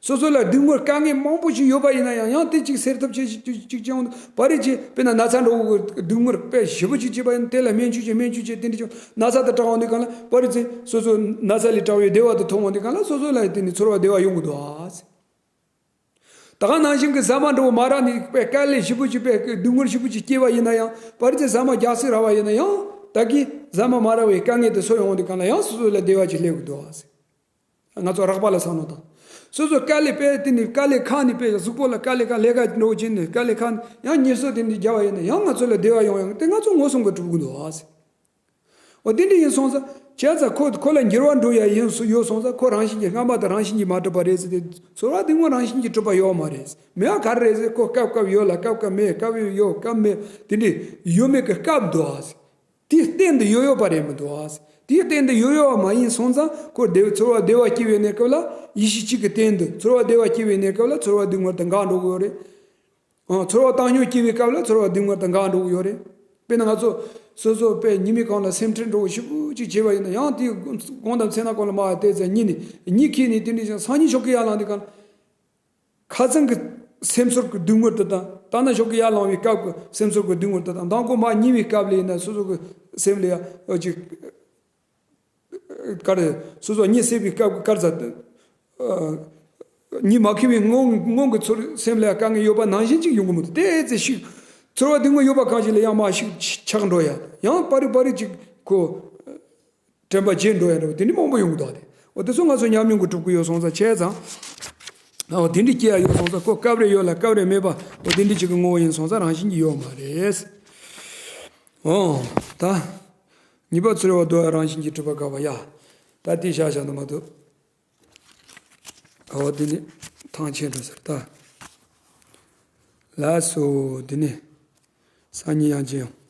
སོ་སོ་ལ་སྡུག་བསྔལ་དཀའ་ངལ་མང་པོ་ཞིག་ཡོད་པ་ཡིན་ན་ཡང་། ཡང་དེ་གཅིག་སེལ་ཐབས་བྱེད་ཅིག་ཅིག་ཅིག་ཅིག་ཡོང་། པ་རེ་ཅིག་དཔེར་ན་ན་ཚ་འདྲ་བོ་གི་སྡུག་བསྔལ་དཔེ་ཞེ་པོ་ཅིག་བྱས་པ་ཡིན། དེ་ལ་སྨན་བཅོས་བྱས་སྨན་བཅོས་བྱས་དེ་འདྲ་ཅིག་ན་ཚ་དེ་དྲག་འོང་དུས་སྒང་ལ། པ་རེ་ཅིག་སོ་སོ་ན་ཚ་ལས་དྲག་པའི་བདེ་བ་དེ་ཐོབ་འོང་དུས་སྒང་ལ། སོ་སོ་ལ་དེ་ནི་ཚོར་བ་བདེ་བ་ཡོང་གི་འདུག་ཨ། ད་ག་ནང་བཞིན་གྱི་ཟ་མ་འདྲ་བོ་མ་རག་ནས་དཔེ་དཀའ་ལས་ཞེ་པོ་ཅིག་དཔེ་སྡུག་བསྔལ་ཞེ་པོ་ཅིག་སྐྱེས་པ་ཡིན་ན་ཡང་། པ་རེ་ཅིག་ཟ་མ་རྒྱགས་ཤིག་རག་པ་ཡིན་ན་ཡང་། ད་གི་ཟ་མ་མ་རག་པའི་དཀའ་ངལ་དེ་སོ་ཡོང་དུས་སྒང་ལ་ཡང་སོ་སོ་ལ་བདེ་བ་ཅིག་སླེབས་ཀྱི་འདུག་ཨ། ང་ཚོ་རགས་པ་ལ་བསམ་བློ་བཏང་། སོ་སོ་དཀའ་ལས་དཔེ་དེ་ནི་དཀའ་ལས་ཁག་ནས། དཔེ་གཟུགས་པོ་ལ་དཀའ་ལས་ཁག་ལས་ཀ་འདྲ་བོ་བྱས་ནས་དཀའ་ལས་ཁག་ནས་ཡང་ཉལ་ས་དེ་འདྲ་རྒྱབ་པ་ཡིན་ན་ཡང་། ང་ཚོ་ལ་བདེ་བ་ཡོང་ཡང་དེ་ང་ཚོ་མངོན་སུམ་གྱིས་གྲུབ་ཀྱི་འདུག་ཨ། འོ་དེ་འདྲ་ཡིན་སོང་ཙང་། བྱས་ཙང་ཁོ་ཁོ་ལ་འགྱུར་བ་འགྲོ་ཡ་ཡིན་ཡོད་སོང་ཙང་། ཁོ་རང་བཞིན་གྱིས། སྔ་མ་དང་རང་བཞིན་གྱིས་མ་གྲུབ་པ་རེད་ཟེར་ཏེ། ཚོར་བ་སྡུག་བསྔལ་རང་བཞིན་གྱིས་གྲུབ་པ་ཡོད་མ་རེད། མེད་པ་ག་རེ་རེད་ཟེར། ཁོ་སྐབས་སྐབས་ཡོད་ལ་སྐབས་སྐབས་མེད། སྐབས་ཡོད་སྐབས་མེད། དེ་འདྲ་ཡོད་མེད་ཀྱི་སྐབས་འདུག་ཨ། དེའི་སྟེང་དུ་ཡོད་ཡོད་པ་རེད་མི་འདུག་ཨ། དེའི་སྟེང་དུ་ཡོད་ཡོད་པ་མ་ཡིན་སོང་ཙང་། ཁོ་བདེ་ཚོར་བ་བདེ་བ་སྐྱེ་བའི་གནས་སྐབས་ལ་ཡིད་ཤེས་གཅིག་གི་སྟེང་དུ། ཚོར་བ་བདེ་བ་སྐྱེ་བའི་གནས་སྐབས་ལ་ཚོར་བ་སྡུག་བསྔལ་དེ་འགག་འགྲོ་གི་ཡོད་རེད། ཨ། ཚོར་བ་བཏང་སྙོམས་སྐྱེ་བའི་སྐབས་ལ་ཚོར་བ་སྡུག་བསྔལ་དེ་འགག་འགྲོ་གི་ཡོད་རེད། དཔེར་ན་ང་ཚོ་སོ་སོ་དཔེ་ཉི་མའི་གོང་ལ་སེམས་ཁྲལ་འདྲ་བོ་ཞེ་པོ་ཅིག་བྱས་པ་ཡིན་ན། ཡང་དེའི་དགོང་དང་མཚན་ནག་གོང་ལ་མར་བལྟས་ཙང་གཉིད་ནི་གཉིད་ཁུག་ནས་དེ་འདྲ་ཞིག་སང་ཉིན་ཞོགས་ཀས་ཡར་ལངས་དུས་སྒང་ལ། ཁ་སང་གི་སེམས་ཚོར་གྱི་སྡུག་བསྔལ་དེ་དང་། ད་ནངས་ཞོགས་ཀས་ཡར་ལངས་པའི་སྐབས་ཀྱི་སེམས་ཚོར་གྱི་སྡུག་བསྔལ་དེ་དང་། མདང་དགོང་མར་ཉལ་བའི་སྐབས་ལ་ཡིན་ན་སོ་སོ་གི་སེམས་ལ་ཡ་ཅིག་ག་རེ། སོ་སོ་གཉིད་སད་པའི་སྐབས་ཀྱི་ག་རེ་ཟ། ཨ། གཉིད་མ་ཁུག་པའི་སྔོན་སྔོན་གྱི་ཚོར། སེམས་ལ་དཀའ་ངལ་ཡོད་པ་ནང་བཞིན་ཅིག་ཡོང་གི་མི་འདུག་དེ་ཙམ་ཞིག་ཚོར་བ་སྡུག་བསྔལ་ཡོད་པ་གང་ཞིག་ལ་ཡང་མར་ཤུགས་ཆག་འགྲོ་ཡ། ཡང་པ་རིག་པ་རིག་ཅིག་ཁོ། དྲན་པ་བརྗེད་འགྲོ་ཡ་འདྲ་བོ་དེ་འདྲ་མང་པོ་ཡོང་གི་འདུག་སྟེ། འོ་དེ་ཚོ་ང་ཚོ་ཉམས་མྱོང་གིས་གྲུབ་ཀྱི་ཡོད་སོང་ཙང་། བྱས་ཙང་། འོ་དེ་འདྲ་སྐྱེ་ཡ་ཡོད་སོང་ཙང་། ཁོ་སྐབས་རེ་ཡོད་ལ་སྐབས་རེ་མེད་པ། འོ་དེ་འདྲ་ཅིག་གི་ངོ་བོ་ཡིན་སོང་ཙང་རང་བཞིན་གྱིས་ཡོད་མ་རེད། འོ་ད། ཉེས་པ་ཚོར་བ་བདོ་བ་རང་བཞིན་གྱིས་གྲུབ་པ་དགག་པ་ཡ། ད་དེ་བཞག་བཞག་ན་མ་གཏོགས། འོ་དེ་ནི་ཐང་ཆད་འགྲོ་ཟེར་ད། ལགས་སོ། དེ་ནི་སང་ཉིན་ཡང་མཇལ་ཡོང་།